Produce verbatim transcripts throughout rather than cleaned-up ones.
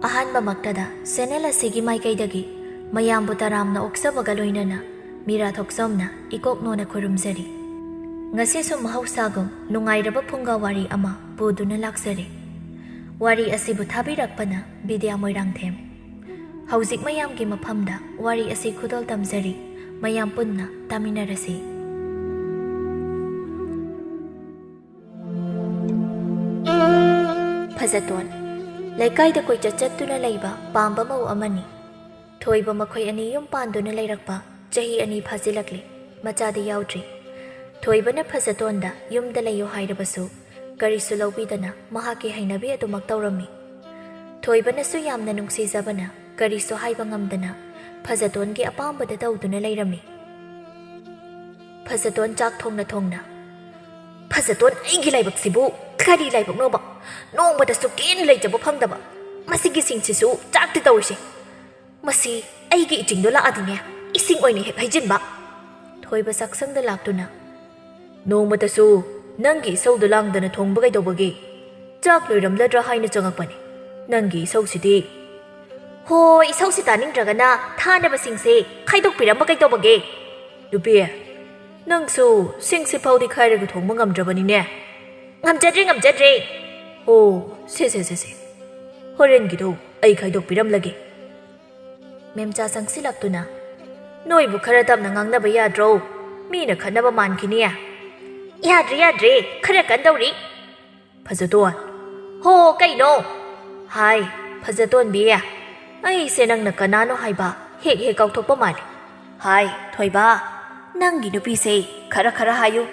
ꯑꯍꯥꯟꯕꯃꯛꯇꯗ channel ꯑꯁꯤꯒꯤ ꯃꯥꯏꯀꯩꯗꯒꯤ ꯃꯌꯥꯝꯕꯨ ꯇꯔꯥꯝꯅ ꯑꯣꯛꯆꯕꯒ ꯂꯣꯏꯅꯅ ꯃꯤꯔꯥ ꯊꯣꯛꯆꯣꯝꯅ ꯏꯀꯣꯛ ꯅꯣꯟꯅ ꯈꯨꯔꯨꯝꯖꯔꯤ꯫ ꯉꯁꯤꯁꯨ ꯃꯍꯧꯁꯥꯒꯨꯝ ꯅꯨꯡꯉꯥꯏꯔꯕ ꯐꯨꯡꯒꯥ ꯋꯥꯔꯤ ꯑꯃ ꯄꯨꯗꯨꯅ ꯂꯥꯛꯆꯔꯦ꯫ ꯋꯥꯔꯤ ꯑꯁꯤꯕꯨ ꯊꯥꯕꯤꯔꯛꯄꯅ ꯕꯤꯗ꯭ꯌꯥ ꯃꯣꯏꯔꯥꯡꯊꯦꯝ꯫ ꯍꯧꯖꯤꯛ ꯃꯌꯥꯝꯒꯤ ꯃꯐꯝꯗ ꯋꯥꯔꯤ ꯑꯁꯤ ꯈꯨꯗꯣꯜ ꯇꯝꯖꯔꯤ, ꯃꯌꯥꯝ ꯄꯨꯟꯅ ꯇꯥꯃꯤꯟꯅꯔꯁꯤ꯫ ꯐꯖꯇꯣꯟ꯫ ꯂꯩꯀꯥꯏꯗ ꯀꯣꯏꯆꯠ ꯆꯠꯇꯨꯅ ꯂꯩꯕ ꯄꯥꯝꯕ ꯃꯧ ꯑꯃꯅꯤ꯫ ꯊꯣꯏꯕ ꯃꯈꯣꯏ ꯑꯅꯤ ꯌꯨꯝ ꯄꯥꯟꯗꯨꯅ ꯂꯩꯔꯛꯄ ꯆꯍꯤ ꯑꯅꯤ ꯐꯥꯖꯤꯜꯂꯛꯂꯤ, ꯃꯆꯥꯗꯤ ꯌꯥꯎꯗ꯭ꯔꯤ꯫ ꯊꯣꯏꯕꯅ ꯐꯖꯇꯣꯟꯗ ꯌꯨꯝꯗ ꯂꯩꯌꯨ ꯍꯥꯏꯔꯕꯁꯨ ꯀꯔꯤꯁꯨ ꯂꯧꯕꯤꯗꯅ ꯃꯍꯥꯛꯀꯤ ꯍꯩꯅꯕꯤ ꯑꯗꯨꯃꯛ ꯇꯧꯔꯝꯃꯤ꯫ ꯊꯣꯏꯕꯅꯁꯨ ꯌꯥꯝꯅ ꯅꯨꯡꯁꯤꯖꯕꯅ ꯀꯔꯤꯁꯨ ꯍꯥꯏꯕ ꯉꯝꯗꯅ ꯐꯖꯇꯣꯟꯒꯤ ꯑꯄꯥꯝꯕꯗ ꯇꯧꯗꯨꯅ ꯂꯩꯔꯝꯃꯤ꯫ ꯐꯖꯇꯣꯟ ꯆꯥꯛ ꯊꯣꯡꯅ ꯊꯣꯡꯅ, "ꯐꯖꯇꯣꯟ, ꯑꯩꯒꯤ ꯂꯥꯏꯕꯛꯁꯤꯕꯨ ꯀꯔꯤ ꯂꯥꯏꯕꯛꯅꯣꯕ? ꯅꯣꯡꯃꯇꯁꯨ ꯀꯦꯅ ꯂꯩꯖꯕ ꯐꯪꯗꯕ꯫ ꯃꯁꯤꯒꯤ ꯁꯤꯡꯁꯤꯁꯨ ꯆꯥꯛꯇꯤ ꯇꯧꯔꯤꯁꯦ꯫ ꯃꯁꯤ ꯑꯩꯒꯤ ꯏꯆꯤꯡꯗꯣ ꯂꯥꯛꯑꯗꯤꯅꯦ, ꯏꯁꯤꯡ ꯑꯣꯏꯅ ꯍꯦꯛ ꯍꯩꯖꯤꯟꯕ꯫" ꯊꯣꯏꯕ ꯆꯥꯛꯁꯪꯗ ꯂꯥꯛꯇꯨꯅ, "ꯅꯣꯡꯃꯇꯁꯨ ꯅꯪꯒꯤ ꯏꯁꯧꯗꯣ ꯂꯥꯡꯗꯅ ꯊꯣꯡꯕ ꯀꯩꯗꯧꯕꯒꯦ? ꯆꯥꯛ ꯂꯣꯏꯔꯝꯂꯗ꯭ꯔꯥ ꯍꯥꯏꯅ ꯆꯪꯉꯛꯄꯅꯦ꯫ ꯅꯪꯒꯤ ꯏꯁꯧꯁꯤꯗꯤ꯫" "ꯍꯣ, ꯏꯁꯧꯁꯤ ꯇꯥꯅꯤꯡꯗ꯭ꯔꯒꯅ ꯊꯥꯅꯕꯁꯤꯡꯁꯦ ꯈꯥꯏꯗꯣꯛꯄꯤꯔꯝꯕ ꯀꯩꯗꯧꯕꯒꯦ?" "ꯅꯨꯄꯤ, ꯅꯪꯁꯨ ꯁꯤꯡꯁꯤ ꯐꯥꯎꯗꯤ ꯈꯥꯏꯔꯒ ꯊꯣꯡꯕ ꯉꯝꯗ꯭ꯔꯕꯅꯤꯅꯦ꯫" "ꯉꯝꯖꯗ꯭ꯔꯦ, ꯉꯝꯖꯗ꯭ꯔꯦ꯫" "ꯑꯣ, ꯁꯦ, ꯁꯦ, ꯁꯦ, ꯁꯦ꯫ ꯍꯣꯔꯦꯟꯒꯤꯗꯣ ꯑꯩ ꯈꯥꯏꯗꯣꯛꯄꯤꯔꯝꯂꯒꯦ꯫" ꯃꯦꯝꯆꯥ ꯆꯪꯁꯤꯜꯂꯛꯇꯨꯅ, "ꯅꯣꯏꯕꯨ ꯈꯔ ꯇꯞꯅ ꯉꯥꯡꯅꯕ ꯌꯥꯗ꯭ꯔꯣ? ꯃꯤꯅ ꯈꯠꯅꯕ ꯃꯥꯟꯈꯤꯅꯤ꯫" "ꯌꯥꯗ꯭ꯔꯦ, ꯌꯥꯗ꯭ꯔꯦ, ꯈꯔ ꯀꯟꯗꯧꯔꯤ꯫" "ꯐꯖꯇꯣꯟ꯫" "ꯍꯣ, ꯀꯩꯅꯣ?" "ꯍꯥꯏ, ꯐꯖꯇꯣꯟꯕꯤ, ꯑꯩꯁꯦ ꯅꯪꯅ ꯀꯅꯥꯅꯣ ꯍꯥꯏꯕ ꯍꯦꯛ ꯍꯦꯛ ꯀꯥꯎꯊꯣꯛꯄ ꯃꯥꯜꯂꯤ꯫ ꯍꯥꯏ, ꯊꯣꯏꯕ, ꯅꯪꯒꯤ ꯅꯨꯄꯤꯁꯦ ꯈꯔ ꯈꯔ ꯍꯥꯏꯌꯨ꯫"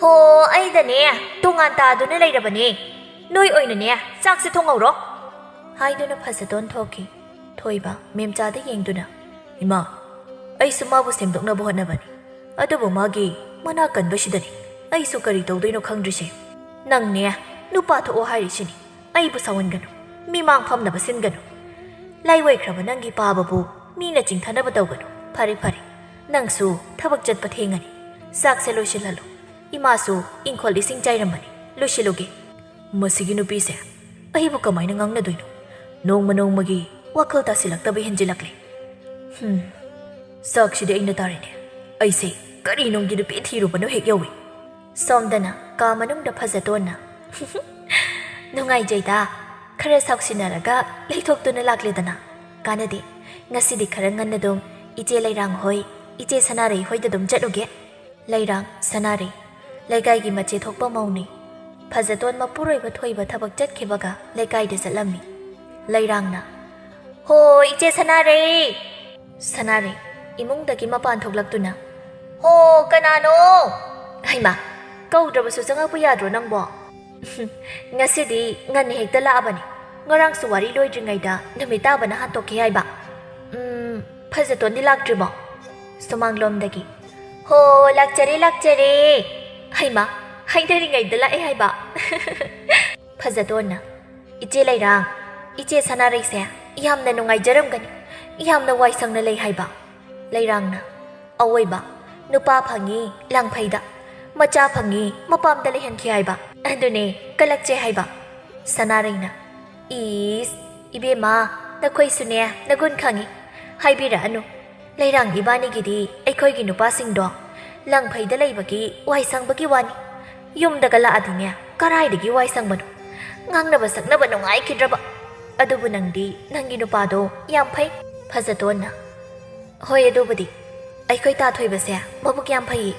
"ꯍꯣ, ꯑꯩꯗꯅꯦ ꯇꯣꯉꯥꯟ ꯇꯥꯗꯨꯅ ꯂꯩꯔꯕꯅꯦ꯫ ꯅꯣꯏ ꯑꯣꯏꯅꯅꯦ ꯆꯥꯛꯁꯦ ꯊꯣꯡꯍꯧꯔꯣ꯫" ꯍꯥꯏꯗꯨꯅ ꯐꯖꯇꯣꯟ ꯊꯣꯛꯈꯤ꯫ ꯊꯣꯏꯕ ꯃꯦꯝꯆꯥꯗ ꯌꯦꯡꯗꯨꯅ, "ꯏꯃꯥ, ꯑꯩꯁꯨ ꯃꯥꯕꯨ ꯁꯦꯝꯗꯣꯛꯅꯕ ꯍꯣꯠꯅꯕꯅꯤ, ꯑꯗꯨꯕꯨ ꯃꯥꯒꯤ ꯃꯅꯥ ꯀꯟꯕꯁꯤꯗꯅꯤ ꯑꯩꯁꯨ ꯀꯔꯤ ꯇꯧꯗꯣꯏꯅꯣ ꯈꯪꯗ꯭ꯔꯤꯁꯦ꯫ ꯅꯪꯅꯦ, ꯅꯨꯄꯥ ꯊꯣꯛꯑꯣ ꯍꯥꯏꯔꯤꯁꯤꯅꯤ, ꯑꯩꯕꯨ ꯁꯥꯎꯍꯟꯒꯅꯨ, ꯃꯤꯃꯥꯡ ꯐꯝꯅꯕ ꯁꯤꯟꯒꯅꯨ꯫ ꯂꯥꯏꯑꯣꯏꯈ꯭ꯔꯕ ꯅꯪꯒꯤ ꯄꯥꯕꯕꯨ ꯃꯤꯅ ꯆꯤꯡꯊꯅꯕ ꯇꯧꯒꯅꯨ꯫ ꯐꯔꯦ, ꯐꯔꯦ, ꯅꯪꯁꯨ ꯊꯕꯛ ꯆꯠꯄ ꯊꯦꯡꯉꯅꯤ, ꯆꯥꯛꯁꯦ ꯂꯣꯏꯁꯤꯜꯍꯜꯂꯨ꯫ ꯏꯃꯥꯁꯨ ꯏꯪꯈꯣꯜ ꯏꯁꯤꯡ ꯆꯥꯏꯔꯝꯕꯅꯤ, ꯂꯣꯏꯁꯤꯜꯂꯨꯒꯦ꯫" "ꯃꯁꯤꯒꯤ ꯅꯨꯄꯤꯁꯦ ꯑꯩꯕꯨ ꯀꯃꯥꯏꯅ ꯉꯥꯡꯅꯗꯣꯏꯅꯣ? ꯅꯣꯡꯃ ꯅꯣꯡꯃꯒꯤ ꯋꯥꯈꯜ ꯇꯥꯁꯤꯜꯂꯛꯇꯕ ꯍꯦꯟꯖꯤꯜꯂꯛꯂꯦ꯫ ꯍꯝ, ꯁꯛꯁꯤꯗꯤ ꯑꯩꯅ ꯇꯥꯔꯦꯅꯦ꯫ ꯑꯩꯁꯦ ꯀꯔꯤ ꯅꯨꯡꯒꯤ ꯅꯨꯄꯤ ꯊꯤꯔꯨꯕꯅꯣ ꯍꯦꯛ ꯌꯧꯏ꯫ ꯁꯣꯝꯗꯅ ꯀꯥ ꯃꯅꯨꯡꯗ ꯐꯖꯇꯣꯟꯅ, "ꯅꯨꯡꯉꯥꯏꯖꯩꯗ, ꯈꯔ ꯁꯥꯎꯁꯤꯟꯅꯔꯒ ꯂꯩꯊꯣꯛꯇꯨꯅ ꯂꯥꯛꯂꯦꯗꯅ꯫ ꯀꯥꯟꯅꯗꯦ, ꯉꯁꯤꯗꯤ ꯈꯔ ꯉꯟꯅꯗꯨꯝ ꯏꯆꯦ ꯂꯩꯔꯥꯡ ꯍꯣꯏ, ꯏꯆꯦ ꯁꯅꯥꯔꯩ ꯍꯣꯏꯗ ꯑꯗꯨꯝ ꯆꯠꯂꯨꯒꯦ꯫" ꯂꯩꯔꯥꯡ, ꯁꯅꯥꯔꯩ, ꯂꯩꯀꯥꯏꯒꯤ ꯃꯆꯦ ꯊꯣꯛꯄ ꯃꯧꯅꯤ꯫ ꯐꯖꯇꯣꯟ ꯃꯄꯨꯔꯣꯏꯕ ꯊꯣꯏꯕ ꯊꯕꯛ ꯆꯠꯈꯤꯕꯒ ꯂꯩꯀꯥꯏꯗ ꯆꯠꯂꯝꯃꯤ꯫ ꯂꯩꯔꯥꯡꯅ, "ꯍꯣ, ꯏꯆꯦ ꯁꯅꯥꯔꯩ!" ꯁꯅꯥꯔꯩ, ꯏꯃꯨꯡꯗꯒꯤ ꯃꯄꯥꯟ ꯊꯣꯛꯂꯛꯇꯨꯅ, "ꯍꯣ, ꯀꯅꯥꯅꯣ?" "ꯍꯩꯃꯥ, ꯀꯧꯗ꯭ꯔꯕꯁꯨ ꯆꯪꯉꯛꯄ ꯌꯥꯗ꯭ꯔꯣ ꯅꯪꯕꯣ?" "ꯉꯁꯤꯗꯤ ꯉꯟꯅ ꯍꯦꯛꯇ ꯂꯥꯛꯑꯕꯅꯤ꯫ ꯉꯔꯥꯡꯁꯨ ꯋꯥꯔꯤ ꯂꯣꯏꯗ꯭ꯔꯤꯉꯩꯗ ꯅꯨꯃꯤꯠ ꯇꯥꯕꯅ ꯍꯥꯟꯇꯣꯛꯈꯤ ꯍꯥꯏꯕ꯫" "ꯎꯝ, ꯐꯖꯇꯣꯟꯗꯤ ꯂꯥꯛꯇ꯭ꯔꯤꯕꯣ?" ꯁꯨꯃꯥꯡꯂꯣꯝꯗꯒꯤ, "ꯍꯣ, ꯂꯥꯛꯆꯔꯦ, ꯂꯥꯛꯆꯔꯦ꯫" "ꯍꯩꯃꯥ, ꯍꯥꯏꯅꯔꯤꯉꯩꯗ ꯂꯥꯛꯑꯦ ꯍꯥꯏꯕ꯫" ꯐꯖꯇꯣꯟꯅ, "ꯏꯆꯦ ꯂꯩꯔꯥꯡ, ꯏꯆꯦ ꯁꯅꯥꯔꯩꯁꯦ ꯌꯥꯝꯅ ꯅꯨꯡꯉꯥꯏꯖꯔꯝꯒꯅꯤ, ꯌꯥꯝꯅ ꯋꯥꯏ ꯁꯪꯅ ꯂꯩ ꯍꯥꯏꯕ꯫" ꯂꯩꯔꯥꯡꯅ, "ꯑꯋꯣꯏꯕ, ꯅꯨꯄꯥ ꯐꯪꯉꯤ ꯂꯥꯡꯐꯩꯗ, ꯃꯆꯥ ꯐꯪꯉꯤ ꯃꯄꯥꯝꯗ ꯂꯩꯍꯟꯈꯤ ꯍꯥꯏꯕ, ꯑꯗꯨꯅꯦ ꯀꯂꯛꯆꯩ ꯍꯥꯏꯕ꯫" ꯁꯅꯥꯔꯩꯅ, "ꯏꯁ, ꯏꯕꯦꯝꯃ, ꯅꯈꯣꯏꯁꯨꯅꯦ ꯅꯒꯨꯟ ꯈꯪꯉꯤ꯫ ꯍꯥꯏꯕꯤꯔꯛꯑꯅꯨ꯫ ꯂꯩꯔꯥꯡ ꯏꯕꯥꯅꯤꯒꯤꯗꯤ ꯑꯩꯈꯣꯏꯒꯤ ꯅꯨꯄꯥꯁꯤꯡꯗꯣ ꯂꯪꯐꯩꯗ ꯂꯩꯕꯒꯤ ꯋꯥꯏ ꯁꯪꯕꯒꯤ ꯋꯥꯅꯤ꯫ ꯌꯨꯝꯗꯒ ꯂꯥꯛꯑꯗꯤꯅꯦ, ꯀꯔꯥꯏꯗꯒꯤ ꯋꯥꯏ ꯁꯪꯕꯅꯣ? ꯉꯥꯡꯅꯕ ꯁꯛꯅꯕ ꯅꯨꯡꯉꯥꯏꯈꯤꯗ꯭ꯔꯕ꯫ ꯑꯗꯨꯕꯨ ꯅꯪꯗꯤ ꯅꯪꯒꯤ ꯅꯨꯄꯥꯗꯣ ꯌꯥꯝ ꯐꯩ꯫" ꯐꯖꯇꯣꯟꯅ, "ꯍꯣꯏ, ꯑꯗꯨꯕꯨꯗꯤ ꯑꯩꯈꯣꯏ ꯇꯥ ꯊꯣꯏꯕꯁꯦ ꯃꯕꯨꯛ ꯌꯥꯝ ꯐꯩꯌꯦ꯫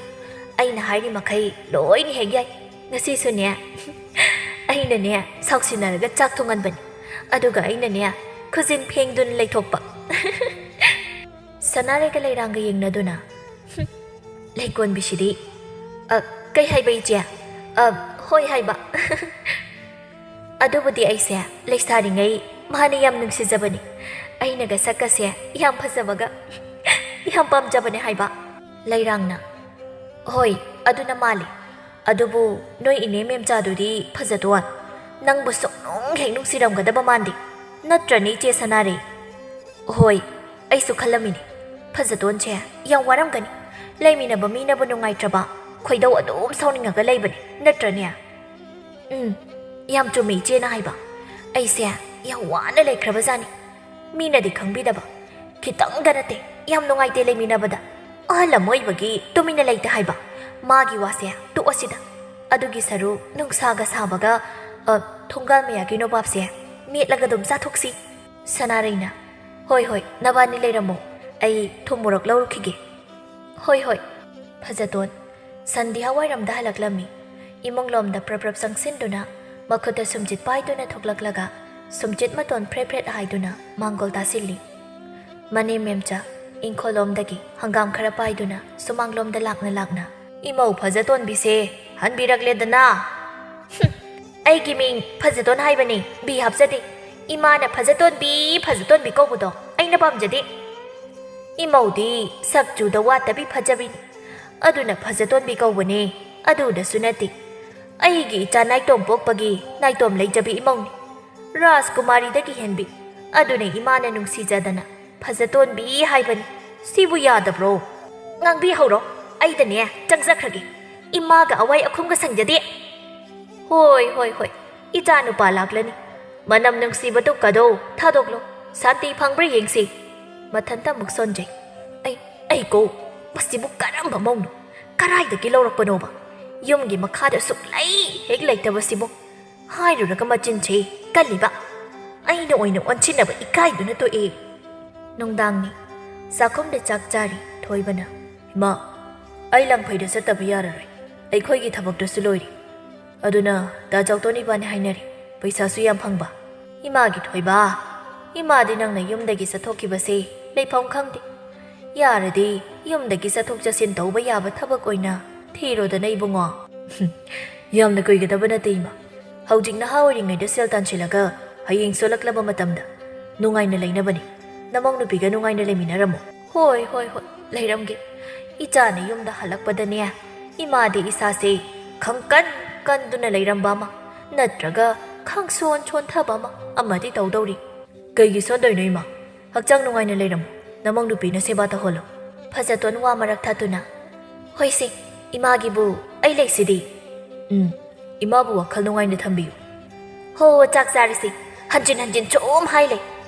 ꯑꯩꯅ ꯍꯥꯏꯔꯤ ꯃꯈꯩ ꯂꯣꯏꯅ ꯍꯦꯛ ꯌꯥꯏ꯫ ꯉꯁꯤꯁꯨꯅꯦ, ꯑꯩꯅꯅꯦ ꯁꯥꯎꯁꯤꯟꯅꯔꯒ ꯆꯥꯛ ꯊꯣꯡꯍꯟꯕꯅꯤ꯫ ꯑꯗꯨꯒ ꯑꯩꯅꯅꯦ ꯈꯨꯖꯤꯟ ꯐꯦꯡꯗꯨꯅ ꯂꯩꯊꯣꯛꯄ꯫" ꯁꯅꯥꯔꯩꯒ ꯂꯩꯔꯥꯡꯒ ꯌꯦꯡꯅꯗꯨꯅ, "ꯍꯨꯝ, ꯂꯩꯀꯣꯟꯕꯤꯁꯤꯗꯤ꯫ ꯑ, ꯀꯩ ꯍꯥꯏꯕ ꯏꯆꯦ? ꯑ, ꯍꯣꯏ ꯍꯥꯏꯕ꯫" "ꯑꯗꯨꯕꯨꯗꯤ ꯑꯩꯁꯦ ꯂꯩꯁꯥꯔꯤꯉꯩ ꯃꯥꯅ ꯌꯥꯝ ꯅꯨꯡꯁꯤꯖꯕꯅꯤ꯫ ꯑꯩꯅꯒ ꯁꯛꯀꯁꯦ ꯌꯥꯝ ꯐꯖꯕꯒ ꯌꯥꯝ ꯄꯥꯝꯖꯕꯅꯦ ꯍꯥꯏꯕ꯫" ꯂꯩꯔꯥꯡꯅ, "ꯍꯣꯏ, ꯑꯗꯨꯅ ꯃꯥꯜꯂꯤ꯫ ꯑꯗꯨꯕꯨ ꯅꯣꯏ ꯏꯅꯦ ꯃꯦꯝꯆꯥꯗꯨꯗꯤ ꯐꯖꯗꯣꯟ ꯅꯪꯕꯨ ꯁꯨꯛꯅꯨꯡ ꯍꯦꯛ ꯅꯨꯡꯁꯤꯔꯝꯒꯗꯕ ꯃꯥꯟꯗꯦ꯫ ꯅꯠꯇ꯭ꯔꯅꯦ, ꯏꯆꯦ ꯁꯅꯥꯔꯩ?" "ꯍꯣꯏ, ꯑꯩꯁꯨ ꯈꯜꯂꯝꯃꯤꯅꯦ꯫ ꯐꯖꯇꯣꯟꯁꯦ ꯌꯥꯝ ꯋꯥꯔꯝꯒꯅꯤ꯫ ꯂꯩꯃꯤꯟꯅꯕ ꯃꯤꯅꯕꯨ ꯅꯨꯡꯉꯥꯏꯇ꯭ꯔꯕ, ꯈꯣꯏꯗꯧ ꯑꯗꯨꯝ ꯁꯥꯎꯅꯤꯡꯉꯒ ꯂꯩꯕꯅꯦ, ꯅꯠꯇ꯭ꯔꯅꯦ?" "ꯎꯝ, ꯌꯥꯝ ꯆꯨꯝꯃꯤ ꯏꯆꯦꯅ ꯍꯥꯏꯕ꯫ ꯑꯩꯁꯦ ꯌꯥꯝ ꯋꯥꯅ ꯂꯩꯈ꯭ꯔꯕꯖꯥꯠꯅꯤ꯫ ꯃꯤꯅꯗꯤ ꯈꯪꯕꯤꯗꯕ, ꯈꯤꯇꯪꯗ ꯅꯠꯇꯦ, ꯌꯥꯝ ꯅꯨꯡꯉꯥꯏꯇꯦ ꯂꯩꯃꯤꯟꯅꯕꯗ꯫ ꯑꯍꯜ ꯑꯃ ꯑꯣꯏꯕꯒꯤ ꯇꯨꯃꯤꯟꯅ ꯂꯩꯇꯦ ꯍꯥꯏꯕ꯫ ꯃꯥꯒꯤ ꯋꯥꯁꯦ ꯇꯣꯛꯑꯁꯤꯗ꯫ ꯑꯗꯨꯒꯤ ꯁꯔꯨꯛ ꯅꯨꯡꯁꯥꯒ ꯁꯥꯕꯒ, ꯑ, ꯊꯣꯡꯒꯥꯜ ꯃꯌꯥꯒꯤ ꯅꯣꯕꯥꯞꯁꯦ ꯃꯦꯠꯂꯒ ꯑꯗꯨꯝ ꯆꯥꯊꯣꯛꯁꯤ꯫ ꯁꯅꯥꯔꯩꯅ, "ꯍꯣꯏ, ꯍꯣꯏ, ꯅꯕꯥꯅꯤ ꯂꯩꯔꯝꯃꯣ, ꯑꯩ ꯊꯨꯝ ꯃꯣꯔꯣꯛ ꯂꯧꯔꯨꯈꯤꯒꯦ"꯫ "ꯍꯣꯏ, ꯍꯣꯏ"꯫ ꯐꯖꯇꯣꯟ ꯁꯟꯙ꯭ꯌꯥ ꯋꯥꯏꯔꯝꯗ ꯍꯜꯂꯛꯂꯝꯃꯤ꯫ ꯏꯃꯨꯡꯂꯣꯝꯗ ꯄ꯭ꯔꯞ ꯄ꯭ꯔꯞ ꯆꯪꯁꯤꯟꯗꯨꯅ, ꯃꯈꯨꯠꯇ ꯁꯨꯝꯆꯤꯠ ꯄꯥꯏꯗꯨꯅ ꯊꯣꯛꯂꯛꯂꯒ, ꯁꯨꯝꯆꯤꯠ ꯃꯇꯣꯟ ꯐ꯭ꯔꯦꯠ ꯐ꯭ꯔꯦꯠ ꯍꯥꯏꯗꯨꯅ ꯃꯥꯡꯒꯣꯜ ꯇꯥꯁꯤꯜꯂꯤ꯫ ꯃꯅꯦꯝ ꯃꯦꯝꯆꯥ ꯏꯪꯈꯣꯜꯂꯣꯝꯗꯒꯤ ꯍꯪꯒꯥꯝ ꯈꯔ ꯄꯥꯏꯗꯨꯅ ꯁꯨꯃꯥꯡꯂꯣꯝꯗ ꯂꯥꯛꯅ ꯂꯥꯛꯅ, "ꯏꯃꯧ ꯐꯖꯇꯣꯟꯕꯤꯁꯦ ꯍꯟꯕꯤꯔꯛꯂꯦꯗꯅ"꯫ "ꯍꯨꯝ, ꯑꯩꯒꯤ ꯃꯤꯡ ꯐꯖꯇꯣꯟ ꯍꯥꯏꯕꯅꯤ, ꯕꯤ ꯍꯥꯞꯆꯗꯦ꯫ ꯏꯃꯥꯅ ꯐꯖꯇꯣꯟꯕꯤ, ꯐꯖꯇꯣꯟꯕꯤ ꯀꯧꯕꯗꯣ ꯑꯩꯅ ꯄꯥꯝꯖꯗꯦ꯫ ꯏꯃꯧꯗꯤ ꯁꯛ ꯆꯨꯗ ꯋꯥꯠꯇꯕꯤ ꯐꯖꯕꯤꯅꯤ, ꯑꯗꯨꯅ ꯐꯖꯇꯣꯟꯕꯤ ꯀꯧꯕꯅꯦ꯫ ꯑꯗꯨꯗꯁꯨ ꯅꯠꯇꯦ, ꯑꯩꯒꯤ ꯏꯆꯥ ꯅꯥꯏꯇꯣꯝ ꯄꯣꯛꯄꯒꯤ ꯅꯥꯏꯇꯣꯝ ꯂꯩꯖꯕꯤ ꯏꯃꯧꯅꯤ꯫ ꯔꯥꯖꯀꯨꯃꯥꯔꯤꯗꯒꯤ ꯍꯦꯟꯕꯤ꯫ ꯑꯗꯨꯅ ꯏꯃꯥꯅ ꯅꯨꯡꯁꯤꯖꯗꯅ ꯐꯖꯇꯣꯟꯕꯤ ꯍꯥꯏꯕꯅꯤ꯫ ꯁꯤꯕꯨ ꯌꯥꯗꯕ꯭ꯔꯣ?" "ꯉꯥꯡꯕꯤꯍꯧꯔꯣ, ꯑꯩꯗꯅꯦ ꯆꯪꯖꯈ꯭ꯔꯒꯦ꯫ ꯏꯃꯥꯒ ꯑꯋꯥꯏ ꯑꯈꯨꯝꯒ ꯁꯪꯖꯗꯦ"꯫ "ꯍꯣꯏ, ꯍꯣꯏ, ꯍꯣꯏ, ꯏꯆꯥ ꯅꯨꯄꯥ ꯂꯥꯛꯂꯅꯤ꯫ ꯃꯅꯝ ꯅꯨꯡꯁꯤꯕ ꯇꯨꯛꯀꯗꯣ ꯊꯥꯗꯣꯛꯂꯣ, ꯁꯥꯟꯇꯤ ꯐꯪꯕ꯭ꯔꯥ ꯌꯦꯡꯁꯤ"꯫ ꯃꯊꯟꯇ ꯑꯃꯨꯛ ꯁꯣꯟꯖꯩ꯫ "ꯑꯩ, ꯑꯩ ꯀꯣ, ꯃꯁꯤꯕꯨ ꯀꯔꯝꯕ ꯃꯧꯅꯣ? ꯀꯔꯥꯏꯗꯒꯤ ꯂꯧꯔꯛꯄꯅꯣꯕ? ꯌꯨꯝꯒꯤ ꯃꯈꯥꯗ ꯁꯨꯛꯂꯩ ꯍꯦꯛ ꯂꯩꯇꯕꯁꯤꯕꯨ"꯫ ꯍꯥꯏꯔꯨꯔꯒ ꯃꯆꯤꯟꯁꯦ ꯀꯜꯂꯤꯕ꯫ ꯑꯩꯅ ꯑꯣꯏꯅ ꯑꯣꯟꯁꯤꯟꯅꯕ ꯏꯀꯥꯏꯗꯨꯅ ꯇꯣꯛꯑꯦ꯫ ꯅꯨꯡꯗꯥꯡꯅꯤ꯫ ꯆꯥꯛꯈꯨꯝꯗ ꯆꯥꯛ ꯆꯥꯔꯤ ꯊꯣꯏꯕꯅ꯫ "ꯏꯃꯥ, ꯑꯩ ꯂꯪꯐꯩꯗ ꯆꯠꯇꯕ ꯌꯥꯔꯔꯣꯏ꯫ ꯑꯩꯈꯣꯏꯒꯤ ꯊꯕꯛꯇꯨꯁꯨ ꯂꯣꯏꯔꯦ꯫ ꯑꯗꯨꯅ ꯗꯥ ꯆꯥꯎꯇꯣꯟ ꯏꯕꯥꯅꯤ ꯍꯥꯏꯅꯔꯦ꯫ ꯄꯩꯁꯥꯁꯨ ꯌꯥꯝ ꯐꯪꯕ"꯫ "ꯏꯃꯥꯒꯤ ꯊꯣꯏꯕ, ꯏꯃꯥꯗꯤ ꯅꯪꯅ ꯌꯨꯝꯗꯒꯤ ꯆꯠꯊꯣꯛꯈꯤꯕꯁꯦ ꯂꯩꯐꯝ ꯈꯪꯗꯦ꯫ ꯌꯥꯔꯗꯤ ꯌꯨꯝꯗꯒꯤ ꯆꯠꯊꯣꯛ ꯆꯠꯁꯤꯟ ꯇꯧꯕ ꯌꯥꯕ ꯊꯕꯛ ꯑꯣꯏꯅ ꯊꯤꯔꯣꯗꯅ, ꯏꯕꯨꯡꯉꯣ"꯫ "ꯌꯥꯝꯅ ꯀꯨꯏꯒꯗꯕ ꯅꯠꯇꯦ, ꯏꯃꯥ꯫ ꯍꯧꯖꯤꯛ ꯅꯍꯥ ꯑꯣꯏꯔꯤꯉꯩꯗ ꯁꯦꯜ ꯇꯥꯟꯁꯤꯜꯂꯒ ꯍꯌꯦꯡ ꯁꯣꯜꯂꯛꯂꯕ ꯃꯇꯝꯗ ꯅꯨꯡꯉꯥꯏꯅ ꯂꯩꯅꯕꯅꯤ꯫ ꯅꯃꯧ ꯅꯨꯄꯤꯒ ꯅꯨꯡꯉꯥꯏꯅ ꯂꯩꯃꯤꯟꯅꯔꯝꯃꯣ"꯫ "ꯍꯣꯏ, ꯍꯣꯏ, ꯍꯣꯏ, ꯂꯩꯔꯝꯒꯦ꯫ ꯏꯆꯥꯅ ꯌꯨꯝꯗ ꯍꯜꯂꯛꯄꯗꯅꯦ, ꯏꯃꯥꯗꯤ ꯏꯁꯥꯁꯦ ꯈꯪꯀꯟ ꯀꯟꯗꯨꯅ ꯂꯩꯔꯝꯕ ꯑꯃ, ꯅꯠꯇ꯭ꯔꯒ ꯈꯪꯁꯣꯟ ꯁꯣꯟꯊꯕ ꯑꯃ ꯑꯃꯗꯤ ꯇꯧꯗꯧꯔꯤ"꯫ "ꯀꯩꯒꯤ ꯁꯣꯟꯗꯣꯏꯅꯣ, ꯏꯃꯥ? ꯍꯛꯆꯥꯡ ꯅꯨꯡꯉꯥꯏꯅ ꯂꯩꯔꯝꯃꯨ꯫ ꯅꯃꯧ ꯅꯨꯄꯤꯅ ꯁꯦꯕꯥ ꯇꯧꯍꯜꯂꯨ"꯫ ꯐꯖꯇꯣꯟ ꯋꯥ ꯃꯔꯛ ꯊꯠꯇꯨꯅ, "ꯍꯣꯏꯁꯦ, ꯏꯃꯥꯒꯤꯕꯨ ꯑꯩ ꯂꯩꯁꯤꯗꯤ"꯫ "ꯎꯝ, ꯏꯃꯥꯕꯨ ꯋꯥꯈꯜ ꯅꯨꯡꯉꯥꯏꯅ ꯊꯝꯕꯤꯌꯨ"꯫ "ꯍꯣ, ꯆꯥꯛ ꯆꯥꯔꯁꯤ꯫ ꯍꯟꯖꯤꯟ ꯍꯟꯖꯤꯟ ꯁꯨꯝ ꯍꯥꯏ ꯂꯩ꯫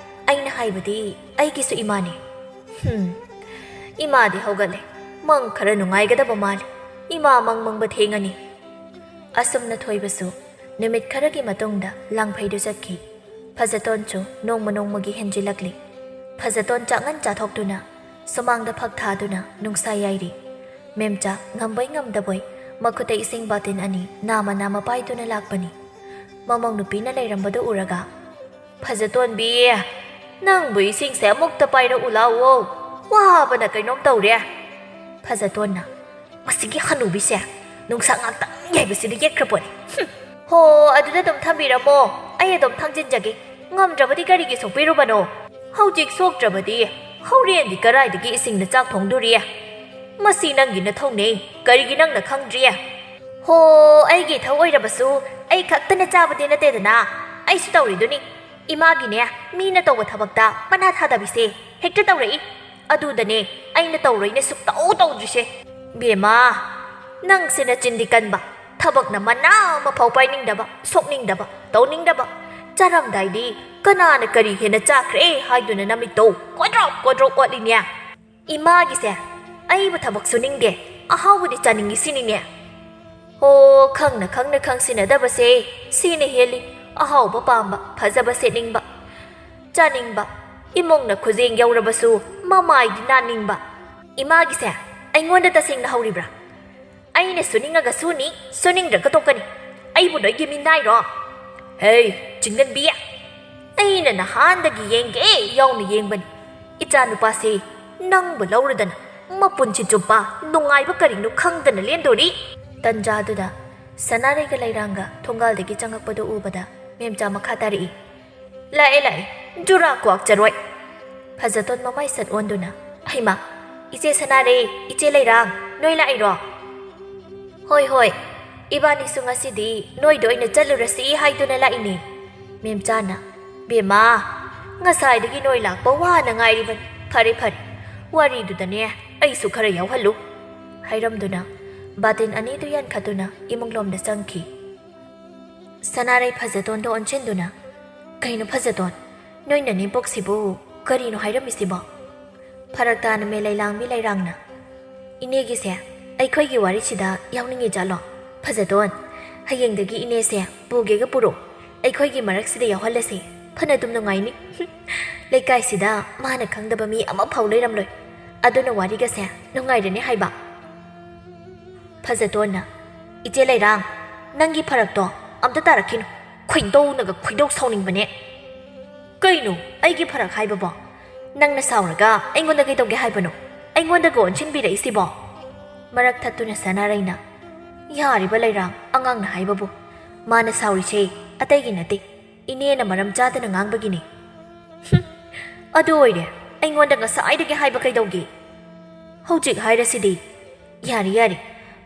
ꯑꯩꯅ ꯍꯥꯏꯕꯗꯤ ꯑꯩꯒꯤꯁꯨ ꯏꯃꯥꯅꯦ꯫ ꯍꯨꯝ, ꯏꯃꯥꯗꯤ ꯍꯧꯒꯠꯂꯦ꯫ ꯃꯪ ꯈꯔ ꯅꯨꯡꯉꯥꯏꯒꯗꯕ ꯃꯥꯜꯂꯤ꯫ ꯏꯃꯥ ꯃꯪ ꯃꯪꯕ ꯊꯦꯡꯉꯅꯤ꯫ ꯑꯁꯨꯝꯅ ꯊꯣꯏꯕꯁꯨ ꯅꯨꯃꯤꯠ ꯈꯔꯒꯤ ꯃꯇꯨꯡꯗ ꯂꯥꯡꯐꯩꯗꯨ ꯆꯠꯈꯤ꯫ ꯐꯖꯇꯣꯟꯁꯨ ꯅꯣꯡꯃ ꯅꯣꯡꯃꯒꯤ ꯍꯦꯟꯖꯤꯜꯂꯛꯂꯤ꯫ ꯐꯖꯇꯣꯟ ꯆꯥꯛꯉꯟ ꯆꯥꯊꯣꯛꯇꯨꯅ ꯁꯨꯃꯥꯡꯗ ꯐꯛ ꯊꯥꯗꯨꯅ ꯅꯨꯡꯁꯥ ꯌꯥꯏꯔꯤ꯫ ꯃꯦꯝꯆꯥ ꯉꯝꯕꯣꯏ ꯉꯝꯗꯕꯣꯏ ꯃꯈꯨꯠꯇ ꯏꯁꯤꯡ ꯕꯥꯇꯤꯟ ꯑꯅꯤ ꯅꯥꯝꯃ ꯅꯥꯝꯃ ꯄꯥꯏꯗꯨꯅ ꯂꯥꯛꯄꯅꯤ꯫ ꯃꯃꯧ ꯅꯨꯄꯤꯅ ꯂꯩꯔꯝꯕꯗꯨ ꯎꯔꯒ, "ꯐꯖꯇꯣꯟꯕꯤ, ꯅꯪꯕꯨ ꯏꯁꯤꯡꯁꯦ ꯑꯃꯨꯛꯇ ꯄꯥꯏꯔꯛꯎ ꯂꯥꯛꯑꯣ, ꯋꯥꯕꯅ ꯀꯩꯅꯣꯝ ꯇꯧꯔꯦ꯫" ꯐꯖꯇꯣꯟꯅ, "ꯃꯁꯤꯒꯤ ꯍꯅꯨꯕꯤꯁꯦ ꯅꯨꯡꯁꯥ ꯉꯥꯛꯇꯪ ꯌꯥꯏꯕꯁꯤꯗ ꯌꯦꯠꯈ꯭ꯔ ꯄꯣꯠꯅꯤ꯫ ꯍꯨꯝ꯫ ꯍꯣ, ꯑꯗꯨꯗ ꯑꯗꯨꯝ ꯊꯝꯕꯤꯔꯝꯃꯣ, ꯑꯩ ꯑꯗꯨꯝ ꯊꯥꯡꯖꯤꯟꯖꯒꯦ꯫ ꯉꯝꯗ꯭ꯔꯕꯗꯤ ꯀꯔꯤꯒꯤ ꯁꯣꯛꯄꯤꯔꯨꯕꯅꯣ? ꯍꯧꯖꯤꯛ ꯁꯣꯛꯇ꯭ꯔꯕꯗꯤ ꯍꯣꯔꯦꯟꯗꯤ ꯀꯔꯥꯏꯗꯒꯤ ꯏꯁꯤꯡꯅ ꯆꯥꯛ ꯊꯣꯡꯗꯣꯔꯤ? ꯃꯁꯤ ꯅꯪꯒꯤ ꯅꯊꯧꯅꯦ, ꯀꯔꯤꯒꯤ ꯅꯪꯅ ꯈꯪꯗ꯭ꯔꯤ? ꯍꯣ, ꯑꯩꯒꯤ ꯏꯊꯧ ꯑꯣꯏꯔꯕꯁꯨ ꯑꯩ ꯈꯛꯇꯅ ꯆꯥꯕꯗꯤ ꯅꯠꯇꯦꯗꯅ, ꯑꯩꯁꯨ ꯇꯧꯔꯤꯗꯨꯅꯤ꯫ ꯏꯃꯥꯒꯤꯅꯦ, ꯃꯤꯅ ꯇꯧꯕ ꯊꯕꯛꯇ ꯃꯅꯥ ꯊꯥꯗꯕꯤꯁꯦ ꯍꯦꯛꯇ ꯇꯧꯔꯛꯏ꯫ ꯑꯗꯨꯗꯅꯦ ꯑꯩꯅ ꯇꯧꯔꯣꯏꯅ ꯁꯨꯛꯇꯧ ꯇꯧꯗ꯭ꯔꯤꯁꯦ꯫ ꯕꯦꯝꯃ, ꯅꯪꯁꯦ ꯅꯆꯤꯟꯗꯤ ꯀꯟꯕ, ꯊꯕꯛꯅ ꯃꯅꯥ ꯑꯃꯐꯥꯎ ꯄꯥꯏꯅꯤꯡꯗꯕ, ꯁꯣꯛꯅꯤꯡꯗꯕ, ꯇꯧꯅꯤꯡꯗꯕ꯫ ꯆꯥꯔꯝꯗꯥꯏꯗꯤ ꯀꯅꯥꯅ ꯀꯔꯤ ꯍꯦꯟꯅ ꯆꯥꯈ꯭ꯔꯦ ꯍꯥꯏꯗꯨꯅ ꯅꯃꯤꯠꯇꯣ ꯀꯣꯗ꯭ꯔꯣꯛ ꯀꯣꯗ꯭ꯔꯣꯛ ꯑꯣꯠꯂꯤꯅꯦ꯫ ꯏꯃꯥꯒꯤꯁꯦ ꯑꯩꯕꯨ ꯊꯕꯛ ꯁꯨꯅꯤꯡꯗꯦ, ꯑꯍꯥꯎꯕꯗꯤ ꯆꯥꯅꯤꯡꯉꯤ ꯁꯤꯅꯤꯅꯦ꯫ ꯑꯣ, ꯈꯪꯅ ꯈꯪꯅ ꯈꯪꯁꯤꯟꯅꯗꯕꯁꯦ ꯁꯤꯅ ꯍꯦꯜꯂꯤ꯫ ꯑꯍꯥꯎꯕ ꯄꯥꯝꯕ, ꯐꯖꯕ ꯁꯦꯠꯅꯤꯡꯕ, ꯆꯥꯅꯤꯡꯕ, ꯏꯃꯨꯡꯅ ꯈꯨꯖꯦꯡ ꯌꯧꯔꯕꯁꯨ ꯃꯃꯥꯏꯗꯤ ꯅꯥꯟꯅꯤꯡꯕ꯫ ꯏꯃꯥꯒꯤꯁꯦ ꯑꯩꯉꯣꯟꯗ ꯇꯁꯦꯡꯅ ꯍꯧꯔꯤꯕ꯭ꯔꯥ? ꯑꯩꯅ ꯁꯨꯅꯤꯡꯉꯒ ꯁꯨꯅꯤ, ꯁꯨꯅꯤꯡꯗ꯭ꯔꯒ ꯇꯣꯛꯀꯅꯤ꯫ ꯑꯩꯕꯨ ꯅꯣꯏꯒꯤ ꯃꯤꯅꯥꯏꯔꯣ? ꯍꯦ, ꯆꯤꯡꯒꯟꯕꯤ! ꯑꯩꯅ ꯅꯍꯥꯟꯗꯒꯤ ꯌꯦꯡꯒꯦ ꯌꯥꯎꯅ ꯌꯦꯡꯕꯅꯤ꯫ ꯏꯆꯥ ꯅꯨꯄꯥꯁꯤ ꯅꯪꯕꯨ ꯂꯧꯔꯗꯅ ꯃꯄꯨꯟꯁꯤ ꯆꯨꯞꯄ ꯅꯨꯡꯉꯥꯏꯕ ꯀꯔꯤꯅꯣ ꯈꯪꯗꯅ ꯂꯦꯟꯗꯣꯔꯤ꯫ ꯇꯟꯖꯥꯗꯨꯗ ꯁꯅꯥꯔꯩꯒ ꯂꯩꯔꯥꯡꯒ ꯊꯣꯡꯒꯥꯜꯗꯒꯤ ꯆꯪꯉꯛꯄꯗꯨ ꯎꯕꯗ ꯃꯦꯝꯆꯥ ꯃꯈꯥ ꯇꯥꯔꯛꯏ꯫ ꯂꯥꯛꯑꯦ, ꯂꯥꯛꯑꯦ, ꯖꯨꯔꯥ ꯀ꯭ꯋꯥꯛ ꯆꯔꯣꯏ꯫ ꯐꯖꯇꯣꯟ ꯃꯃꯥꯏ ꯁꯠ ꯑꯣꯟꯗꯨꯅ, "ꯍꯩꯃꯥ, ꯏꯆꯦ ꯁꯅꯥꯔꯩ, ꯏꯆꯦ ꯂꯩꯔꯥꯡ, ꯅꯣꯏ ꯂꯥꯛꯏꯔꯣ?" "ꯍꯣꯏ, ꯍꯣꯏ, ꯏꯕꯥꯅꯤꯁꯨ ꯉꯁꯤꯗꯤ ꯅꯣꯏꯗ ꯑꯣꯏꯅ ꯆꯠꯂꯨꯔꯁꯤ ꯍꯥꯏꯗꯨꯅ ꯂꯥꯛꯏꯅꯦ꯫" ꯃꯦꯝꯆꯥꯅ, "ꯕꯦꯝꯃ, ꯉꯁꯥꯏꯗꯒꯤ ꯅꯣꯏ ꯂꯥꯛꯄ ꯋꯥꯅ ꯉꯥꯏꯔꯤꯕꯅꯤ꯫ ꯐꯔꯦ, ꯐꯔꯦ, ꯋꯥꯔꯤꯗꯨꯗꯅꯦ ꯑꯩꯁꯨ ꯈꯔ ꯌꯥꯎꯍꯜꯂꯨ," ꯍꯥꯏꯔꯝꯗꯨꯅ ꯕꯥꯇꯤꯟ ꯑꯅꯤꯗꯨ ꯌꯥꯟꯈꯠꯇꯨꯅ ꯏꯃꯨꯡꯂꯣꯝꯗ ꯆꯪꯈꯤ꯫ ꯁꯅꯥꯔꯩ ꯐꯖꯇꯣꯟꯗ ꯑꯣꯟꯁꯤꯟꯗꯨꯅ, ꯀꯩꯅꯣ ꯐꯖꯇꯣꯟ, ꯅꯣꯏ ꯅꯅꯦꯝꯄꯣꯛꯁꯤꯕꯨ ꯀꯔꯤꯅꯣ ꯍꯥꯏꯔꯝꯃꯤꯁꯤꯕꯣ? ꯐꯔꯛ ꯇꯥꯅ ꯃꯦꯂꯩ ꯂꯥꯡꯕꯤ ꯂꯩꯔꯥꯡꯅ, "ꯏꯅꯦꯒꯤꯁꯦ ꯑꯩꯈꯣꯏꯒꯤ ꯋꯥꯔꯤꯁꯤꯗ ꯌꯥꯎꯅꯤꯡꯉꯤ ꯖꯥꯠꯂꯣ? ꯐꯖꯇꯣꯟ, ꯍꯌꯦꯡꯗꯒꯤ ꯏꯅꯦꯁꯦ ꯄꯨꯒꯦꯒ ꯄꯨꯔꯣ, ꯑꯩꯈꯣꯏꯒꯤ ꯃꯔꯛꯁꯤꯗ ꯌꯥꯎꯍꯜꯂꯁꯤ, ꯐꯅ ꯑꯗꯨꯝ ꯅꯨꯡꯉꯥꯏꯅꯤ꯫ ꯂꯩꯀꯥꯏꯁꯤꯗ ꯃꯥꯅ ꯈꯪꯗꯕ ꯃꯤ ꯑꯃꯐꯥꯎ ꯂꯩꯔꯝꯂꯣꯏ, ꯑꯗꯨꯅ ꯋꯥꯔꯤꯒꯁꯦ ꯅꯨꯡꯉꯥꯏꯔꯅꯤ ꯍꯥꯏꯕ꯫" ꯐꯖꯇꯣꯟꯅ, "ꯏꯆꯦ ꯂꯩꯔꯥꯡ, ꯅꯪꯒꯤ ꯐꯔꯛꯇꯣ ꯑꯝꯇ ꯇꯥꯔꯛꯈꯤꯅꯨ꯫ ꯈꯣꯏꯗꯧꯅꯒ ꯈꯣꯏꯗꯧ ꯁꯥꯎꯅꯤꯡꯕꯅꯦ꯫" "ꯀꯩꯅꯣ ꯑꯩꯒꯤ ꯐꯔꯛ ꯍꯥꯏꯕꯕꯣ? ꯅꯪꯅ ꯁꯥꯎꯔꯒ ꯑꯩꯉꯣꯟꯗ ꯀꯩꯗꯧꯒꯦ ꯍꯥꯏꯕꯅꯣ? ꯑꯩꯉꯣꯟꯗꯒ ꯑꯣꯟꯁꯤꯟꯕꯤꯔꯛꯏꯁꯤꯕꯣ?" ꯃꯔꯛ ꯊꯠꯇꯨꯅ ꯁꯅꯥꯔꯩꯅ, "ꯌꯥꯔꯤꯕ ꯂꯩꯔꯥꯡ, ꯑꯉꯥꯡꯅ ꯍꯥꯏꯕꯕꯨ꯫ ꯃꯥꯅ ꯁꯥꯎꯔꯤꯁꯦ ꯑꯇꯩꯒꯤ ꯅꯠꯇꯦ, ꯏꯅꯦꯅ ꯃꯔꯝ ꯆꯥꯗꯅ ꯉꯥꯡꯕꯒꯤꯅꯦ꯫" "ꯍꯨꯝ, ꯑꯗꯨ ꯑꯣꯏꯔꯦ, ꯑꯩꯉꯣꯟꯗ ꯉꯁꯥꯏꯗꯒꯤ ꯍꯥꯏꯕ ꯀꯩꯗꯧꯒꯦ? ꯍꯧꯖꯤꯛ ꯍꯥꯏꯔꯁꯤꯗꯤ꯫" "ꯌꯥꯔꯦ, ꯌꯥꯔꯦ꯫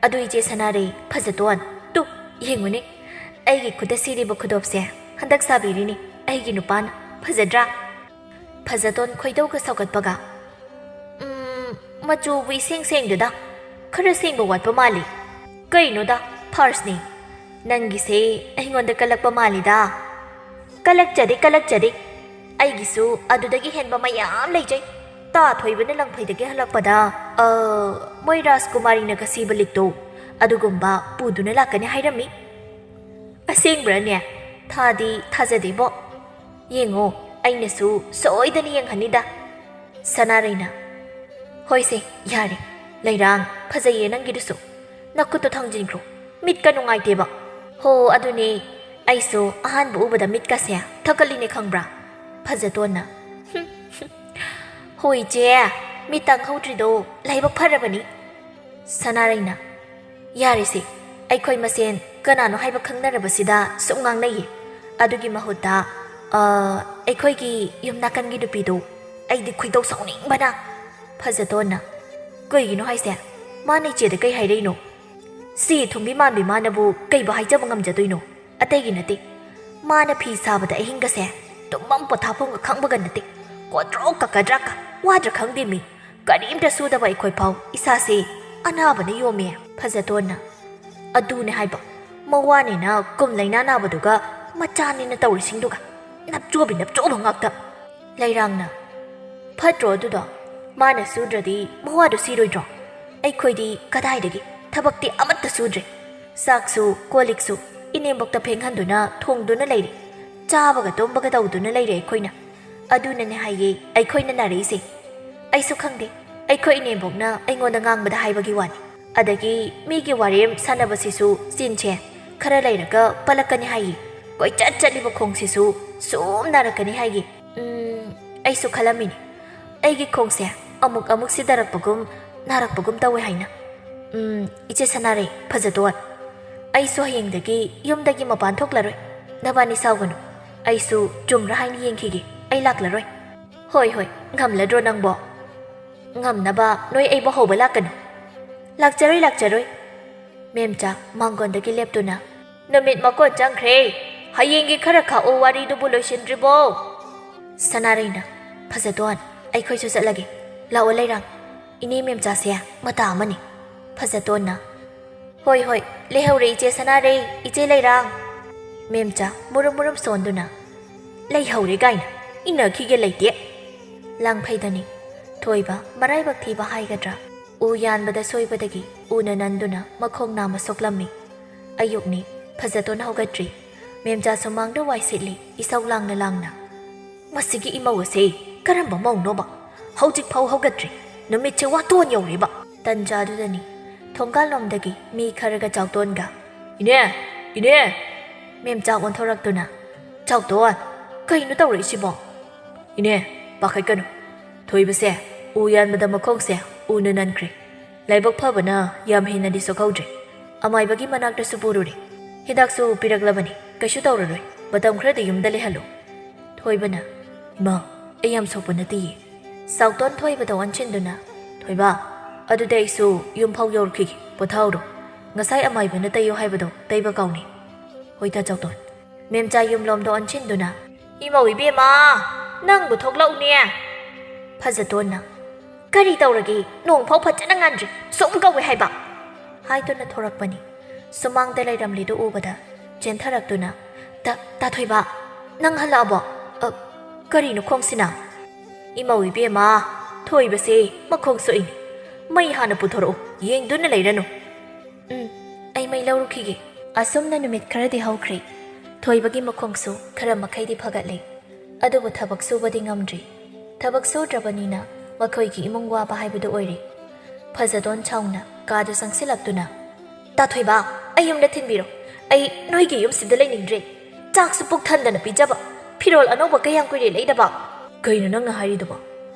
ꯑꯗꯨ ꯏꯆꯦ ꯁꯅꯥꯔꯩ, ꯐꯖꯇꯣꯟ, ꯇꯨ, ꯌꯦꯡꯉꯨꯅꯦ꯫ ꯑꯩꯒꯤ ꯈꯨꯠꯇ ꯁꯤꯔꯤꯕ ꯈꯨꯗꯣꯞꯁꯦ ꯍꯟꯗꯛ ꯁꯥꯕꯤꯔꯤꯅꯤ ꯑꯩꯒꯤ ꯅꯨꯄꯥꯅ꯫ ꯐꯖꯗ꯭ꯔꯥ?" ꯐꯖꯇꯣꯟ ꯈꯣꯏꯗꯧꯒ ꯁꯥꯎꯒꯠꯄꯒ, "ꯎꯝ, ꯃꯆꯨꯕꯨ ꯏꯁꯦꯡ ꯁꯦꯡꯗꯦꯗ꯫ ꯈꯔ ꯁꯦꯡꯕ ꯋꯥꯠꯄ ꯃꯥꯜꯂꯤ꯫ ꯀꯩꯅꯣꯗ, ꯐꯥꯔꯁꯅꯤ꯫ ꯅꯪꯒꯤꯁꯦ ꯑꯩꯉꯣꯟꯗ ꯀꯜꯂꯛꯄ ꯃꯥꯜꯂꯤꯗ꯫" "ꯀꯜꯂꯛꯆꯗꯦ, ꯀꯜꯂꯛꯆꯗꯦ꯫ ꯑꯩꯒꯤꯁꯨ ꯑꯗꯨꯗꯒꯤ ꯍꯦꯟꯕ ꯃꯌꯥꯝ ꯂꯩꯖꯩ꯫ ꯇꯥ ꯊꯣꯏꯕꯅ ꯂꯪꯐꯩꯗꯒꯤ ꯍꯜꯂꯛꯄꯗ, ꯑ, ꯃꯣꯏ ꯔꯥꯖꯀꯨꯃꯥꯔꯤꯅꯒ ꯁꯤꯕ ꯂꯤꯛꯇꯣ, ꯑꯗꯨꯒꯨꯝꯕ ꯄꯨꯗꯨꯅ ꯂꯥꯛꯀꯅꯤ ꯍꯥꯏꯔꯝꯃꯤ꯫" "ꯑꯁꯦꯡꯕ꯭ꯔꯅꯦ? ꯊꯥꯗꯤ ꯊꯥꯖꯗꯦꯕꯣ꯫ ꯌꯦꯡꯉꯣ, ꯑꯩꯅꯁꯨ ꯁꯣꯏꯗꯅ ꯌꯦꯡꯍꯟꯅꯤꯗ꯫" ꯁꯅꯥꯔꯩꯅ, "ꯍꯣꯏꯁꯦ, ꯌꯥꯔꯦ꯫ ꯂꯩꯔꯥꯡ, ꯐꯖꯩꯌꯦ ꯅꯪꯒꯤꯗꯨꯁꯨ꯫ ꯅꯈꯨꯠꯇꯣ ꯊꯥꯡꯖꯤꯟꯈ꯭ꯔꯣ꯫ ꯃꯤꯠꯀ ꯅꯨꯡꯉꯥꯏꯇꯦꯕ꯫" "ꯍꯣ, ꯑꯗꯨꯅꯦ꯫ ꯑꯩꯁꯨ ꯑꯍꯥꯟꯕ ꯎꯕꯗ ꯃꯤꯠꯀꯁꯦ ꯊꯛꯀꯠꯂꯤꯅꯦ ꯈꯪꯕ꯭ꯔꯥ?" ꯐꯖꯇꯣꯟꯅ, "ꯍꯣ ꯏꯆꯦ, ꯃꯤꯠ ꯇꯥꯡꯍꯧꯗ꯭ꯔꯤꯗꯣ ꯂꯥꯏꯕꯛ ꯐꯔꯕꯅꯤ꯫" ꯁꯅꯥꯔꯩꯅ, "ꯌꯥꯔꯦꯁꯦ, ꯑꯩꯈꯣꯏ ꯃꯁꯦꯟ ꯀꯅꯥꯅꯣ ꯍꯥꯏꯕ ꯈꯪꯅꯔꯕꯁꯤꯗ ꯁꯨꯝ ꯉꯥꯡꯅꯩꯌꯦ꯫ ꯑꯗꯨꯒꯤ ꯃꯍꯨꯠꯇ, ꯑ, ꯑꯩꯈꯣꯏꯒꯤ ꯌꯨꯝ ꯅꯥꯀꯟꯒꯤ ꯅꯨꯄꯤꯗꯣ, ꯑꯩꯗꯤ ꯈꯣꯏꯗꯧ ꯁꯥꯎꯅꯤꯡꯕꯅ꯫" ꯐꯖꯇꯣꯟꯅ, "ꯀꯩꯒꯤꯅꯣ ꯍꯥꯏꯁꯦ? ꯃꯥꯅ ꯏꯆꯦꯗ ꯀꯩ ꯍꯥꯏꯔꯛꯏꯅꯣ? ꯁꯤ ꯊꯨꯝꯕꯤ ꯃꯥꯟꯕꯤ ꯃꯥꯅꯕꯨ ꯀꯩꯕꯨ ꯍꯥꯏꯖꯕ ꯉꯝꯖꯗꯣꯏꯅꯣ? ꯑꯇꯩꯒꯤ ꯅꯠꯇꯦ꯫ ꯃꯥꯅ ꯐꯤ ꯁꯥꯕꯗ ꯑꯍꯤꯡꯒꯁꯦ ꯇꯨꯝꯐꯝ ꯄꯣꯊꯥꯐꯝꯒ ꯈꯪꯕꯒ ꯅꯠꯇꯦ꯫ ꯀꯣꯗ꯭ꯔꯣꯛꯀ ꯀꯗ꯭ꯔꯥꯛꯀ ꯋꯥꯗ꯭ꯔꯥ ꯈꯪꯗꯦ ꯃꯤ꯫ ꯀꯔꯤꯝꯇ ꯁꯨꯗꯕ ꯑꯩꯈꯣꯏ ꯐꯥꯎ ꯏꯁꯥꯁꯦ ꯑꯅꯥꯕꯅ ꯌꯣꯝꯃꯦ꯫" ꯐꯖꯇꯣꯟꯅ, "ꯑꯗꯨꯅꯦ ꯍꯥꯏꯕ, ꯃꯋꯥꯅꯦꯅ ꯀꯨꯝ ꯂꯩꯅꯥ ꯅꯥꯕꯗꯨꯒ ꯃꯆꯥꯅꯦꯅ ꯇꯧꯔꯤꯁꯤꯡꯗꯨꯒ꯫ ꯅꯞꯆꯣꯕꯤ ꯅꯞꯆꯣꯕ ꯉꯥꯛꯇ꯫ ꯂꯩꯔꯥꯡꯅ, "ꯐꯠꯇ꯭ꯔꯣ ꯑꯗꯨꯗꯣ? ꯃꯥꯅ ꯁꯨꯗ꯭ꯔꯗꯤ ꯃꯋꯥꯗꯣ ꯁꯤꯔꯣꯏꯗ꯭ꯔꯣ? ꯑꯩꯈꯣꯏꯗꯤ ꯀꯗꯥꯏꯗꯒꯤ ꯊꯕꯛꯇꯤ ꯑꯃꯠꯇ ꯁꯨꯗ꯭ꯔꯦ꯫ ꯆꯥꯛꯁꯨ ꯀꯣꯜ ꯂꯤꯛꯁꯨ ꯏꯅꯦꯝꯕꯣꯛꯇ ꯐꯦꯡꯍꯟꯗꯨꯅ ꯊꯣꯡꯗꯨꯅ ꯂꯩꯔꯦ꯫ ꯆꯥꯕꯒ ꯇꯨꯝꯕꯒ ꯇꯧꯗꯨꯅ ꯂꯩꯔꯦ ꯑꯩꯈꯣꯏꯅ꯫ ꯑꯗꯨꯅꯅꯦ ꯍꯥꯏꯌꯦ ꯑꯩꯈꯣꯏꯅ ꯅꯥꯔꯛꯏꯁꯦ꯫ ꯑꯩꯁꯨ ꯈꯪꯗꯦ, ꯑꯩꯈꯣꯏ ꯏꯅꯦꯝꯕꯣꯛꯅ ꯑꯩꯉꯣꯟꯗ ꯉꯥꯡꯕꯗ ꯍꯥꯏꯕꯒꯤ ꯋꯥꯅꯤ꯫ ꯑꯗꯒꯤ ꯃꯤꯒꯤ ꯋꯥꯔꯦꯝ ꯁꯥꯟꯅꯕꯁꯤꯁꯨ ꯆꯤꯟꯁꯦ ꯈꯔ ꯂꯩꯔꯒ ꯄꯜꯂꯛꯀꯅꯤ ꯍꯥꯏꯌꯦ꯫ ꯀꯣꯏꯆꯠ ꯆꯠꯂꯤꯕ ꯈꯣꯡꯁꯤꯁꯨ ꯁꯨꯝ ꯅꯥꯔꯛꯀꯅꯤ ꯍꯥꯏꯌꯦ꯫ ꯎꯝ, ꯑꯩꯁꯨ ꯈꯜꯂꯝꯃꯤꯅꯦ, ꯑꯩꯒꯤ ꯈꯣꯡꯁꯦ ꯑꯃꯨꯛ ꯑꯃꯨꯛ ꯁꯤꯊꯔꯛꯄꯒꯨꯝ ꯅꯥꯔꯛꯄꯒꯨꯝ ꯇꯧꯋꯦ ꯍꯥꯏꯅ꯫ ꯎꯝ, ꯏꯆꯦ ꯁꯅꯥꯔꯩ, ꯐꯖꯗꯣꯟ, ꯑꯩꯁꯨ ꯍꯌꯦꯡꯗꯒꯤ ꯌꯨꯝꯗꯒꯤ ꯃꯄꯥꯟ ꯊꯣꯛꯂꯔꯣꯏ꯫ ꯅꯕꯥꯅꯤ ꯁꯥꯎꯒꯅꯨ, ꯑꯩꯁꯨ ꯆꯨꯝꯕ꯭ꯔꯥ ꯍꯥꯏꯅ ꯌꯦꯡꯈꯤꯒꯦ꯫ ꯑꯩ ꯂꯥꯛꯂꯔꯣꯏ꯫ ꯍꯣꯏ, ꯍꯣꯏ, ꯉꯝꯂꯗ꯭ꯔꯣ ꯅꯪꯕꯣ? ꯉꯝꯅꯕ ꯅꯣꯏ ꯑꯩꯕꯨ ꯍꯧꯕ ꯂꯥꯛꯀꯅꯨ꯫ ꯂꯥꯛꯆꯔꯣꯏ, ꯂꯥꯛꯆꯔꯣꯏ꯫ ꯃꯦꯝꯆꯥ ꯃꯥꯡꯒꯣꯟꯗꯒꯤ ꯂꯦꯞꯇꯨꯅ, "ꯅꯨꯃꯤꯠ ꯃꯀꯣꯟ ꯆꯪꯈ꯭ꯔꯦ꯫ ꯍꯌꯦꯡꯒꯤ ꯈꯔ ꯈꯥꯛꯎ, ꯋꯥꯔꯤꯗꯨꯕꯨ ꯂꯣꯏꯁꯤꯟꯗ꯭ꯔꯤꯕꯣ?" ꯁꯅꯥꯔꯩꯅ, "ꯐꯖꯗꯣꯟ, ꯑꯩꯈꯣꯏꯁꯨ ꯆꯠꯂꯒꯦ꯫ ꯂꯥꯛꯑꯣ ꯂꯩꯔꯥꯡ, ꯏꯅꯦ ꯃꯦꯝꯆꯥꯁꯦ ꯃꯇꯥ ꯑꯃꯅꯤ꯫" ꯐꯖꯗꯣꯟꯅ, "ꯍꯣꯏ, ꯍꯣꯏ, ꯂꯩꯍꯧꯔꯦ ꯏꯆꯦ ꯁꯅꯥꯔꯩ, ꯏꯆꯦ ꯂꯩꯔꯥꯡ꯫" ꯃꯦꯝꯆꯥ ꯃꯨꯔꯨꯝ ꯃꯨꯔꯨꯝ ꯁꯣꯟꯗꯨꯅ, "ꯂꯩꯍꯧꯔꯦ ꯀꯥꯏꯅ ꯏꯟꯅꯈꯤꯒꯦ ꯂꯩꯇꯦ꯫" ꯂꯥꯡꯐꯩꯗꯅꯤ꯫ ꯊꯣꯏꯕ ꯃꯔꯥꯏꯕꯛ ꯊꯤꯕ ꯍꯥꯏꯒꯗ꯭ꯔꯥ, ꯎ ꯌꯥꯟꯕꯗ ꯁꯣꯏꯕꯗꯒꯤ ꯎꯅ ꯅꯟꯗꯨꯅ ꯃꯈꯣꯡ ꯅꯥꯝꯃ ꯁꯣꯛꯂꯝꯃꯤ꯫ ꯑꯌꯨꯛꯅꯤ, ꯐꯖꯗꯣꯟ ꯍꯧꯒꯠꯇ꯭ꯔꯤ꯫ ꯃꯦꯝꯆꯥ ꯁꯨꯃꯥꯡꯗ ꯋꯥꯏ ꯁꯤꯠꯂꯤ, ꯏꯁꯧ ꯂꯥꯡꯅ ꯂꯥꯡꯅ꯫ "ꯃꯁꯤꯒꯤ ꯏꯃꯧ ꯑꯁꯦ ꯀꯔꯝꯕ ꯃꯧꯅꯣꯕ? ꯍꯧꯖꯤꯛ ꯐꯥꯎ ꯍꯧꯒꯠꯇ꯭ꯔꯤ꯫ ꯅꯨꯃꯤꯠꯁꯦ ꯋꯥꯇꯣꯟ ꯌꯧꯔꯦꯕ꯫" ꯇꯟꯖꯥꯗꯨꯗꯅꯤ ꯊꯣꯡꯒꯥꯜꯂꯣꯝꯗꯒꯤ ꯃꯤ ꯈꯔꯒ ꯆꯥꯎꯇꯣꯟꯒ, "ꯏꯅꯦ! ꯏꯅꯦ!" ꯃꯦꯝꯆꯥ ꯑꯣꯟꯊꯣꯔꯛꯇꯨꯅ, "ꯆꯥꯎꯇꯣꯟ, ꯀꯩꯅꯣ ꯇꯧꯔꯛꯏꯁꯤꯕꯣ?" "ꯏꯅꯦ, ꯄꯥꯈꯠꯀꯅꯨ꯫ ꯊꯣꯏꯕꯁꯦ ꯎ ꯌꯥꯟꯕꯗ ꯃꯈꯣꯡꯁꯦ ꯎꯅ ꯅꯟꯈ꯭ꯔꯦ꯫ ꯂꯥꯏꯕꯛ ꯐꯕꯅ ꯌꯥꯝ ꯍꯦꯟꯅꯗꯤ ꯁꯣꯛꯍꯧꯗ꯭ꯔꯦ꯫ ꯑꯃꯥꯏꯕꯒꯤ ꯃꯅꯥꯛꯇꯁꯨ ꯄꯨꯔꯨꯔꯦ꯫ ꯍꯤꯗꯥꯛꯁꯨ ꯄꯤꯔꯛꯂꯕꯅꯤ꯫ ꯀꯩꯁꯨ ꯇꯧꯔꯔꯣꯏ꯫ ꯃꯇꯝ ꯈꯔꯗꯤ ꯌꯨꯝꯗ ꯂꯩꯍꯜꯂꯨ꯫" ꯊꯣꯏꯕꯅ, "ꯏꯃꯥ, ꯑꯩ ꯌꯥꯝ ꯁꯣꯛꯄ ꯅꯠꯇꯤꯌꯦ꯫" ꯆꯥꯎꯇꯣꯟ ꯊꯣꯏꯕꯗ ꯑꯣꯟꯁꯤꯟꯗꯨꯅ, "ꯊꯣꯏꯕ, ꯑꯗꯨꯗꯤ ꯑꯩꯁꯨ ꯌꯨꯝ ꯐꯥꯎ ꯌꯧꯔꯛꯈꯤꯒꯦ꯫ ꯄꯣꯊꯥꯍꯧꯔꯣ꯫ ꯉꯁꯥꯏ ꯑꯃꯥꯏꯕꯅ ꯇꯩꯌꯣ ꯍꯥꯏꯕꯗꯣ ꯇꯩꯕ ꯀꯥꯎꯅꯤ꯫" "ꯍꯣꯏꯗ ꯆꯥꯎꯇꯣꯟ꯫" ꯃꯦꯝꯆꯥ ꯌꯨꯝꯂꯣꯝꯗ ꯑꯣꯟꯁꯤꯟꯗꯨꯅ, "ꯏꯃꯧ ꯏꯕꯦꯝꯃ, ꯅꯪꯕꯨ ꯊꯣꯛꯂꯛꯎꯅꯦ꯫" ꯐꯖꯇꯣꯟꯅ, "ꯀꯔꯤ ꯇꯧꯔꯒꯦ? ꯅꯣꯡ ꯐꯥꯎ ꯐꯖꯅ ꯉꯥꯟꯗ꯭ꯔꯤ, ꯁꯨꯝ ꯀꯧꯋꯦ ꯍꯥꯏꯕ?" ꯍꯥꯏꯗꯨꯅ ꯊꯣꯔꯛꯄꯅꯤ꯫ ꯁꯨꯃꯥꯡꯗ ꯂꯩꯔꯝꯂꯤꯗꯨ ꯎꯕꯗ ꯆꯦꯟꯊꯔꯛꯇꯨꯅ, "ꯇ-, ꯇꯥ ꯊꯣꯏꯕ!" ꯅꯪ ꯍꯜꯂꯛꯑꯕꯣ? ꯑ, ꯀꯔꯤꯅꯣ ꯈꯣꯡꯁꯤꯅ? ꯏꯃꯧ ꯏꯕꯦꯝꯃ, ꯊꯣꯏꯕꯁꯦ ꯃꯈꯣꯡ ꯁꯣꯛꯏꯅꯦ꯫ ꯃꯩ ꯍꯥꯟꯅ ꯄꯨꯊꯣꯔꯛꯎ, ꯌꯦꯡꯗꯨꯅ ꯂꯩꯔꯅꯨ꯫ ꯎꯝ, ꯑꯩ ꯃꯩ ꯂꯧꯔꯨꯈꯤꯒꯦ꯫ ꯑꯁꯨꯝꯅ ꯅꯨꯃꯤꯠ ꯈꯔꯗꯤ ꯍꯧꯈ꯭ꯔꯦ꯫ ꯊꯣꯏꯕꯒꯤ ꯃꯈꯣꯡꯁꯨ ꯈꯔ ꯃꯈꯩꯗꯤ ꯐꯒꯠꯂꯦ꯫ ꯑꯗꯨꯕꯨ ꯊꯕꯛ ꯁꯨꯕꯗꯤ ꯉꯝꯗ꯭ꯔꯤ꯫ ꯊꯕꯛ ꯁꯨꯗ꯭ꯔꯕꯅꯤꯅ ꯃꯈꯣꯏꯒꯤ ꯏꯃꯨꯡ ꯋꯥꯕ ꯍꯥꯏꯕꯗꯨ ꯑꯣꯏꯔꯦ꯫ ꯐꯖꯗꯣꯟ ꯁꯥꯎꯅ ꯀꯥꯗ ꯆꯪꯁꯤꯜꯂꯛꯇꯨꯅ, "ꯇꯥꯊꯣꯏꯕ, ꯑꯩ ꯌꯨꯝꯗ ꯊꯤꯟꯕꯤꯔꯣ꯫ ꯑꯩ ꯅꯣꯏꯒꯤ ꯌꯨꯝꯁꯤꯗ ꯂꯩꯅꯤꯡꯗ꯭ꯔꯦ꯫ ꯆꯥꯛꯁꯨ ꯄꯨꯛ ꯊꯟꯗꯅ ꯄꯤꯖꯕ, ꯐꯤꯔꯣꯜ ꯑꯅꯧꯕ ꯀꯌꯥꯝ ꯀꯨꯏꯔꯦ ꯂꯩꯗꯕ?" "ꯀꯩꯅꯣ ꯅꯪꯅ ꯍꯥꯏꯔꯤꯗꯨꯕꯣ?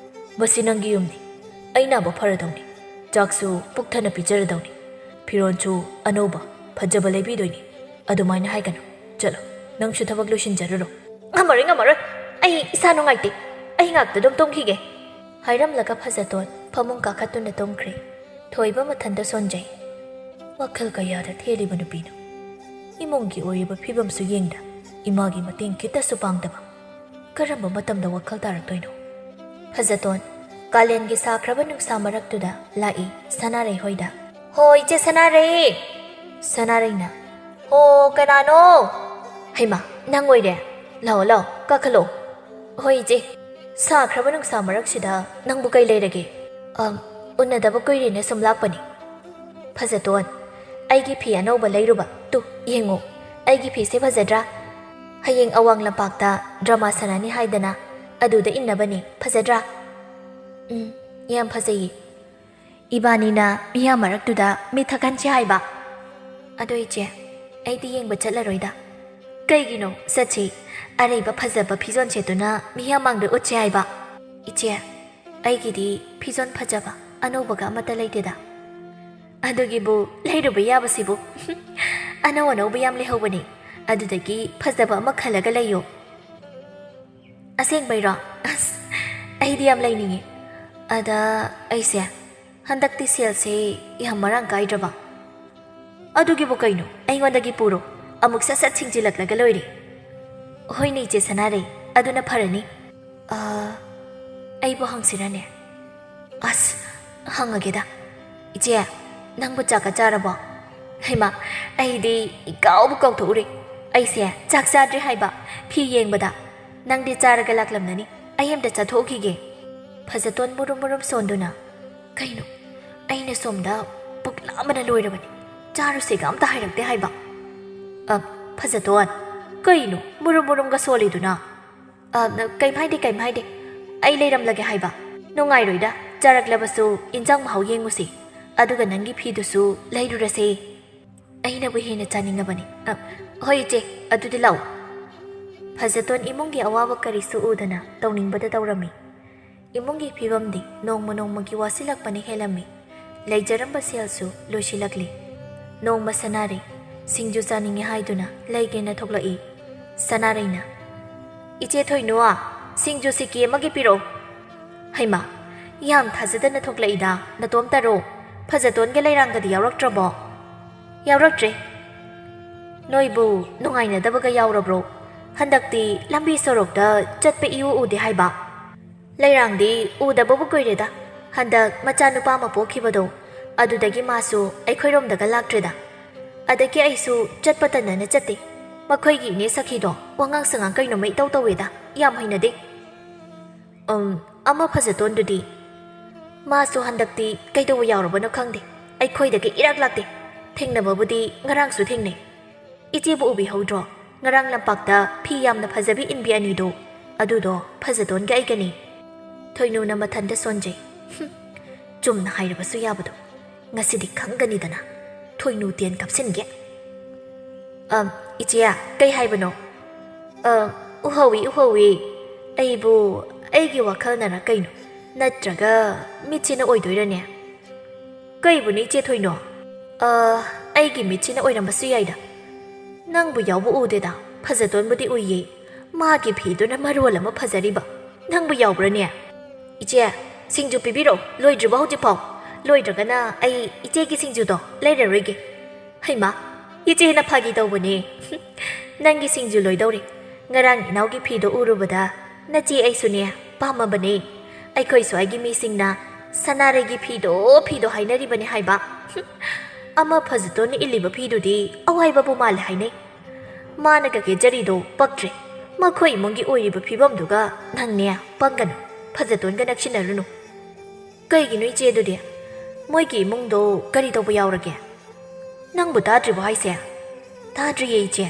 ꯃꯁꯤ ꯅꯪꯒꯤ ꯌꯨꯝꯅꯤ꯫ ꯑꯩ ꯅꯥꯕ ꯐꯔꯗꯧꯅꯤ꯫ ꯆꯥꯛꯁꯨ ꯄꯨꯛ ꯊꯟꯅ ꯄꯤꯖꯔꯗꯧꯅꯤ꯫ ꯐꯤꯔꯣꯜꯁꯨ ꯑꯅꯧꯕ ꯐꯖꯕ ꯂꯩꯕꯤꯗꯣꯏꯅꯤ꯫ ꯑꯗꯨꯃꯥꯏꯅ ꯍꯥꯏꯒꯅꯨ꯫ ꯆꯠꯂꯣ, ꯅꯪꯁꯨ ꯊꯕꯛ ꯂꯣꯏꯁꯤꯟꯖꯔꯨꯔꯣ꯫" "ꯉꯝꯃꯔꯣꯏ, ꯉꯝꯃꯔꯣꯏ꯫ ꯑꯩ ꯏꯁꯥ ꯅꯨꯡꯉꯥꯏꯇꯦ꯫ ꯑꯩ ꯉꯥꯛꯇ ꯑꯗꯨꯝ ꯇꯨꯝꯈꯤꯒꯦ꯫" ꯍꯥꯏꯔꯝꯂꯒ ꯐꯖꯇꯣꯟ ꯐꯃꯨꯡ ꯀꯥꯈꯠꯇꯨꯅ ꯇꯨꯝꯈ꯭ꯔꯦ꯫ ꯊꯣꯏꯕ ꯃꯊꯟꯇ ꯁꯣꯟꯖꯩ꯫ ꯋꯥꯈꯜ ꯀꯌꯥꯗ ꯊꯦꯜꯂꯤꯕ ꯅꯨꯄꯤꯅꯣ꯫ ꯏꯃꯨꯡꯒꯤ ꯑꯣꯏꯔꯤꯕ ꯐꯤꯕꯝꯁꯨ ꯌꯦꯡꯗ, ꯏꯃꯥꯒꯤ ꯃꯇꯦꯡ ꯈꯤꯇꯁꯨ ꯄꯥꯡꯗꯕ꯫ ꯀꯔꯝꯕ ꯃꯇꯝꯗ ꯋꯥꯈꯜ ꯇꯥꯔꯛꯇꯣꯏꯅꯣ? ꯐꯖꯇꯣꯟ, ꯀꯥꯂꯦꯟꯒꯤ ꯁꯥꯈ꯭ꯔꯕ ꯅꯨꯡꯁꯥ ꯃꯔꯛꯇꯨꯗ ꯂꯥꯛꯏ ꯁꯅꯥꯔꯩ ꯍꯣꯏꯗ꯫ "ꯍꯣ, ꯏꯆꯦ ꯁꯅꯥꯔꯩ!" ꯁꯅꯥꯔꯩꯅ, "ꯍꯣ, ꯀꯅꯥꯅꯣ? ꯍꯩꯃꯥ, ꯅꯪ ꯑꯣꯏꯔꯦ꯫ ꯂꯥꯛꯑꯣ, ꯂꯥꯛꯑꯣ, ꯀꯥꯈꯠꯂꯛꯑꯣ꯫" "ꯍꯣꯏ, ꯏꯆꯦ꯫ ꯁꯥꯈ꯭ꯔꯕ ꯅꯨꯡꯁꯥ ꯃꯔꯛꯁꯤꯗ ꯅꯪꯕꯨ ꯀꯩ ꯂꯩꯔꯒꯦ?" "ꯑꯝ, ꯎꯅꯗꯕ ꯀꯨꯏꯔꯦꯅ ꯁꯨꯝ ꯂꯥꯛꯄꯅꯤ꯫" "ꯐꯖꯇꯣꯟ, ꯑꯩꯒꯤ ꯐꯤ ꯑꯅꯧꯕ ꯂꯩꯔꯨꯕ꯫ ꯇꯨ, ꯌꯦꯡꯉꯨ꯫ ꯑꯩꯒꯤ ꯐꯤꯁꯦ ꯐꯖꯗ꯭ꯔꯥ? ꯍꯌꯦꯡ ꯑꯋꯥꯡ ꯂꯝꯄꯥꯛꯇ ꯗ꯭ꯔꯃꯥ ꯁꯥꯟꯅꯅꯤ ꯍꯥꯏꯗꯅ, ꯑꯗꯨꯗ ꯏꯟꯅꯕꯅꯤ꯫ ꯐꯖꯗ꯭ꯔꯥ?" "ꯎꯝ, ꯌꯥꯝ ꯐꯖꯩꯌꯦ꯫ ꯏꯕꯥꯅꯤꯅ ꯃꯤꯌꯥꯝ ꯃꯔꯛꯇꯨꯗ ꯃꯤꯠ ꯊꯛꯍꯟꯁꯤ ꯍꯥꯏꯕ?" "ꯑꯗꯣ ꯏꯆꯦ, ꯑꯩꯗꯤ ꯌꯦꯡꯕ ꯆꯠꯂꯔꯣꯏꯗ꯫" "ꯀꯩꯒꯤꯅꯣ? ꯆꯠꯁꯤ꯫ ꯑꯔꯩꯕ ꯐꯖꯕ ꯐꯤꯖꯣꯟ ꯁꯦꯠꯇꯨꯅ ꯃꯤꯌꯥꯝ ꯃꯥꯡꯗ ꯎꯠꯁꯤ ꯍꯥꯏꯕ?" "ꯏꯆꯦ, ꯑꯩꯒꯤꯗꯤ ꯐꯤꯖꯣꯟ ꯐꯖꯕ ꯑꯅꯧꯕꯒ ꯑꯃꯠꯇ ꯂꯩꯇꯦꯗ꯫" "ꯑꯗꯨꯒꯤꯕꯨ ꯂꯩꯔꯨꯕ ꯌꯥꯕꯁꯤꯕꯨ꯫ ꯑꯅꯧ ꯑꯅꯧꯕ ꯌꯥꯝ ꯂꯩꯍꯧꯕꯅꯦ꯫ ꯑꯗꯨꯗꯒꯤ ꯐꯖꯕ ꯑꯃ ꯈꯜꯂꯒ ꯂꯩꯌꯣ꯫" "ꯑꯁꯦꯡꯕꯩꯔꯣ? ꯑꯁ, ꯑꯩꯗꯤ ꯌꯥꯝ ꯂꯩꯅꯤꯡꯉꯦ꯫ ꯑꯗ ꯑꯩꯁꯦ, ꯍꯟꯗꯛꯇꯤ ꯁꯦꯜꯁꯦ ꯌꯥꯝ ꯃꯔꯥꯡ ꯀꯥꯏꯗ꯭ꯔꯕ꯫ ꯑꯗꯨꯒꯤꯕꯨ ꯀꯩꯅꯣ? ꯑꯩꯉꯣꯟꯗꯒꯤ ꯄꯨꯔꯣ꯫ ꯑꯃꯨꯛ ꯁꯠ ꯁꯠ ꯁꯤꯡꯖꯤꯜꯂꯛꯂꯒ ꯂꯣꯏꯔꯦ꯫" "ꯍꯣꯏꯅꯦ, ꯏꯆꯦ ꯁꯅꯥꯔꯩ, ꯑꯗꯨꯅ ꯐꯔꯅꯤ꯫ ꯑ, ꯑꯩꯕꯨ ꯍꯪꯁꯤꯔꯅꯦ? ꯑꯁ, ꯍꯪꯉꯒꯦꯗ꯫ ꯏꯆꯦ, ꯅꯪꯕꯨ ꯆꯥꯛꯀ ꯆꯥꯔꯕꯣ? ꯍꯩꯃꯥ, ꯑꯩꯗꯤ ꯏꯀꯥꯎꯕꯨ ꯀꯥꯎꯊꯣꯛꯎꯔꯦ꯫ ꯑꯩꯁꯦ ꯆꯥꯛ ꯆꯥꯗ꯭ꯔꯤ ꯍꯥꯏꯕ, ꯐꯤ ꯌꯦꯡꯕꯗ꯫ ꯅꯪꯗꯤ ꯆꯥꯔꯒ ꯂꯥꯛꯂꯝꯂꯅꯤ꯫ ꯑꯩ ꯑꯝꯇ ꯆꯠꯊꯣꯛꯎꯈꯤꯒꯦ꯫ ꯐꯖꯇꯣꯟ ꯃꯨꯔꯨꯝ ꯃꯨꯔꯨꯝ ꯁꯣꯟꯗꯨꯅ, "ꯀꯩꯅꯣ? ꯑꯩꯅ ꯁꯣꯝꯗ ꯄꯨꯛ ꯂꯥꯝꯕꯅ ꯂꯣꯏꯔꯕꯅꯤ꯫ ꯆꯥꯔꯨꯁꯦꯒ ꯑꯝꯇ ꯍꯥꯏꯔꯛꯇꯦ ꯍꯥꯏꯕ꯫" "ꯑ, ꯐꯖꯇꯣꯟ, ꯀꯩꯅꯣ ꯃꯨꯔꯨꯝ ꯃꯨꯔꯨꯝꯒ ꯁꯣꯜꯂꯤꯗꯨꯅ?" "ꯑ, ꯀꯩꯝ ꯍꯥꯏꯗꯦ, ꯀꯩꯝ ꯍꯥꯏꯗꯦ꯫ ꯑꯩ ꯂꯩꯔꯝꯂꯒꯦ ꯍꯥꯏꯕ꯫ ꯅꯨꯡꯉꯥꯏꯔꯣꯏꯗ, ꯆꯥꯔꯛꯂꯕꯁꯨ ꯏꯟꯖꯥꯡ ꯃꯍꯥꯎ ꯌꯦꯡꯉꯨꯁꯤ꯫ ꯑꯗꯨꯒ ꯅꯪꯒꯤ ꯐꯤꯗꯨꯁꯨ ꯂꯩꯔꯨꯔꯁꯦ꯫ ꯑꯩꯅꯕꯨ ꯍꯦꯟꯅ ꯆꯥꯅꯤꯡꯉꯕꯅꯤ꯫" "ꯑ, ꯍꯣꯏ ꯏꯆꯦ, ꯑꯗꯨꯗꯤ ꯂꯥꯛꯑꯣ꯫" ꯐꯖꯇꯣꯟ ꯏꯃꯨꯡꯒꯤ ꯑꯋꯥꯕ ꯀꯔꯤꯁꯨ ꯎꯗꯅ ꯇꯧꯅꯤꯡꯕꯗ ꯇꯧꯔꯝꯃꯤ꯫ ꯏꯃꯨꯡꯒꯤ ꯐꯤꯕꯝꯗꯤ ꯅꯣꯡꯃ ꯅꯣꯡꯃꯒꯤ ꯋꯥꯁꯤꯜꯂꯛꯄꯅ ꯍꯦꯜꯂꯝꯃꯤ꯫ ꯂꯩꯖꯔꯝꯕ ꯁꯦꯜꯁꯨ ꯂꯣꯏꯁꯤꯜꯂꯛꯂꯤ꯫ ꯅꯣꯡꯃ ꯁꯅꯥꯔꯩ ꯁꯤꯡꯖꯨ ꯆꯥꯅꯤꯡꯉꯦ ꯍꯥꯏꯗꯨꯅ ꯂꯩꯒꯦꯅ ꯊꯣꯛꯂꯛꯏ꯫ ꯁꯅꯥꯔꯩꯅ, "ꯏꯆꯦ ꯊꯣꯏꯅꯨ, ꯁꯤꯡꯖꯨ ꯁꯤꯀꯤ ꯑꯃꯒꯤ ꯄꯤꯔꯛꯑꯣ꯫" "ꯍꯩꯃꯥ, ꯌꯥꯝ ꯊꯥꯖꯗꯅ ꯊꯣꯛꯂꯛꯏꯗ, ꯅꯇꯣꯝꯇꯔꯣ? ꯐꯖꯇꯣꯟꯒ ꯂꯩꯔꯥꯡꯒꯗꯤ ꯌꯥꯎꯔꯛꯇ꯭ꯔꯕꯣ?" "ꯌꯥꯎꯔꯛꯇ꯭ꯔꯦ꯫" "ꯅꯣꯏꯕꯨ ꯅꯨꯡꯉꯥꯏꯅꯗꯕꯒ ꯌꯥꯎꯔꯕ꯭ꯔꯣ? ꯍꯟꯗꯛꯇꯤ ꯂꯝꯕꯤ ꯁꯣꯔꯣꯛꯇ ꯆꯠꯄ ꯏꯎ ꯎꯗꯦ ꯍꯥꯏꯕ꯫" "ꯂꯩꯔꯥꯡꯗꯤ ꯎꯗꯕꯕꯨ ꯀꯨꯏꯔꯦꯗ꯫ ꯍꯟꯗꯛ ꯃꯆꯥꯅꯨꯄꯥ ꯑꯃ ꯄꯣꯛꯈꯤꯕꯗꯣ, ꯑꯗꯨꯗꯒꯤ ꯃꯥꯁꯨ ꯑꯩꯈꯣꯏꯔꯣꯝꯗꯒ ꯂꯥꯛꯇ꯭ꯔꯦꯗ꯫ ꯑꯗꯒꯤ ꯑꯩꯁꯨ ꯆꯠꯄ ꯇꯟꯗꯅ ꯆꯠꯇꯦ꯫ ꯃꯈꯣꯏꯒꯤ ꯏꯅꯦ ꯁꯈꯤꯗꯣ ꯋꯥꯉꯥꯡ ꯁꯉꯥꯡ ꯀꯩꯅꯣꯝꯃ ꯏꯇꯧ ꯇꯧꯋꯦꯗ, ꯌꯥꯝ ꯍꯩꯅꯗꯦ꯫" "ꯎꯝ, ꯑꯃ ꯐꯖꯇꯣꯟꯗꯨꯗꯤ?" "ꯃꯥꯁꯨ ꯍꯟꯗꯛꯇꯤ ꯀꯩꯗꯧꯕ ꯌꯥꯎꯔꯕꯅꯣ ꯈꯪꯗꯦ, ꯑꯩꯈꯣꯏꯗꯒꯤ ꯏꯔꯥꯛ ꯂꯥꯛꯇꯦ꯫ ꯊꯦꯡꯅꯕꯕꯨꯗꯤ ꯉꯔꯥꯡꯁꯨ ꯊꯦꯡꯅꯩ꯫ ꯏꯆꯦꯕꯨ ꯎꯕꯤꯍꯧꯗ꯭ꯔꯣ? ꯉꯔꯥꯡ ꯂꯝꯄꯥꯛꯇ ꯐꯤ ꯌꯥꯝꯅ ꯐꯖꯕꯤ ꯏꯟꯕꯤ ꯑꯅꯤꯗꯣ, ꯑꯗꯨꯗꯣ ꯐꯖꯇꯣꯟꯒ ꯑꯩꯒꯅꯤ꯫" ꯊꯣꯏꯅꯨꯅ ꯃꯊꯟꯇ ꯁꯣꯟꯖꯩ꯫ "ꯍꯨꯝ, ꯆꯨꯝꯅ ꯍꯥꯏꯔꯕꯁꯨ ꯌꯥꯕꯗꯣ꯫ ꯉꯁꯤꯗꯤ ꯈꯪꯒꯅꯤꯗꯅ꯫ ꯊꯣꯏꯅꯨ ꯇꯦꯟ ꯀꯥꯞꯁꯤꯟꯒꯦ꯫" "ꯑ, ꯏꯆꯦ, ꯀꯩ ꯍꯥꯏꯕꯅꯣ?" "ꯑ, ꯎꯍꯧꯏ, ꯎꯍꯧꯏ꯫ ꯑꯩꯕꯨ ꯑꯩꯒꯤ ꯋꯥꯈꯜꯅꯔ ꯀꯩꯅꯣ? ꯅꯠꯇ꯭ꯔꯒ ꯃꯤꯠꯁꯤꯅ ꯑꯣꯏꯗꯣꯏꯔꯅꯦ?" "ꯀꯩꯕꯨꯅꯣ, ꯏꯆꯦ ꯊꯣꯏꯅꯣ?" "ꯑ, ꯑꯩꯒꯤ ꯃꯤꯠꯁꯤꯅ ꯑꯣꯏꯔꯝꯕꯁꯨ ꯌꯥꯏꯗ꯫ ꯅꯪꯕꯨ ꯌꯥꯎꯕ ꯎꯗꯦꯗ, ꯐꯖꯇꯣꯟꯕꯨꯗꯤ ꯎꯏꯌꯦ꯫ ꯃꯥꯒꯤ ꯐꯤꯗꯨꯅ ꯃꯔꯣꯜ ꯑꯃ ꯐꯖꯔꯤꯕ꯫ ꯅꯪꯕꯨ ꯌꯥꯎꯕ꯭ꯔꯅꯦ?" "ꯏꯆꯦ, ꯁꯤꯡꯖꯨ ꯄꯤꯕꯤꯔꯛꯑꯣ, ꯂꯣꯏꯗ꯭ꯔꯤꯕꯣ ꯍꯧꯖꯤꯛꯐꯥꯎ? ꯂꯣꯏꯗ꯭ꯔꯒꯅ ꯑꯩ ꯏꯆꯦꯒꯤ ꯁꯤꯡꯖꯨꯗꯣ ꯂꯩꯔꯔꯣꯏꯒꯦ꯫" "ꯍꯩꯃꯥ, ꯏꯆꯦꯅ ꯐꯥꯒꯤ ꯇꯧꯕꯅꯦ꯫ ꯅꯪꯒꯤ ꯁꯤꯡꯖꯨ ꯂꯣꯏꯗꯧꯔꯦ꯫ ꯉꯔꯥꯡ ꯏꯅꯥꯎꯒꯤ ꯐꯤꯗꯣ ꯎꯔꯨꯕꯗ ꯅꯆꯦ ꯑꯩꯁꯨꯅꯦ ꯄꯥꯝꯃꯕꯅꯦ꯫ ꯑꯩꯈꯣꯏ ꯁ꯭ꯋꯥꯏꯒꯤ ꯃꯤꯁꯤꯡꯅ ꯁꯅꯥꯔꯩꯒꯤ ꯐꯤꯗꯣ, ꯐꯤꯗꯣ ꯍꯥꯏꯅꯔꯤꯕꯅꯦ ꯍꯥꯏꯕ꯫ ꯑꯃ ꯐꯖꯇꯣꯟꯅ ꯏꯜꯂꯤꯕ ꯐꯤꯗꯨꯗꯤ ꯑꯋꯥꯏꯕꯕꯨ ꯃꯥꯜꯂꯦ ꯍꯥꯏꯅꯩ꯫ ꯃꯥꯅꯒ ꯀꯦꯖꯔꯤꯗꯣ ꯄꯛꯇ꯭ꯔꯦ꯫ ꯃꯈꯣꯏ ꯏꯃꯨꯡꯒꯤ ꯑꯣꯏꯔꯤꯕ ꯐꯤꯕꯝꯗꯨꯒ ꯅꯪꯅꯦ ꯄꯪꯒꯅꯨ꯫ ꯐꯖꯇꯣꯟꯒ ꯅꯛꯁꯤꯟꯅꯔꯨꯅꯨ꯫ ꯀꯩꯒꯤꯅꯣ ꯏꯆꯦ ꯑꯗꯨꯗꯤ? ꯃꯣꯏꯒꯤ ꯏꯃꯨꯡꯗꯣ ꯀꯔꯤ ꯇꯧꯕ ꯌꯥꯎꯔꯒꯦ? ꯅꯪꯕꯨ ꯇꯥꯗ꯭ꯔꯤꯕꯣ ꯍꯥꯏꯁꯦ? ꯇꯥꯗ꯭ꯔꯤꯌꯦ ꯏꯆꯦ꯫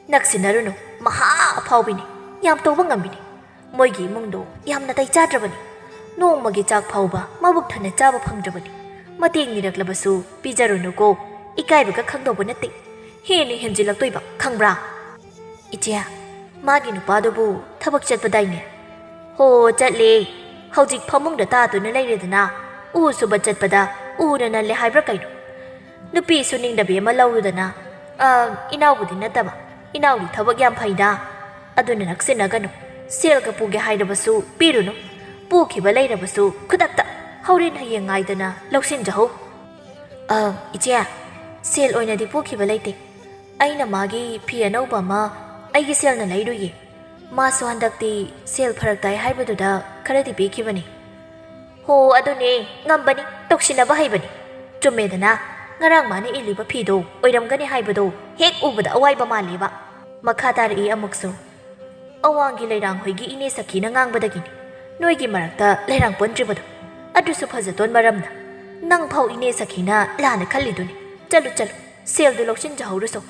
ꯅꯛꯁꯤꯟꯅꯔꯨꯅꯨ꯫ ꯃꯍꯥ ꯑꯐꯥꯎꯕꯤꯅꯤ꯫ ꯌꯥꯝ ꯇꯧꯕ ꯉꯝꯕꯤꯅꯤ꯫ ꯃꯣꯏꯒꯤ ꯏꯃꯨꯡꯗꯣ ꯌꯥꯝ ꯅꯥꯇꯩ ꯆꯥꯗ꯭ꯔꯕꯅꯤ꯫ ꯅꯣꯡꯃꯒꯤ ꯆꯥꯛ ꯐꯥꯎꯕ ꯃꯕꯨꯛ ꯊꯟꯅ ꯆꯥꯕ ꯐꯪꯗ꯭ꯔꯕꯅꯤ꯫ ꯃꯇꯦꯡ ꯅꯤꯔꯛꯂꯕꯁꯨ ꯄꯤꯖꯔꯨꯅꯨꯀꯣ꯫ ꯏꯀꯥꯏꯕꯒ ꯈꯪꯗꯧꯕ ꯅꯠꯇꯦ꯫ ꯍꯦꯟꯅ ꯍꯦꯟꯖꯤꯜꯂꯛꯇꯣꯏꯕ ꯈꯪꯕ꯭ꯔꯥ? ꯏꯆꯦ, ꯃꯥꯒꯤ ꯅꯨꯄꯥꯗꯨꯕꯨ ꯊꯕꯛ ꯆꯠꯄꯗꯥꯏꯅꯦ? ꯍꯣ, ꯆꯠꯂꯦ꯫ ꯍꯧꯖꯤꯛ ꯐꯃꯨꯡꯗ ꯇꯥꯗꯨꯅ ꯂꯩꯔꯦꯗꯅ꯫ ꯎ ꯁꯨꯕ ꯆꯠꯄꯗ ꯎꯅ ꯅꯜꯂꯦ ꯍꯥꯏꯕ꯭ꯔꯥ ꯀꯩꯅꯣ? ꯅꯨꯄꯤ ꯁꯨꯅꯤꯡꯗꯕꯤ ꯑꯃ ꯂꯧꯔꯨꯗꯅ꯫ ꯑ, ꯏꯅꯥꯎꯕꯨꯗꯤ ꯅꯠꯇꯕ꯫ ꯏꯅꯥꯎꯗꯤ ꯊꯕꯛ ꯌꯥꯝ ꯐꯩꯗ꯫ ꯑꯗꯨꯅ ꯅꯛꯁꯤꯟꯅꯒꯅꯨ꯫ ꯁꯦꯜꯒ ꯄꯨꯒꯦ ꯍꯥꯏꯔꯕꯁꯨ ꯄꯤꯔꯨꯅꯨ꯫ ꯄꯨꯈꯤꯕ ꯂꯩꯔꯕꯁꯨ ꯈꯨꯗꯛꯇ ꯍꯣꯔꯦꯟ ꯍꯌꯦꯡ ꯉꯥꯏꯗꯅ ꯂꯧꯁꯤꯟꯖꯍꯧ꯫ ꯑ, ꯏꯆꯦ, ꯁꯦꯜ ꯑꯣꯏꯅꯗꯤ ꯄꯨꯈꯤꯕ ꯂꯩꯇꯦ꯫ ꯑꯩꯅ ꯃꯥꯒꯤ ꯐꯤ ꯑꯅꯧꯕ ꯑꯃ ꯑꯩꯒꯤ ꯁꯦꯜꯅ ꯂꯩꯔꯨꯏꯌꯦ꯫ ꯃꯥꯁꯨ ꯍꯟꯗꯛꯇꯤ ꯁꯦꯜ ꯐꯔꯛ ꯇꯥꯏ ꯍꯥꯏꯕꯗꯨꯗ ꯈꯔꯗꯤ ꯄꯤꯈꯤꯕꯅꯤ꯫ ꯍꯣ, ꯑꯗꯨꯅꯦ, ꯉꯝꯕꯅꯤ, ꯇꯧꯁꯤꯟꯅꯕ ꯍꯩꯕꯅꯤ꯫ ꯆꯨꯝꯃꯦꯗꯅ, ꯉꯔꯥꯡ ꯃꯥꯅ ꯏꯜꯂꯤꯕ ꯐꯤꯗꯣ ꯑꯣꯏꯔꯝꯒꯅꯤ ꯍꯥꯏꯕꯗꯣ ꯍꯦꯛ ꯎꯕꯗ ꯑꯋꯥꯏꯕ ꯃꯥꯜꯂꯦꯕ꯫ ꯃꯈꯥ ꯇꯥꯔꯛꯏ ꯑꯃꯨꯛꯁꯨ꯫ ꯑꯋꯥꯡꯒꯤ ꯂꯩꯔꯥꯡꯍꯣꯏꯒꯤ ꯏꯅꯦ ꯁꯈꯤꯅ ꯉꯥꯡꯕꯗꯒꯤꯅꯤ ꯅꯣꯏꯒꯤ ꯃꯔꯛꯇ ꯂꯩꯔꯥꯡ ꯄꯣꯟꯗ꯭ꯔꯤꯕꯗꯣ꯫ ꯑꯗꯨꯁꯨ ꯐꯖꯇꯣꯟ ꯃꯔꯝꯅ꯫ ꯅꯪ ꯐꯥꯎ ꯏꯅꯦ ꯁꯈꯤꯅ ꯂꯥꯟꯅ ꯈꯜꯂꯤꯗꯨꯅꯤ꯫ ꯆꯠꯂꯨ, ꯆꯠꯂꯨ, ꯁꯦꯜꯗꯨ ꯂꯧꯁꯤꯟꯖꯍꯧꯔꯨꯁꯣ,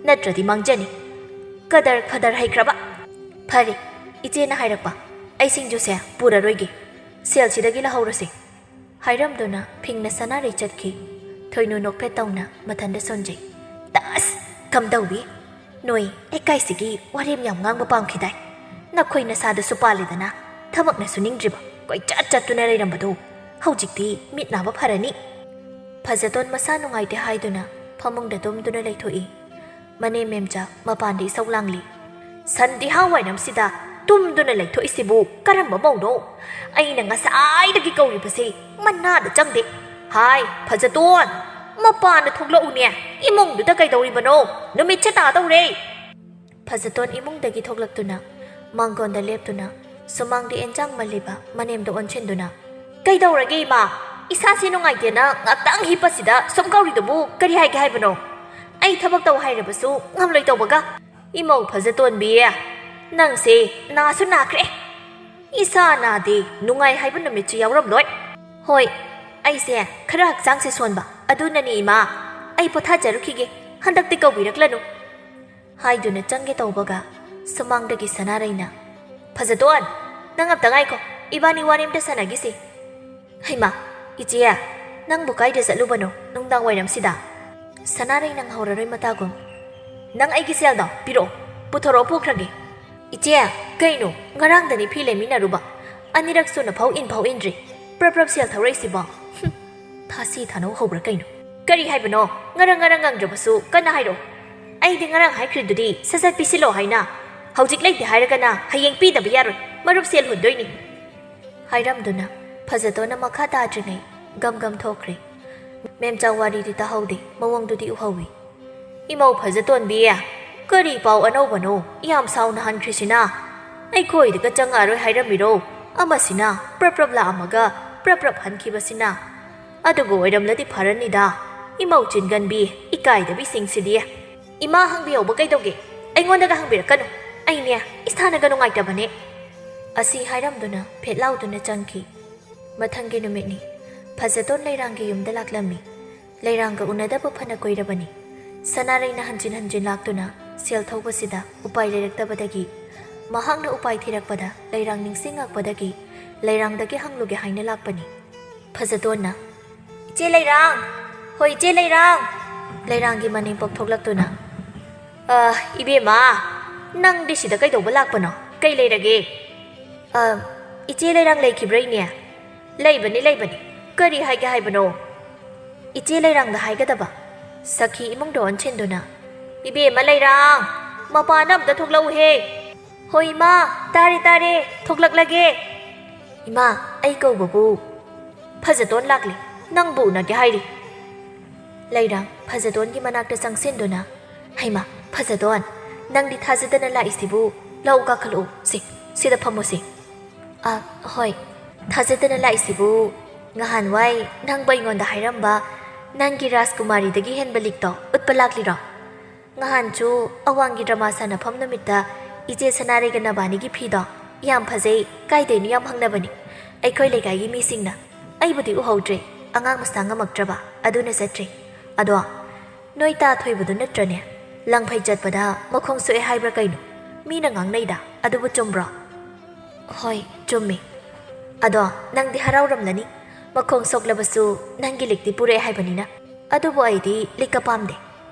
ꯅꯠꯇ꯭ꯔꯗꯤ ꯃꯥꯡꯖꯅꯤ꯫ ꯀꯗꯔ ꯐꯗꯔ ꯍꯩꯈ꯭ꯔꯕ꯫ ꯐꯔꯦ, ꯏꯆꯦꯅ ꯍꯥꯏꯔꯛꯄ꯫ ꯑꯩ ꯁꯤꯡꯖꯨꯁꯦ ꯄꯨꯔꯔꯣꯏꯒꯦ꯫ ꯁꯦꯜꯁꯤꯗꯒꯤ ꯂꯧꯍꯧꯔꯁꯤ꯫ ꯍꯥꯏꯔꯝꯗꯨꯅ ꯐꯤꯡꯅ ꯁꯅꯥꯔꯩ ꯆꯠꯈꯤ꯫ ꯊꯣꯏꯅꯨ ꯅꯣꯛꯐꯦꯠ ꯇꯧꯅ ꯃꯊꯟꯗ ꯁꯣꯟꯖꯩ꯫ ꯇꯁ! ꯀꯝꯗꯧꯏ? ꯅꯣꯏ ꯂꯩꯀꯥꯏꯁꯤꯒꯤ ꯋꯥꯔꯦꯝ ꯌꯥꯝ ꯉꯥꯡꯕ ꯄꯥꯝꯈꯤꯗꯥꯏ? ꯅꯈꯣꯏ ꯅꯁꯥꯗꯁꯨ ꯄꯥꯜꯂꯦꯗꯅ, ꯊꯕꯛꯅ ꯁꯨꯅꯤꯡꯗ꯭ꯔꯤꯕ, ꯀꯣꯏꯆꯠ ꯆꯠꯇꯨꯅ ꯂꯩꯔꯝꯕꯗꯣ ꯍꯧꯖꯤꯛꯇꯤ ꯃꯤꯠ ꯅꯥꯕ ꯐꯔꯅꯤ꯫ ꯐꯖꯇꯣꯟ ꯃꯁꯥ ꯅꯨꯡꯉꯥꯏꯇꯦ ꯍꯥꯏꯗꯨꯅ ꯐꯃꯨꯡꯗ ꯇꯨꯝꯗꯨꯅ ꯂꯩꯊꯣꯛꯏ꯫ ꯃꯅꯦꯝ ꯃꯦꯝꯆꯥ ꯃꯄꯥꯟꯗ ꯏꯁꯧ ꯂꯥꯡꯂꯤ꯫ ꯁꯟꯗꯤꯍꯥ ꯋꯥꯏꯔꯝꯁꯤꯗ ꯇꯨꯝꯗꯨꯅ ꯂꯩꯊꯣꯛꯏꯁꯤꯕꯨ ꯀꯔꯝꯕ ꯃꯧꯅꯣ? ꯑꯩꯅ ꯉꯁꯥꯏꯗꯒꯤ ꯀꯧꯔꯤꯕꯁꯤ ꯃꯅꯥꯗ ꯆꯪꯗꯦ꯫ ꯍꯥꯏ, ꯐꯖꯇꯣꯟ, ꯃꯄꯥꯟꯗ ꯊꯣꯛꯂꯛꯎꯅꯦ꯫ ꯏꯃꯨꯡꯗꯨꯗ ꯀꯩꯗꯧꯔꯤꯕꯅꯣ? ꯅꯨꯃꯤꯠꯁꯦ ꯇꯥꯗꯧꯔꯦ꯫ ꯐꯖꯇꯣꯟ ꯏꯃꯨꯡꯗꯒꯤ ꯊꯣꯛꯂꯛꯇꯨꯅ ꯃꯥꯡꯒꯣꯟꯗ ꯂꯦꯞꯇꯨꯅ ꯁꯨꯃꯥꯡꯗ ꯑꯦꯟꯖꯥꯡ ꯃꯜꯂꯤꯕ ꯃꯅꯦꯝꯗ ꯑꯣꯟꯁꯤꯟꯗꯨꯅ, "ꯀꯩꯗꯧꯔꯒꯦ ꯏꯃꯥ? ꯏꯁꯥꯁꯤ ꯅꯨꯡꯉꯥꯏꯇꯦꯅ ꯉꯥꯛꯇꯪ ꯍꯤꯞꯄꯁꯤꯗ ꯁꯨꯝ ꯀꯧꯔꯤꯗꯨꯕꯨ ꯀꯔꯤ ꯍꯥꯏꯒꯦ ꯍꯥꯏꯕꯅꯣ? ꯑꯩ ꯊꯕꯛ ꯇꯧ ꯍꯥꯏꯔꯕꯁꯨ ꯉꯝꯂꯣꯏ ꯇꯧꯕꯒ꯫ ꯏꯃꯧ ꯐꯖꯇꯣꯟꯕꯤ, ꯅꯪꯁꯦ ꯅꯥꯁꯨ ꯅꯥꯈ꯭ꯔꯦ꯫ ꯏꯁꯥ ꯅꯥꯗꯦ, ꯅꯨꯡꯉꯥꯏ ꯍꯥꯏꯕ ꯅꯨꯃꯤꯠꯁꯨ ꯌꯥꯎꯔꯝꯂꯣꯏ꯫ ꯍꯣꯏ, ꯑꯩꯁꯦ ꯈꯔ ꯍꯛꯆꯥꯡꯁꯦ ꯁꯣꯟꯕ, ꯑꯗꯨꯅꯅꯤ ꯏꯃꯥ꯫ ꯑꯩ ꯄꯣꯊꯥꯖꯔꯨꯈꯤꯒꯦ, ꯍꯟꯗꯛꯇꯤ ꯀꯧꯕꯤꯔꯛꯂꯅꯨ꯫ ꯍꯥꯏꯗꯨꯅ ꯆꯪꯒꯦ ꯇꯧꯕꯒ ꯁꯨꯃꯥꯡꯗꯒꯤ ꯁꯅꯥꯔꯩꯅ, "ꯐꯖꯇꯣꯟ, ꯅꯪ ꯑꯝꯇ ꯉꯥꯏꯈꯣ, ꯏꯕꯥꯅꯤ ꯋꯥꯔꯤ ꯑꯝꯇ ꯁꯥꯟꯅꯈꯤꯁꯤ꯫" "ꯍꯩꯃꯥ, ꯏꯆꯦ, ꯅꯪꯕꯨ ꯀꯥꯏꯗ ꯆꯠꯂꯨꯕꯅꯣ ꯅꯨꯡꯗꯥꯡ ꯋꯥꯏꯔꯝꯁꯤꯗ?" ꯁꯅꯥꯔꯩ ꯅꯪ ꯍꯧꯔꯔꯣꯏ ꯃꯇꯥꯒꯨꯝ꯫ "ꯅꯪ ꯑꯩꯒꯤ ꯁꯦꯜꯗꯣ ꯄꯤꯔꯛꯑꯣ, ꯄꯨꯊꯣꯔꯛꯑꯣ ꯄꯨꯈ꯭ꯔꯒꯦ꯫" "ꯏꯆꯦ, ꯀꯩꯅꯣ, ꯉꯔꯥꯡꯗꯅꯤ ꯐꯤ ꯂꯩꯃꯤꯟꯅꯔꯨꯕ, ꯑꯅꯤꯔꯛ ꯁꯨꯅ ꯐꯥꯎ ꯏꯟ ꯐꯥꯎ ꯏꯟꯗ꯭ꯔꯤ, ꯄ꯭ꯔꯞ ꯄ꯭ꯔꯞ ꯁꯦꯜ ꯊꯧꯔꯛꯏꯁꯤꯕꯣ?" ꯍꯨꯝ, ꯊꯥꯁꯤ ꯊꯥꯅꯧ ꯍꯧꯕ꯭ꯔꯥ ꯀꯩꯅꯣ? "ꯀꯔꯤ ꯍꯥꯏꯕꯅꯣ? ꯉꯔꯪ ꯉꯔꯪ ꯉꯪꯗ꯭ꯔꯕꯁꯨ ꯀꯟꯅ ꯍꯥꯏꯔꯛꯑꯣ꯫ ꯑꯩꯗꯤ ꯉꯔꯥꯡ ꯍꯥꯏꯈ꯭ꯔꯤꯗꯨꯗꯤ ꯁꯠ ꯁꯠ ꯄꯤꯁꯤꯜꯂꯣ ꯍꯥꯏꯅ꯫ ꯍꯧꯖꯤꯛ ꯂꯩꯇꯦ ꯍꯥꯏꯔꯒꯅ ꯍꯌꯦꯡ ꯄꯤꯗꯕ ꯌꯥꯔꯣꯏ, ꯃꯔꯨꯞ ꯁꯦꯜ ꯍꯨꯟꯗꯣꯏꯅꯤ꯫" ꯍꯥꯏꯔꯝꯗꯨꯅ ꯐꯖꯇꯣꯟꯅ ꯃꯈꯥ ꯇꯥꯗ꯭ꯔꯤꯉꯩ ꯒꯝ ꯒꯝ ꯊꯣꯛꯈ꯭ꯔꯦ꯫ ꯃꯦꯝꯆꯥ ꯋꯥꯔꯤꯗꯤ ꯇꯥꯍꯧꯗꯦ, ꯃꯑꯣꯡꯗꯨꯗꯤ ꯎꯍꯧꯏ꯫ "ꯏꯃꯧ ꯐꯖꯇꯣꯟꯕꯤ, ꯀꯔꯤ ꯄꯥꯎ ꯑꯅꯧꯕꯅꯣ ꯌꯥꯝ ꯁꯥꯎꯅ ꯍꯟꯈ꯭ꯔꯤꯁꯤꯅ? ꯑꯩꯈꯣꯏꯗꯒ ꯆꯪꯉꯛꯑꯔꯣꯏ ꯍꯥꯏꯔꯝꯃꯤꯔꯣ? ꯑꯃꯁꯤꯅ ꯄ꯭ꯔꯞ ꯄ꯭ꯔꯞ ꯂꯥꯛꯑꯝꯃꯒ ꯄ꯭ꯔꯞ ꯄ꯭ꯔꯞ ꯍꯟꯈꯤꯕꯁꯤꯅ꯫ ꯑꯗꯨꯕꯨ ꯑꯣꯏꯔꯝꯂꯗꯤ ꯐꯔꯅꯤꯗ, ꯏꯃꯧ ꯆꯤꯟꯒꯟꯕꯤ, ꯏꯀꯥꯏꯗꯕꯤꯁꯤꯡꯁꯤꯗꯤ꯫" "ꯏꯃꯥ, ꯍꯪꯕꯤꯍꯧꯕ ꯀꯩꯗꯧꯒꯦ? ꯑꯩꯉꯣꯟꯗꯒ ꯍꯪꯕꯤꯔꯛꯀꯅꯨ꯫ ꯑꯩꯅꯦ, ꯏꯁꯥꯅꯒ ꯅꯨꯡꯉꯥꯏꯇꯕꯅꯦ꯫" ꯑꯁꯤ ꯍꯥꯏꯔꯝꯗꯨꯅ ꯐꯦꯠ ꯂꯥꯎꯗꯨꯅ ꯆꯪꯈꯤ꯫ ꯃꯊꯪꯒꯤ ꯅꯨꯃꯤꯠꯅꯤ꯫ ꯐꯖꯇꯣꯟ ꯂꯩꯔꯥꯡꯒꯤ ꯌꯨꯝꯗ ꯂꯥꯛꯂꯝꯃꯤ꯫ ꯂꯩꯔꯥꯡꯒ ꯎꯅꯗꯕ ꯐꯅ ꯀꯨꯏꯔꯕꯅꯤ꯫ ꯁꯅꯥꯔꯩꯅ ꯍꯟꯖꯤꯟ ꯍꯟꯖꯤꯟ ꯂꯥꯛꯇꯨꯅ ꯁꯦꯜ ꯊꯧꯕꯁꯤꯗ ꯎꯄꯥꯏ ꯂꯩꯔꯛꯇꯕꯗꯒꯤ, ꯃꯍꯥꯛꯅ ꯎꯄꯥꯏ ꯊꯤꯔꯛꯄꯗ ꯂꯩꯔꯥꯡ ꯅꯤꯡꯁꯤꯡꯉꯛꯄꯗꯒꯤ ꯂꯩꯔꯥꯡꯗꯒꯤ ꯍꯪꯂꯨꯒꯦ ꯍꯥꯏꯅ ꯂꯥꯛꯄꯅꯤ꯫ ꯐꯖꯇꯣꯟꯅ, "ꯏꯆꯦ ꯂꯩꯔꯥꯡ!" "ꯍꯣꯏ, ꯏꯆꯦ ꯂꯩꯔꯥꯡ!" ꯂꯩꯔꯥꯡꯒꯤ ꯃꯅꯦꯝꯄꯣꯛ ꯊꯣꯛꯂꯛꯇꯨꯅ, "ꯑ, ꯏꯕꯦꯝꯃ, ꯅꯪꯗꯤ ꯁꯤꯗ ꯀꯩꯗꯧꯕ ꯂꯥꯛꯄꯅꯣ? ꯀꯩ ꯂꯩꯔꯒꯦ?" "ꯑ, ꯏꯆꯦ ꯂꯩꯔꯥꯡ ꯂꯩꯈꯤꯕ꯭ꯔꯥ, ꯏꯅꯦ?" "ꯂꯩꯕꯅꯤ, ꯂꯩꯕꯅꯤ꯫ ꯀꯔꯤ ꯍꯥꯏꯒꯦ ꯍꯥꯏꯕꯅꯣ?" "ꯏꯆꯦ ꯂꯩꯔꯥꯡꯗ ꯍꯥꯏꯒꯗꯕ꯫" ꯁꯈꯤ ꯏꯃꯨꯡꯗ ꯑꯣꯟꯁꯤꯟꯗꯨꯅ, "ꯏꯕꯦꯝꯃ ꯂꯩꯔꯥꯡ, ꯃꯄꯥꯟꯗ ꯑꯝꯇ ꯊꯣꯛꯂꯛꯎꯍꯦ꯫" "ꯍꯣꯏ ꯏꯃꯥ, ꯇꯥꯔꯦ, ꯇꯥꯔꯦ, ꯊꯣꯛꯂꯛꯂꯒꯦ꯫" "ꯏꯃꯥ, ꯑꯩ ꯀꯧꯕꯕꯨ ꯐꯖꯇꯣꯟ ꯂꯥꯛꯂꯤ, ꯅꯪꯕꯨ ꯎꯅꯒꯦ ꯍꯥꯏꯔꯤ꯫" ꯂꯩꯔꯥꯡ ꯐꯖꯇꯣꯟꯒꯤ ꯃꯅꯥꯛꯇ ꯆꯪꯁꯤꯟꯗꯨꯅ, "ꯍꯩꯃꯥ, ꯐꯖꯇꯣꯟ, ꯅꯪꯗꯤ ꯊꯥꯖꯗꯅ ꯂꯥꯛꯏꯁꯤꯕꯨ? ꯂꯥꯛꯎ, ꯀꯥꯈꯠꯂꯛꯎ꯫ ꯁꯤ, ꯁꯤꯗ ꯐꯝꯃꯨꯁꯤ꯫" "ꯑ, ꯍꯣꯏ, ꯊꯥꯖꯗꯅ ꯂꯥꯛꯏꯁꯤꯕꯨ ꯉꯍꯥꯟꯋꯥꯏ ꯅꯪꯕꯨ ꯑꯩꯉꯣꯟꯗ ꯍꯥꯏꯔꯝꯕ ꯅꯪꯒꯤ ꯔꯥꯖꯀꯨꯃꯥꯔꯤꯗꯒꯤ ꯍꯦꯟꯕ ꯂꯤꯛꯇꯣ ꯎꯠꯄ ꯂꯥꯛꯂꯤꯔꯣ?" ꯅꯍꯥꯟꯁꯨ ꯑꯋꯥꯡꯒꯤ ꯗ꯭ꯔꯃꯥ ꯁꯥꯟꯅꯐꯝ ꯅꯨꯃꯤꯠꯇ ꯏꯆꯦ ꯁꯅꯥꯔꯩꯒ ꯅꯕꯥꯅꯤꯒꯤ ꯐꯤꯗꯣ ꯌꯥꯝ ꯐꯖꯩ, ꯀꯥꯏꯗꯩꯅꯣ ꯌꯥꯝ ꯍꯪꯅꯕꯅꯤ ꯑꯩꯈꯣꯏ ꯂꯩꯀꯥꯏꯒꯤ ꯃꯤꯁꯤꯡꯅ꯫ ꯑꯩꯕꯨꯗꯤ ꯎꯍꯧꯗ꯭ꯔꯦ, ꯑꯉꯥꯡ ꯃꯁꯥ ꯉꯝꯃꯛꯇ꯭ꯔꯕ, ꯑꯗꯨꯅ ꯆꯠꯇ꯭ꯔꯦ꯫ ꯑꯗꯣ ꯅꯣꯏ ꯇꯥ ꯊꯣꯏꯕꯗꯨ ꯅꯠꯇ꯭ꯔꯅꯦ? ꯂꯪꯐꯩ ꯆꯠꯄꯗ ꯃꯈꯣꯡ ꯁꯣꯛꯑꯦ ꯍꯥꯏꯕ꯭ꯔꯥ ꯀꯩꯅꯣ? ꯃꯤꯅ ꯉꯥꯡꯅꯩꯗ, ꯑꯗꯨꯕꯨ ꯆꯨꯝꯕ꯭ꯔꯣ? ꯍꯣꯏ, ꯆꯨꯝꯃꯤ꯫ ꯑꯗꯣ ꯅꯪꯗꯤ ꯍꯔꯥꯎꯔꯝꯂꯅꯤ, ꯃꯈꯣꯡ ꯁꯣꯛꯂꯕꯁꯨ ꯅꯪꯒꯤ ꯂꯤꯛꯇꯤ ꯄꯨꯔꯛꯑꯦ ꯍꯥꯏꯕꯅꯤꯅ꯫ ꯑꯗꯨꯕꯨ ꯑꯩꯗꯤ ꯂꯤꯛꯀ ꯄꯥꯝꯗꯦ꯫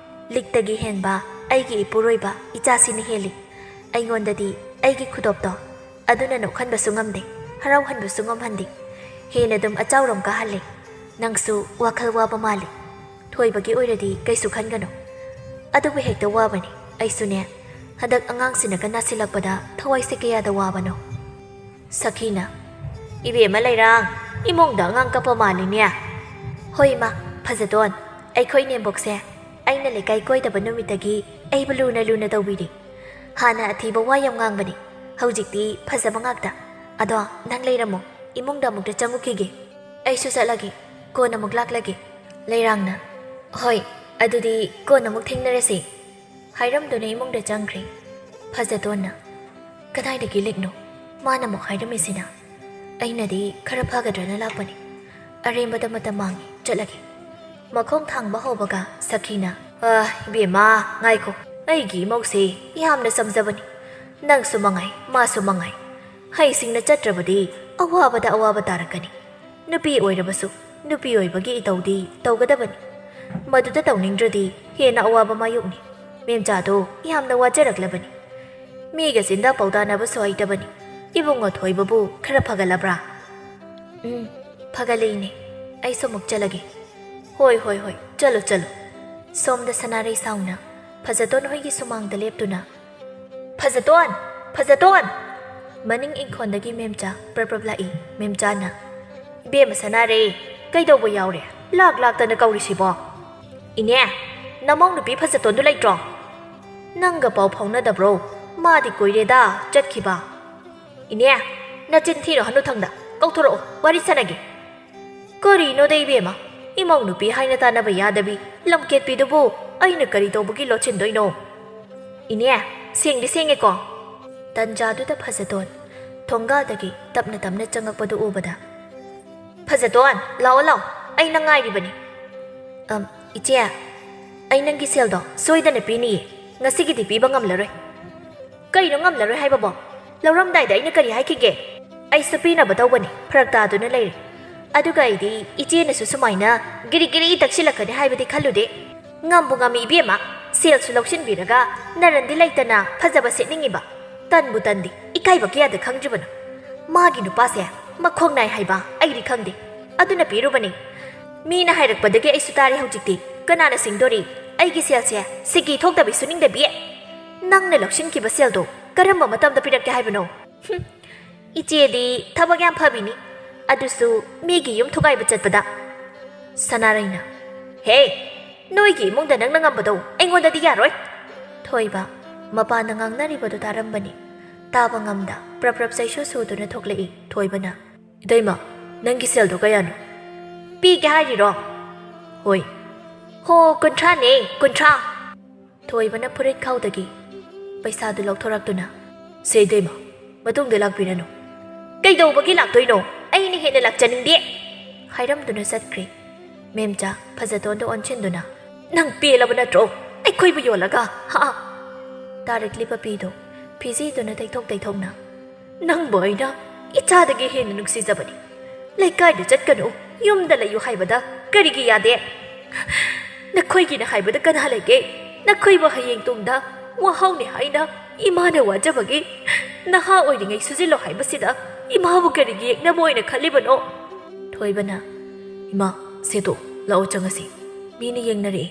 ꯂꯤꯛꯇꯒꯤ ꯍꯦꯟꯕ ꯑꯩꯒꯤ ꯏꯄꯨꯔꯣꯏꯕ ꯏꯆꯥꯁꯤꯅ ꯍꯦꯜꯂꯤ꯫ ꯑꯩꯉꯣꯟꯗꯗꯤ ꯑꯩꯒꯤ ꯈꯨꯗꯣꯞꯇꯣ ꯑꯗꯨꯅ ꯅꯣꯛꯍꯟꯕꯁꯨ ꯉꯝꯗꯦ, ꯍꯔꯥꯎꯍꯟꯕꯁꯨ ꯉꯝꯍꯟꯗꯦ꯫ ꯍꯦꯟꯅ ꯑꯗꯨꯝ ꯑꯆꯥꯎꯔꯣꯝ ꯀꯥꯍꯜꯂꯤ꯫ ꯅꯪꯁꯨ ꯋꯥꯈꯜ ꯋꯥꯕ ꯃꯥꯜꯂꯤ꯫ ꯊꯣꯏꯕꯒꯤ ꯑꯣꯏꯔꯗꯤ ꯀꯩꯁꯨ ꯈꯟꯒꯅꯨ꯫ ꯑꯗꯨꯕꯨ ꯍꯦꯛꯇ ꯋꯥꯕꯅꯤ꯫ ꯑꯩꯁꯨꯅꯦ, ꯍꯟꯗꯛ ꯑꯉꯥꯡꯁꯤꯅꯒ ꯅꯥꯁꯤꯜꯂꯛꯄꯗ ꯊꯋꯥꯏꯁꯦ ꯀꯌꯥꯗ ꯋꯥꯕꯅꯣ꯫ ꯁꯈꯤꯅ, "ꯏꯕꯦꯝꯃ ꯂꯩꯔꯥꯡ, ꯏꯃꯨꯡꯗ ꯑꯉꯥꯡ ꯀꯞꯄ ꯃꯥꯜꯂꯤꯅꯦ꯫" "ꯍꯣꯏ ꯏꯃꯥ, ꯐꯖꯗꯣꯟ, ꯑꯩꯈꯣꯏ ꯏꯅꯦꯝꯕꯣꯛꯁꯦ ꯑꯩꯅ ꯂꯩꯀꯥꯏ ꯀꯣꯏꯗꯕ ꯅꯨꯃꯤꯠꯇꯒꯤ ꯑꯩꯕꯨ ꯂꯨꯅ ꯂꯨꯅ ꯇꯧꯕꯤꯔꯤ꯫ ꯍꯥꯟꯅ ꯑꯊꯤꯕ ꯋꯥ ꯌꯥꯝ ꯉꯥꯡꯕꯅꯤ, ꯍꯧꯖꯤꯛꯇꯤ ꯐꯖꯕ ꯉꯥꯛꯇ꯫ ꯑꯗꯣ ꯅꯪ ꯂꯩꯔꯝꯃꯣ, ꯏꯃꯨꯡꯗ ꯑꯃꯨꯛꯇ ꯆꯪꯉꯨꯈꯤꯒꯦ꯫" "ꯑꯩꯁꯨ ꯆꯠꯂꯒꯦ, ꯀꯣꯟꯅ ꯑꯃꯨꯛ ꯂꯥꯛꯂꯒꯦ꯫" ꯂꯩꯔꯥꯡꯅ, "ꯍꯣꯏ, ꯑꯗꯨꯗꯤ ꯀꯣꯟꯅ ꯑꯃꯨꯛ ꯊꯦꯡꯅꯔꯁꯤ꯫" ꯍꯥꯏꯔꯝꯗꯨꯅ ꯏꯃꯨꯡꯗ ꯆꯪꯈ꯭ꯔꯦ꯫ ꯐꯖꯗꯣꯟꯅ, "ꯀꯗꯥꯏꯗꯒꯤ ꯂꯤꯛꯅꯣ? ꯃꯥꯅ ꯑꯃꯨꯛ ꯍꯥꯏꯔꯝꯃꯤꯁꯤꯅ?" "ꯑꯩꯅꯗꯤ ꯈꯔ ꯐꯒꯗ꯭ꯔꯅ ꯂꯥꯛꯄꯅꯤ꯫ ꯑꯔꯦꯝꯕꯗ ꯃꯇꯝ ꯃꯥꯡꯉꯤ, ꯆꯠꯂꯒꯦ꯫" ꯃꯈꯣꯡ ꯊꯥꯡꯕ ꯍꯧꯕꯒ ꯁꯈꯤꯅ, "ꯑ, ꯏꯕꯦꯝꯃ, ꯉꯥꯏꯈꯣ, ꯑꯩꯒꯤ ꯏꯃꯧꯁꯦ ꯌꯥꯝꯅ ꯆꯝꯖꯕꯅꯤ꯫ ꯅꯪꯁꯨ ꯃꯉꯥꯏ, ꯃꯥꯁꯨ ꯃꯉꯥꯏ꯫ ꯍꯩꯁꯤꯡꯅ ꯆꯠꯇ꯭ꯔꯕꯗꯤ ꯑꯋꯥꯕꯗ ꯑꯋꯥꯕ ꯇꯥꯔꯛꯀꯅꯤ꯫ ꯅꯨꯄꯤ ꯑꯣꯏꯔꯕꯁꯨ ꯅꯨꯄꯤ ꯑꯣꯏꯕꯒꯤ ꯏꯇꯧꯗꯤ ꯇꯧꯒꯗꯕꯅꯤ꯫ ꯃꯗꯨꯗ ꯇꯧꯅꯤꯡꯗ꯭ꯔꯗꯤ ꯍꯦꯟꯅ ꯑꯋꯥꯕ ꯃꯥꯌꯣꯛꯅꯤ꯫ ꯃꯦꯝꯆꯥꯗꯣ ꯌꯥꯝꯅ ꯋꯥꯖꯔꯛꯂꯕꯅꯤ꯫ ꯃꯤꯒ ꯆꯤꯟꯗ ꯄꯥꯎꯗꯥꯅꯕꯁꯨ ꯍꯩꯇꯕꯅꯤ꯫ ꯏꯕꯨꯡꯉꯣ ꯊꯣꯏꯕꯕꯨ ꯈꯔ ꯐꯒꯠꯂꯕ꯭ꯔꯥ?" "ꯎꯝ, ꯐꯒꯠꯂꯦ ꯏꯅꯦ꯫ ꯑꯩꯁꯨ ꯑꯃꯨꯛ ꯆꯠꯂꯒꯦ꯫" "ꯍꯣꯏ, ꯍꯣꯏ, ꯍꯣꯏ, ꯆꯠꯂꯣ, ꯆꯠꯂꯣ꯫" ꯁꯣꯝꯗ ꯁꯅꯥꯔꯩ ꯁꯥꯎꯅ, ꯐꯖꯇꯣꯟ ꯍꯣꯏꯒꯤ ꯁꯨꯃꯥꯡꯗ ꯂꯦꯞꯇꯨꯅ, "ꯐꯖꯇꯣꯟ! ꯐꯖꯇꯣꯟ!" ꯃꯅꯤꯡ ꯏꯪꯈꯣꯜꯗꯒꯤ ꯃꯦꯝꯆꯥ ꯄ꯭ꯔꯞ ꯄ꯭ꯔꯞ ꯂꯥꯛꯏ꯫ ꯃꯦꯝꯆꯥꯅ, "ꯏꯕꯦꯝꯃ ꯁꯅꯥꯔꯩ, ꯀꯩꯗꯧꯕ ꯌꯥꯎꯔꯦ? ꯂꯥꯛ ꯂꯥꯛꯇꯅ ꯀꯧꯔꯤꯁꯤꯕꯣ?" "ꯏꯅꯦ, ꯅꯃꯧ ꯅꯨꯄꯤ ꯐꯖꯇꯣꯟꯗꯨ ꯂꯩꯇ꯭ꯔꯣ?" "ꯅꯪꯒ ꯄꯥꯎ ꯐꯥꯎꯅꯗꯕ꯭ꯔꯣ? ꯃꯥꯗꯤ ꯀꯨꯏꯔꯦꯗ ꯆꯠꯈꯤꯕ꯫" "ꯏꯅꯦ, ꯅꯆꯤꯟ ꯊꯤꯔꯣ ꯍꯅꯨꯊꯪꯗ꯫ ꯀꯧꯊꯣꯔꯛꯑꯣ, ꯋꯥꯔꯤ ꯁꯥꯟꯅꯒꯦ꯫" "ꯀꯔꯤꯅꯣꯗ ꯏꯕꯦꯝꯃ, ꯏꯃꯧ ꯅꯨꯄꯤ ꯍꯥꯏꯅ ꯇꯥꯟꯅꯕ ꯌꯥꯗꯕꯤ ꯂꯝꯀꯦꯠꯄꯤꯗꯨꯕꯨ ꯑꯩꯅ ꯀꯔꯤ ꯇꯧꯕꯒꯤ ꯂꯣꯠꯁꯤꯟꯗꯣꯏꯅꯣ? ꯏꯅꯦ, ꯁꯦꯡꯗꯤ ꯁꯦꯡꯉꯦꯀꯣ? ꯇꯟꯖꯥꯗꯨꯗ ꯐꯖꯇꯣꯟ ꯊꯣꯡꯒꯥꯜꯗꯒꯤ ꯇꯞꯅ ꯇꯞꯅ ꯆꯪꯉꯛꯄꯗꯨ ꯎꯕꯗ, "ꯐꯖꯇꯣꯟ, ꯂꯥꯛꯑꯣ, ꯂꯥꯛꯑꯣ, ꯑꯩ ꯅꯪ ꯉꯥꯏꯔꯤꯕꯅꯤ꯫" "ꯑꯝ, ꯏꯆꯦ, ꯑꯩ ꯅꯪꯒꯤ ꯁꯦꯜꯗꯣ ꯁꯣꯏꯗꯅ ꯄꯤꯅꯤꯌꯦ, ꯉꯁꯤꯒꯤꯗꯤ ꯄꯤꯕ ꯉꯝꯂꯔꯣꯏ꯫" "ꯀꯩꯅꯣ ꯉꯝꯂꯔꯣꯏ ꯍꯥꯏꯕꯕꯣ? ꯂꯧꯔꯝꯗꯥꯏꯗ ꯑꯩꯅ ꯀꯔꯤ ꯍꯥꯏꯈꯤꯒꯦ? ꯑꯩꯁꯨ ꯄꯤꯅꯕ ꯇꯧꯕꯅꯤ, ꯐꯔꯛ ꯇꯥꯗꯨꯅ ꯂꯩꯔꯦ꯫ ꯑꯗꯨꯒ ꯑꯩꯗꯤ ꯏꯆꯦꯅꯁꯨ ꯁꯨꯃꯥꯏꯅ ꯒꯤꯔꯤ ꯒꯤꯔꯤ ꯇꯛꯁꯤꯜꯂꯛꯀꯅꯤ ꯍꯥꯏꯕꯗꯤ ꯈꯜꯂꯨꯗꯦ꯫ ꯉꯝꯕꯨ ꯉꯝꯃꯤ ꯏꯕꯦꯝꯃ, ꯁꯦꯜꯁꯨ ꯂꯧꯁꯤꯟꯕꯤꯔꯒ ꯅꯔꯟꯗꯤ ꯂꯩꯇꯅ ꯐꯖꯕ ꯁꯦꯠꯅꯤꯡꯉꯤꯕ꯫ ꯇꯟꯕꯨ ꯇꯟꯗꯤ, ꯏꯀꯥꯏꯕ ꯀꯌꯥꯗ ꯈꯪꯗ꯭ꯔꯤꯕꯅꯣ? ꯃꯥꯒꯤ ꯅꯨꯄꯥꯁꯦ ꯃꯈꯣꯡ ꯅꯥꯏ ꯍꯥꯏꯕ ꯑꯩꯗꯤ ꯈꯪꯗꯦ, ꯑꯗꯨꯅ ꯄꯤꯔꯨꯕꯅꯤ꯫ ꯃꯤꯅ ꯍꯥꯏꯔꯛꯄꯗꯒꯤ ꯑꯩꯁꯨ ꯇꯥꯔꯦ ꯍꯧꯖꯤꯛꯇꯤ꯫ ꯀꯅꯥꯅ ꯁꯤꯡꯗꯣꯔꯤ? ꯑꯩꯒꯤ ꯁꯦꯜꯁꯦ ꯁꯤꯀꯤ ꯊꯣꯛꯇꯕꯤ ꯁꯨꯅꯤꯡꯗꯕꯤ꯫ ꯅꯪꯅ ꯂꯧꯁꯤꯟꯈꯤꯕ ꯁꯦꯜꯗꯣ ꯀꯔꯝꯕ ꯃꯇꯝꯗ ꯄꯤꯔꯛꯀꯦ ꯍꯥꯏꯕꯅꯣ?" "ꯍꯨꯝ, ꯏꯆꯦꯗꯤ ꯊꯕꯛ ꯌꯥꯝ ꯐꯕꯤꯅꯤ, ꯑꯗꯨꯁꯨ ꯃꯤꯒꯤ ꯌꯨꯝ ꯊꯨꯒꯥꯏꯕ ꯆꯠꯄꯗ꯫" ꯁꯅꯥꯔꯩꯅ, "ꯍꯦ, ꯅꯣꯏꯒꯤ ꯏꯃꯨꯡꯗ ꯅꯪꯅ ꯉꯝꯕꯗꯣ ꯑꯩꯉꯣꯟꯗꯗꯤ ꯌꯥꯔꯣꯏ꯫" ꯊꯣꯏꯕ ꯃꯄꯥꯟꯗ ꯉꯥꯡꯅꯔꯤꯕꯗꯨ ꯇꯥꯔꯝꯕꯅꯤ꯫ ꯇꯥꯕ ꯉꯝꯗ ꯄ꯭ꯔꯞ ꯄ꯭ꯔꯞ ꯆꯩꯁꯨ ꯁꯨꯗꯨꯅ ꯊꯣꯛꯂꯛꯏ ꯊꯣꯏꯕꯅ꯫ "ꯏꯇꯩꯃ, ꯅꯪꯒꯤ ꯁꯦꯜꯗꯣ ꯀꯌꯥꯅꯣ? ꯄꯤꯒꯦ ꯍꯥꯏꯔꯤꯔꯣ?" "ꯍꯣꯏ꯫" "ꯍꯣ, ꯀꯨꯟꯊ꯭ꯔꯥꯅꯦ, ꯀꯨꯟꯊ꯭ꯔꯥ꯫" ꯊꯣꯏꯕꯅ ꯐꯨꯔꯤꯠ ꯈꯥꯎꯗꯒꯤ ꯄꯩꯁꯥꯗꯨ ꯂꯧꯊꯣꯔꯛꯇꯨꯅ, "ꯁꯦ ꯏꯇꯩꯃ, ꯃꯇꯨꯡꯗ ꯂꯥꯛꯄꯤꯔꯅꯨ꯫" "ꯀꯩꯗꯧꯕꯒꯤ ꯂꯥꯛꯇꯣꯏꯅꯣ? ꯑꯩꯅ ꯍꯦꯟꯅ ꯂꯥꯛꯆꯅꯤꯡꯗꯦ!" ꯍꯥꯏꯔꯝꯗꯨꯅ ꯆꯠꯈ꯭ꯔꯦ꯫ ꯃꯦꯝꯆꯥ ꯐꯖꯇꯣꯟꯗ ꯑꯣꯟꯁꯤꯟꯗꯨꯅ, "ꯅꯪ ꯄꯦꯜꯂꯕ ꯅꯠꯇ꯭ꯔꯣ? ꯑꯩꯈꯣꯏꯕꯨ ꯌꯣꯜꯂꯒ, ꯍꯥ?" ꯇꯥꯔꯛꯂꯤꯕ ꯄꯤꯗꯣ ꯐꯤꯖꯤꯗꯨꯅ ꯇꯩꯊꯣꯛ ꯇꯩꯊꯣꯛꯅ, "ꯅꯪꯕꯨ ꯑꯩꯅ ꯏꯆꯥꯗꯒꯤ ꯍꯦꯟꯅ ꯅꯨꯡꯁꯤꯖꯕꯅꯤ꯫ ꯂꯩꯀꯥꯏꯗ ꯆꯠꯀꯅꯨ, ꯌꯨꯝꯗ ꯂꯩꯌꯨ ꯍꯥꯏꯕꯗ ꯀꯔꯤꯒꯤ ꯌꯥꯗꯦ? ꯅꯈꯣꯏꯒꯤꯅ ꯍꯥꯏꯕꯗ ꯀꯅꯥ ꯂꯩꯒꯦ? ꯅꯈꯣꯏꯕꯨ ꯍꯌꯦꯡ ꯇꯨꯡꯗ ꯋꯥꯍꯧꯅꯤ ꯍꯥꯏꯅ ꯏꯃꯥꯅ ꯋꯥꯖꯕꯒꯤ ꯅꯍꯥ ꯑꯣꯏꯔꯤꯉꯩ ꯁꯨꯖꯤꯜꯂꯣ ꯍꯥꯏꯕꯁꯤꯗ ꯏꯃꯥꯕꯨ ꯀꯔꯤꯒꯤ ꯌꯦꯛꯅꯕ ꯑꯣꯏꯅ ꯈꯜꯂꯤꯕꯅꯣ?" ꯊꯣꯏꯕꯅ, "ꯏꯃꯥ, ꯁꯦꯗꯣ, ꯂꯥꯛꯑꯣ ꯆꯪꯉꯁꯤ꯫ ꯃꯤꯅ ꯌꯦꯡꯅꯔꯛꯑꯦ꯫"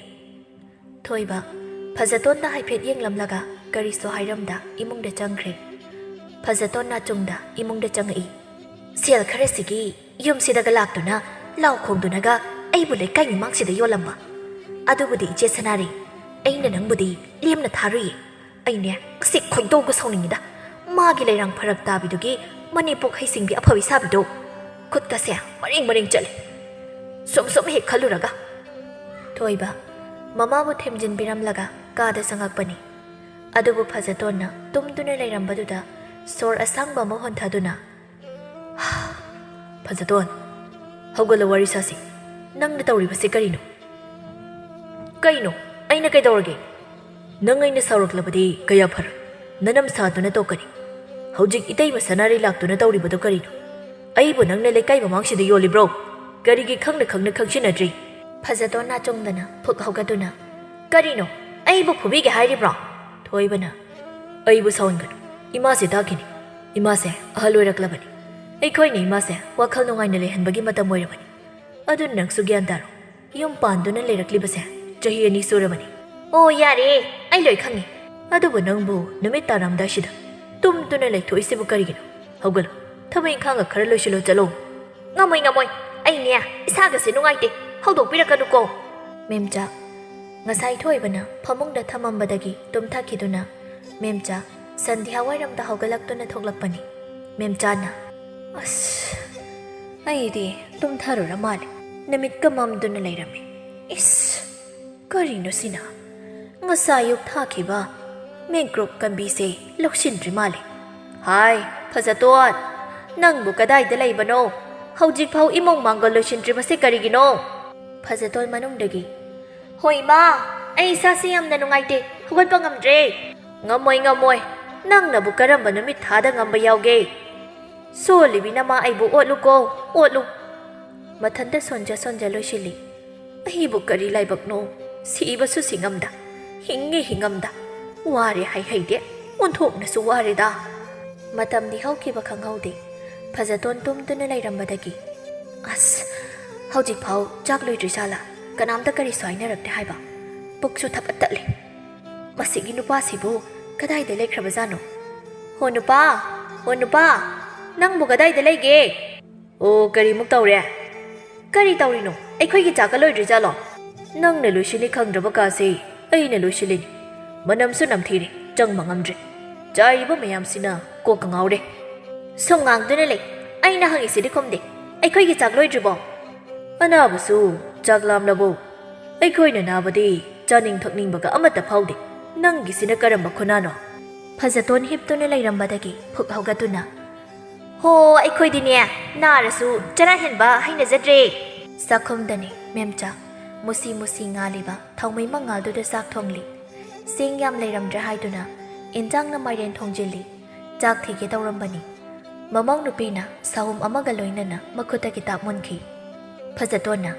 ꯊꯣꯏꯕ ꯐꯖꯇꯣꯟꯗ ꯍꯥꯏꯐꯦꯠ ꯌꯦꯡꯂꯝꯂꯒ ꯀꯔꯤꯁꯨ ꯍꯥꯏꯔꯝꯗ ꯏꯃꯨꯡꯗ ꯆꯪꯈ꯭ꯔꯦ꯫ ꯐꯖꯇꯣꯟ ꯅꯥꯆꯨꯡꯗ ꯏꯃꯨꯡꯗ ꯆꯪꯉꯛꯏ꯫ "ꯁꯦꯜ ꯈꯔꯁꯤꯒꯤ ꯌꯨꯝꯁꯤꯗꯒ ꯂꯥꯛꯇꯨꯅ ꯂꯥꯎ ꯈꯣꯡꯗꯨꯅꯒ ꯑꯩꯕꯨ ꯂꯩꯀꯥꯏ ꯃꯤꯃꯥꯡꯁꯤꯗ ꯌꯣꯜꯂꯝꯕ꯫ ꯑꯗꯨꯕꯨꯗꯤ ꯏꯆꯦ ꯁꯅꯥꯔꯩ, ꯑꯩꯅ ꯅꯪꯕꯨꯗꯤ ꯂꯦꯝꯅ ꯊꯥꯔꯨꯏꯌꯦ꯫ ꯑꯩꯅꯦ ꯉꯁꯤ ꯈꯣꯏꯗꯧꯒ ꯁꯥꯎꯅꯤꯡꯉꯤꯗ꯫ ꯃꯥꯒꯤ ꯂꯩꯔꯥꯡ ꯐꯔꯛ ꯇꯥꯕꯤꯗꯨꯒꯤ ꯃꯅꯦꯄꯣꯛ ꯍꯩꯁꯤꯡꯕꯤ ꯑꯐꯕꯤ ꯁꯥꯕꯤꯗꯣ꯫ ꯈꯨꯠꯀꯁꯦ ꯃꯔꯦꯡ ꯃꯔꯦꯡ ꯆꯠꯂꯦ꯫ ꯁꯨꯝ ꯁꯨꯝ ꯍꯦꯛ ꯈꯜꯂꯨꯔꯒ꯫" ꯊꯣꯏꯕ ꯃꯃꯥꯕꯨ ꯊꯦꯝꯖꯤꯟꯕꯤꯔꯝꯂꯒ ꯀꯥꯗ ꯆꯪꯉꯛꯄꯅꯤ꯫ ꯑꯗꯨꯕꯨ ꯐꯖꯇꯣꯟꯅ ꯇꯨꯝꯗꯨꯅ ꯂꯩꯔꯝꯕꯗꯨꯗ ꯁꯣꯔ ꯑꯁꯥꯡꯕ ꯑꯃ ꯍꯣꯟꯊꯗꯨꯅ, "ꯐꯖꯇꯣꯟ, ꯍꯧꯒꯠꯂꯣ, ꯋꯥꯔꯤ ꯁꯥꯁꯤ꯫ ꯅꯪꯅ ꯇꯧꯔꯤꯕꯁꯤ ꯀꯔꯤꯅꯣ?" "ꯀꯩꯅꯣ? ꯑꯩꯅ ꯀꯩꯗꯧꯔꯒꯦ? ꯅꯪ ꯑꯩꯅ ꯁꯥꯎꯔꯛꯂꯕꯗꯤ ꯀꯌꯥ ꯐꯔꯦ꯫ ꯅꯅꯝ ꯁꯥꯗꯨꯅ ꯇꯣꯛꯀꯅꯤ꯫ ꯍꯧꯖꯤꯛ ꯏꯇꯩꯃ ꯁꯅꯥꯔꯩ ꯂꯥꯛꯇꯨꯅ ꯇꯧꯔꯤꯕꯗꯣ ꯀꯔꯤꯅꯣ? ꯑꯩꯕꯨ ꯅꯪꯅ ꯂꯩꯀꯥꯏ ꯃꯃꯥꯡꯁꯤꯗ ꯌꯣꯜꯂꯤꯕ꯭ꯔꯣ? ꯀꯔꯤꯒꯤ ꯈꯪꯅ ꯈꯪꯅ ꯈꯪꯁꯤꯟꯅꯗ꯭ꯔꯤ?" ꯐꯖꯇꯣꯟ ꯅꯥꯆꯣꯡꯗꯅ ꯐꯨꯛ ꯍꯧꯒꯠꯇꯨꯅ, "ꯀꯔꯤꯅꯣ? ꯑꯩꯕꯨ ꯐꯨꯕꯤꯒꯦ ꯍꯥꯏꯔꯤꯕ꯭ꯔꯣ?" ꯊꯣꯏꯕꯅ, "ꯑꯩꯕꯨ ꯁꯥꯎꯍꯟꯒꯅꯨ꯫ ꯏꯃꯥꯁꯦ ꯇꯥꯈꯤꯅꯤ꯫ ꯏꯃꯥꯁꯦ ꯑꯍꯜ ꯑꯣꯏꯔꯛꯂꯕꯅꯤ꯫ ꯑꯩꯈꯣꯏꯅ ꯏꯃꯥꯁꯦ ꯋꯥꯈꯜ ꯅꯨꯡꯉꯥꯏꯅ ꯂꯩꯍꯟꯕꯒꯤ ꯃꯇꯝ ꯑꯣꯏꯔꯕꯅꯤ꯫ ꯑꯗꯨꯅ ꯅꯪꯁꯨ ꯒ꯭ꯌꯥꯟ ꯇꯥꯔꯣ꯫ ꯌꯨꯝ ꯄꯥꯟꯗꯨꯅ ꯂꯩꯔꯛꯂꯤꯕꯁꯦ ꯆꯍꯤ ꯑꯅꯤ ꯁꯨꯔꯕꯅꯤ꯫" "ꯑꯣ, ꯌꯥꯔꯦ, ꯑꯩ ꯂꯣꯏ ꯈꯪꯉꯤ꯫ ꯑꯗꯨꯕꯨ ꯅꯪꯕꯨ ꯅꯨꯃꯤꯠ ꯇꯥꯔꯝꯗꯥꯏꯁꯤꯗ ꯇꯨꯝꯗꯨꯅ ꯂꯩꯊꯣꯛꯏꯁꯤꯕꯨ ꯀꯔꯤꯒꯤꯅꯣ? ꯍꯧꯒꯠꯂꯣ, ꯊꯕꯛ ꯏꯪꯈꯥꯡꯒ ꯈꯔ ꯂꯣꯏꯁꯤꯜꯂꯣ, ꯆꯠꯂꯣ꯫" "ꯉꯝꯃꯣꯏ, ꯉꯝꯃꯣꯏ꯫ ꯑꯩꯅꯦ, ꯏꯁꯥꯒꯁꯦ ꯅꯨꯡꯉꯥꯏꯇꯦ꯫ ꯍꯧꯗꯣꯛꯄꯤꯔꯛꯀꯅꯨꯀꯣ꯫" ꯃꯦꯝꯆꯥ, ꯉꯁꯥꯏ ꯊꯣꯏꯕꯅ ꯐꯃꯨꯡꯗ ꯊꯝꯃꯝꯕꯗꯒꯤ ꯇꯨꯝꯊꯈꯤꯗꯨꯅ ꯃꯦꯝꯆꯥ ꯁꯟꯙ꯭ꯌꯥ ꯋꯥꯏꯔꯝꯗ ꯍꯧꯒꯠꯂꯛꯇꯨꯅ ꯊꯣꯛꯂꯛꯄꯅꯤ꯫ ꯃꯦꯝꯆꯥꯅ, "ꯑꯁ, ꯑꯩꯗꯤ ꯇꯨꯝꯊꯔꯨꯔ ꯃꯥꯜꯂꯦ꯫ ꯅꯨꯃꯤꯠꯀ ꯃꯝꯗꯨꯅ ꯂꯩꯔꯝꯃꯦ꯫ ꯏꯁ, ꯀꯔꯤꯅꯣ ꯁꯤꯅ? ꯉꯁꯥꯏ ꯑꯌꯨꯛ ꯊꯥꯈꯤꯕ ꯃꯦꯡꯀ꯭ꯔꯣꯞ ꯀꯝꯕꯤꯁꯦ ꯂꯧꯁꯤꯟꯗ꯭ꯔꯤ ꯃꯥꯜꯂꯦ꯫ ꯍꯥꯏ, ꯐꯖꯇꯣꯟ, ꯅꯪꯕꯨ ꯀꯗꯥꯏꯗ ꯂꯩꯕꯅꯣ? ꯍꯧꯖꯤꯛꯐꯥꯎ ꯏꯃꯧ ꯃꯥꯡꯒꯣꯜ ꯂꯣꯏꯁꯤꯟꯗ꯭ꯔꯤꯕꯁꯦ ꯀꯔꯤꯒꯤꯅꯣ?" ꯐꯖꯇꯣꯟ ꯃꯅꯨꯡꯗꯒꯤ, "ꯍꯣꯏ, ꯏꯃꯥ, ꯑꯩ ꯏꯁꯥꯁꯤ ꯌꯥꯝꯅ ꯅꯨꯡꯉꯥꯏꯇꯦ, ꯍꯧꯒꯠꯄ ꯉꯝꯗ꯭ꯔꯦ꯫" "ꯉꯝꯃꯣꯏ, ꯉꯝꯃꯣꯏ꯫ ꯅꯪꯅꯕꯨ ꯀꯔꯝꯕ ꯅꯨꯃꯤꯠ ꯊꯥꯗ ꯉꯝꯕ ꯌꯥꯎꯒꯦ? ꯁꯣꯜꯂꯤꯕꯤ ꯅꯃꯥ ꯑꯩꯕꯨ ꯑꯣꯠꯂꯨꯀꯣ, ꯑꯣꯠꯂꯨ꯫" ꯃꯊꯟꯇ ꯁꯣꯟꯖ ꯁꯣꯟꯖ ꯂꯣꯏꯁꯤꯜꯂꯤ꯫ "ꯑꯩꯕꯨ ꯀꯔꯤ ꯂꯥꯏꯕꯛꯅꯣ? ꯁꯤꯕꯁꯨ ꯁꯤꯉꯝꯗ, ꯍꯤꯡꯉꯤ ꯍꯤꯡꯉꯝꯗ꯫ ꯋꯥꯔꯦ ꯍꯥꯏ ꯍꯩꯗꯦ, ꯑꯣꯟꯊꯣꯛꯅꯁꯨ ꯋꯥꯔꯦꯗ꯫" ꯃꯇꯝꯗꯤ ꯍꯧꯈꯤꯕ ꯈꯪꯍꯧꯗꯦ꯫ ꯐꯖꯇꯣꯟ ꯇꯨꯝꯗꯨꯅ ꯂꯩꯔꯝꯕꯗꯒꯤ, "ꯑꯁ, ꯍꯧꯖꯤꯛꯐꯥꯎ ꯆꯥꯛ ꯂꯣꯏꯗ꯭ꯔꯤ ꯖꯥꯠꯂꯥ? ꯀꯅꯥꯝꯇ ꯀꯔꯤꯁꯨ ꯍꯥꯏꯅꯔꯛꯇꯦ ꯍꯥꯏꯕ꯫ ꯄꯨꯛꯁꯨ ꯊꯄꯠ ꯇꯠꯂꯦ꯫ ꯃꯁꯤꯒꯤ ꯅꯨꯄꯥꯁꯤꯕꯨ ꯀꯗꯥꯏꯗ ꯂꯩꯈ꯭ꯔꯕꯖꯥꯠꯅꯣ? ꯍꯣ ꯅꯨꯄꯥ, ꯍꯣ ꯅꯨꯄꯥ, ꯅꯪꯕꯨ ꯀꯗꯥꯏꯗ ꯂꯩꯒꯦ?" "ꯑꯣ, ꯀꯔꯤꯃꯨꯛ ꯇꯧꯔꯦ?" "ꯀꯔꯤ ꯇꯧꯔꯤꯅꯣ? ꯑꯩꯈꯣꯏꯒꯤ ꯆꯥꯛꯀ ꯂꯣꯏꯗ꯭ꯔꯤ ꯖꯥꯠꯂꯣ?" "ꯅꯪꯅ ꯂꯣꯏꯁꯤꯜꯂꯤ ꯈꯪꯗ꯭ꯔꯕ ꯀꯥꯁꯦ ꯑꯩꯅ ꯂꯣꯏꯁꯤꯜꯂꯤꯅꯤ꯫ ꯃꯅꯝꯁꯨ ꯅꯝꯊꯤꯔꯦ, ꯆꯪꯕ ꯉꯝꯗ꯭ꯔꯦ꯫ ꯆꯥꯏꯔꯤꯕ ꯃꯌꯥꯝꯁꯤꯅ ꯀꯣꯛꯀ ꯉꯥꯎꯔꯦ꯫" "ꯁꯨꯝ ꯉꯥꯡꯗꯨꯅ ꯂꯩ꯫ ꯑꯩꯅ ꯍꯪꯉꯤꯁꯤꯗꯤ ꯈꯨꯝꯗꯦ꯫ ꯑꯩꯈꯣꯏꯒꯤ ꯆꯥꯛ ꯂꯣꯏꯗ꯭ꯔꯤꯕꯣ?" "ꯑꯅꯥꯕꯁꯨ ꯆꯥꯛ ꯂꯥꯝꯂꯕꯣ?" "ꯑꯩꯈꯣꯏꯅ ꯅꯥꯕꯗꯤ ꯆꯥꯅꯤꯡ ꯊꯛꯅꯤꯡꯕꯒ ꯑꯃꯠꯇ ꯐꯥꯎꯗꯦ꯫ ꯅꯪꯒꯤꯁꯤꯅ ꯀꯔꯝꯕ ꯈꯨꯅꯥꯅꯣ?" ꯐꯖꯇꯣꯟ ꯍꯤꯞꯇꯨꯅ ꯂꯩꯔꯝꯕꯗꯒꯤ ꯐꯨꯛ ꯍꯧꯒꯠꯇꯨꯅ, "ꯍꯣ, ꯑꯩꯈꯣꯏꯗꯤꯅꯦ, ꯅꯥꯔꯁꯨ ꯆꯔꯥ ꯍꯦꯟꯕ ꯍꯩꯅꯖꯗ꯭ꯔꯦ꯫" ꯆꯥꯛꯈꯨꯝꯗꯅꯤ ꯃꯦꯝꯆꯥ ꯃꯨꯁꯤ ꯃꯨꯁꯤ ꯉꯥꯜꯂꯤꯕ ꯊꯥꯎꯃꯩ ꯃꯉꯥꯜꯗꯨꯗ ꯆꯥꯛ ꯊꯣꯡꯂꯤ꯫ ꯆꯦꯡ ꯌꯥꯝ ꯂꯩꯔꯝꯗ꯭ꯔꯦ ꯍꯥꯏꯗꯨꯅ ꯏꯟꯖꯥꯡꯅ ꯃꯥꯏꯔꯦꯟ ꯊꯣꯡꯖꯤꯜꯂꯤ꯫ ꯆꯥꯛ ꯊꯤꯒꯦ ꯇꯧꯔꯝꯕꯅꯤ꯫ ꯃꯃꯧ ꯅꯨꯄꯤꯅ ꯁꯥꯍꯨꯝ ꯑꯃꯒ ꯂꯣꯏꯅꯅ ꯃꯈꯨꯠꯇ ꯀꯤꯇꯥꯞ ꯃꯨꯟꯈꯤ꯫ ꯐꯖꯇꯣꯟꯅ,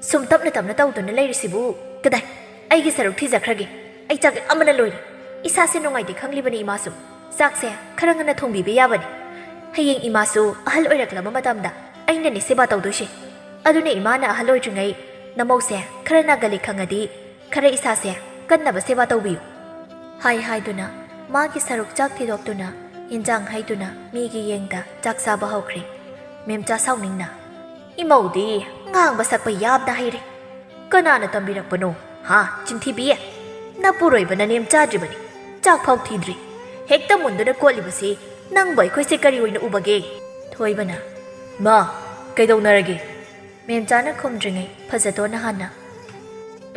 "ꯁꯨꯝ ꯇꯞꯅ ꯇꯞꯅ ꯇꯧꯗꯨꯅ ꯂꯩꯔꯤꯁꯤꯕꯨ ꯀꯗꯥꯏ? ꯑꯩꯒꯤ ꯁꯔꯨꯛ ꯊꯤꯖꯈ꯭ꯔꯒꯦ꯫ ꯑꯩ ꯆꯥꯛ ꯂꯥꯝꯕꯅ ꯂꯣꯏꯔꯦ꯫ ꯏꯁꯥꯁꯦ ꯅꯨꯡꯉꯥꯏꯇꯦ ꯈꯪꯂꯤꯕꯅꯤ ꯏꯃꯥꯁꯨ꯫ ꯆꯥꯛꯁꯦ ꯈꯔ ꯉꯟꯅ ꯊꯣꯡꯕꯤꯕ ꯌꯥꯕꯅꯤ꯫ ꯍꯌꯦꯡ ꯏꯃꯥꯁꯨ ꯑꯍꯜ ꯑꯣꯏꯔꯛꯂꯕ ꯃꯇꯝꯗ ꯑꯩꯅꯅꯦ ꯁꯦꯕꯥ ꯇꯧꯗꯣꯏꯁꯦ꯫ ꯑꯗꯨꯅ ꯏꯃꯥꯅ ꯑꯍꯜ ꯑꯣꯏꯗ꯭ꯔꯤꯉꯩ ꯅꯃꯧꯁꯦ ꯈꯔ ꯅꯥꯒꯜꯂꯤ ꯈꯪꯉꯗꯤ ꯈꯔ ꯏꯁꯥꯁꯦ ꯀꯟꯅꯕ ꯁꯦꯕꯥ ꯇꯧꯕꯤꯌꯨ꯫" ꯍꯥꯏ ꯍꯥꯏꯗꯨꯅ ꯃꯥꯒꯤ ꯁꯔꯨꯛ ꯆꯥꯛ ꯊꯤꯗꯣꯛꯇꯨꯅ ꯏꯟꯖꯥꯡ ꯍꯩꯗꯨꯅ ꯃꯤꯒꯤ ꯌꯦꯡꯗ ꯆꯥꯛ ꯆꯥꯕ ꯍꯧꯈ꯭ꯔꯦ꯫ ꯃꯦꯝꯆꯥ ꯁꯥꯎꯅꯤꯡꯅ, "ꯏꯃꯧꯗꯤ ꯉꯥꯡꯕ ꯁꯛꯄ ꯌꯥꯝꯅ ꯍꯩꯔꯦ꯫ ꯀꯅꯥꯅ ꯇꯝꯕꯤꯔꯛꯄꯅꯣ? ꯍꯥ, ꯆꯤꯟꯊꯤꯕꯤ? ꯅꯄꯨꯔꯣꯏꯕꯅ ꯅꯦꯝ ꯆꯥꯗ꯭ꯔꯤꯕꯅꯤ꯫ ꯆꯥꯛ ꯐꯥꯎ ꯊꯤꯗ꯭ꯔꯤ꯫ ꯍꯦꯛꯇ ꯃꯨꯟꯗꯨꯅ ꯀꯣꯠꯂꯤꯕꯁꯤ ꯅꯪꯕꯨ ꯑꯩꯈꯣꯏꯁꯦ ꯀꯔꯤ ꯑꯣꯏꯅ ꯎꯕꯒꯦ?" ꯊꯣꯏꯕꯅ, "ꯃꯥ, ꯀꯩꯗꯧꯅꯔꯒꯦ?" ꯃꯦꯝꯆꯥꯅ ꯈꯨꯝꯗ꯭ꯔꯤꯉꯩ ꯐꯖꯇꯣꯟꯅ ꯍꯥꯟꯅ,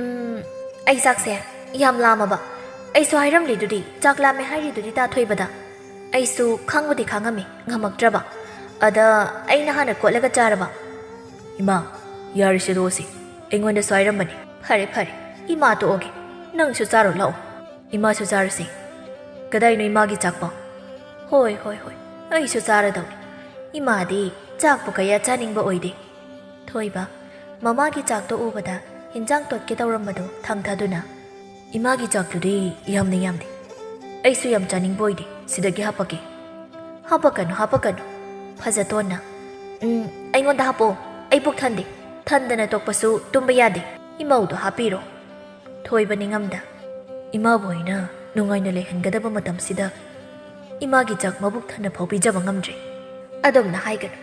"ꯎꯝ, ꯑꯩ ꯆꯥꯛꯁꯦ ꯌꯥꯝ ꯂꯥꯝꯃꯕ꯫ ꯑꯩꯁꯨ ꯍꯥꯏꯔꯝꯂꯤꯗꯨꯗꯤ ꯆꯥꯛ ꯂꯥꯝꯃꯦ ꯍꯥꯏꯔꯤꯗꯨꯗꯤ ꯇꯥ ꯊꯣꯏꯕꯗ꯫ ꯑꯩꯁꯨ ꯈꯥꯡꯕꯨꯗꯤ ꯈꯥꯡꯉꯝꯃꯤ, ꯉꯝꯃꯛꯇ꯭ꯔꯕ꯫ ꯑꯗ ꯑꯩꯅ ꯍꯥꯟꯅ ꯀꯣꯠꯂꯒ ꯆꯥꯔꯕ꯫" "ꯏꯃꯥ, ꯌꯥꯔꯦꯁꯦ ꯇꯣꯛꯑꯁꯤ꯫ ꯑꯩꯉꯣꯟꯗꯁꯨ ꯍꯥꯏꯔꯝꯕꯅꯤ꯫" "ꯐꯔꯦ, ꯐꯔꯦ꯫ ꯏꯃꯥ ꯇꯣꯛꯑꯒꯦ꯫ ꯅꯪꯁꯨ ꯆꯥꯔꯣ ꯂꯥꯛꯑꯣ꯫ ꯏꯃꯥꯁꯨ ꯆꯥꯔꯁꯤ꯫" "ꯀꯗꯥꯏꯅꯣ ꯏꯃꯥꯒꯤ ꯆꯥꯛꯄꯣ?" "ꯍꯣꯏ, ꯍꯣꯏ, ꯍꯣꯏ꯫ ꯑꯩꯁꯨ ꯆꯥꯔꯗꯧꯅꯤ꯫ ꯏꯃꯥꯗꯤ ꯆꯥꯛꯄꯨ ꯀꯌꯥ ꯆꯥꯅꯤꯡꯕ ꯑꯣꯏꯗꯦ꯫" ꯊꯣꯏꯕ ꯃꯃꯥꯒꯤ ꯆꯥꯛꯇꯣ ꯎꯕꯗ ꯍꯤꯟꯖꯥꯡ ꯇꯣꯠꯀꯦ ꯇꯧꯔꯝꯕꯗꯨ ꯊꯥꯡꯊꯗꯨꯅ, "ꯏꯃꯥꯒꯤ ꯆꯥꯛꯇꯨꯗꯤ ꯌꯥꯝꯅ ꯌꯥꯝꯗꯦ꯫ ꯑꯩꯁꯨ ꯌꯥꯝ ꯆꯥꯅꯤꯡꯕ ꯑꯣꯏꯗꯦ꯫ ꯁꯤꯗꯒꯤ ꯍꯥꯞꯄꯛꯀꯦ꯫" "ꯍꯥꯞꯄꯛꯀꯅꯨ, ꯍꯥꯞꯄꯛꯀꯅꯨ꯫" ꯐꯖꯇꯣꯟꯅ, "ꯎꯝ, ꯑꯩꯉꯣꯟꯗ ꯍꯥꯞꯄꯛꯑꯣ꯫ ꯑꯩ ꯄꯨꯛ ꯊꯟꯗꯦ꯫ ꯊꯟꯗꯅ ꯇꯣꯛꯄꯁꯨ ꯇꯨꯝꯕ ꯌꯥꯗꯦ꯫ ꯏꯃꯧꯗꯣ ꯍꯥꯞꯄꯤꯔꯣ꯫" ꯊꯣꯏꯕ ꯅꯤꯡꯉꯝꯗ, "ꯏꯃꯥꯕꯨ ꯑꯩꯅ ꯅꯨꯡꯉꯥꯏꯅ ꯂꯩꯍꯟꯒꯗꯕ ꯃꯇꯝꯁꯤꯗ ꯏꯃꯥꯒꯤ ꯆꯥꯛ ꯃꯕꯨꯛ ꯊꯟꯅ ꯐꯥꯎ ꯄꯤꯖꯕ ꯉꯝꯗ꯭ꯔꯦ꯫" "ꯑꯗꯨꯝꯅ ꯍꯥꯏꯒꯅꯨ꯫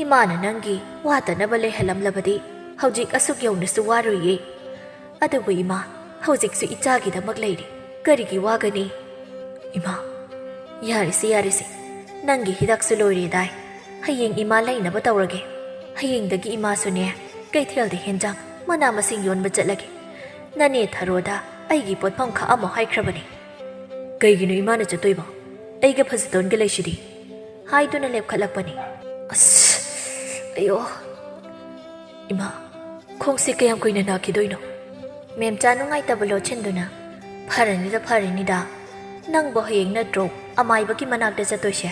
ꯏꯃꯥꯅ ꯅꯪꯒꯤ ꯋꯥꯠꯇꯅꯕ ꯂꯩꯍꯜꯂꯝꯂꯕꯗꯤ ꯍꯧꯖꯤꯛ ꯑꯁꯨꯛ ꯌꯧꯅꯁꯨ ꯋꯥꯔꯣꯏꯌꯦ꯫ ꯑꯗꯨꯕꯨ ꯏꯃꯥ, ꯍꯧꯖꯤꯛꯁꯨ ꯏꯆꯥꯒꯤꯗꯃꯛ ꯂꯩꯔꯤ꯫ ꯀꯔꯤꯒꯤ ꯋꯥꯒꯅꯤ?" "ꯏꯃꯥ, ꯌꯥꯔꯦꯁꯦ, ꯌꯥꯔꯦꯁꯦ꯫ ꯅꯪꯒꯤ ꯍꯤꯗꯥꯛꯁꯨ ꯂꯣꯏꯔꯦꯗꯥꯏ꯫ ꯍꯌꯦꯡ ꯏꯃꯥ ꯂꯩꯅꯕ ꯇꯧꯔꯒꯦ꯫ ꯍꯌꯦꯡꯗꯒꯤ ꯏꯃꯥꯁꯨꯅꯦ, ꯀꯩꯊꯦꯜꯗ ꯍꯦꯟꯖꯥꯡ ꯃꯅꯥ ꯃꯁꯤꯡ ꯌꯣꯟꯕ ꯆꯠꯂꯒꯦ꯫ ꯅꯅꯦ ꯊꯔꯣꯗ ꯑꯩꯒꯤ ꯄꯣꯠꯐꯝ ꯈꯥꯛꯑꯝꯃꯣ ꯍꯥꯏꯈ꯭ꯔꯕꯅꯤ꯫ "ꯀꯩꯒꯤꯅꯣ ꯏꯃꯥꯅ ꯆꯠꯇꯣꯏꯕ? ꯑꯩꯒ ꯐꯖꯇꯣꯟꯒ ꯂꯩꯁꯤꯗꯤ," ꯍꯥꯏꯗꯨꯅ ꯂꯦꯞꯈꯠꯂꯛꯄꯅꯤ꯫ "ꯑꯁ, ꯑꯌꯣ, ꯏꯃꯥ, ꯈꯣꯡꯁꯦ ꯀꯌꯥꯝ ꯀꯨꯏꯅ ꯅꯥꯈꯤꯗꯣꯏꯅꯣ?" ꯃꯦꯝꯆꯥ ꯅꯨꯡꯉꯥꯏꯇꯕ ꯂꯣꯠꯁꯤꯟꯗꯨꯅ, "ꯐꯔꯅꯤꯗ, ꯐꯔꯅꯤꯗ꯫ ꯅꯪꯕꯨ ꯍꯌꯦꯡ ꯅꯠꯇ꯭ꯔꯣ ꯑꯃꯥꯏꯕꯒꯤ ꯃꯅꯥꯛꯇ ꯆꯠꯇꯣꯏꯁꯦ?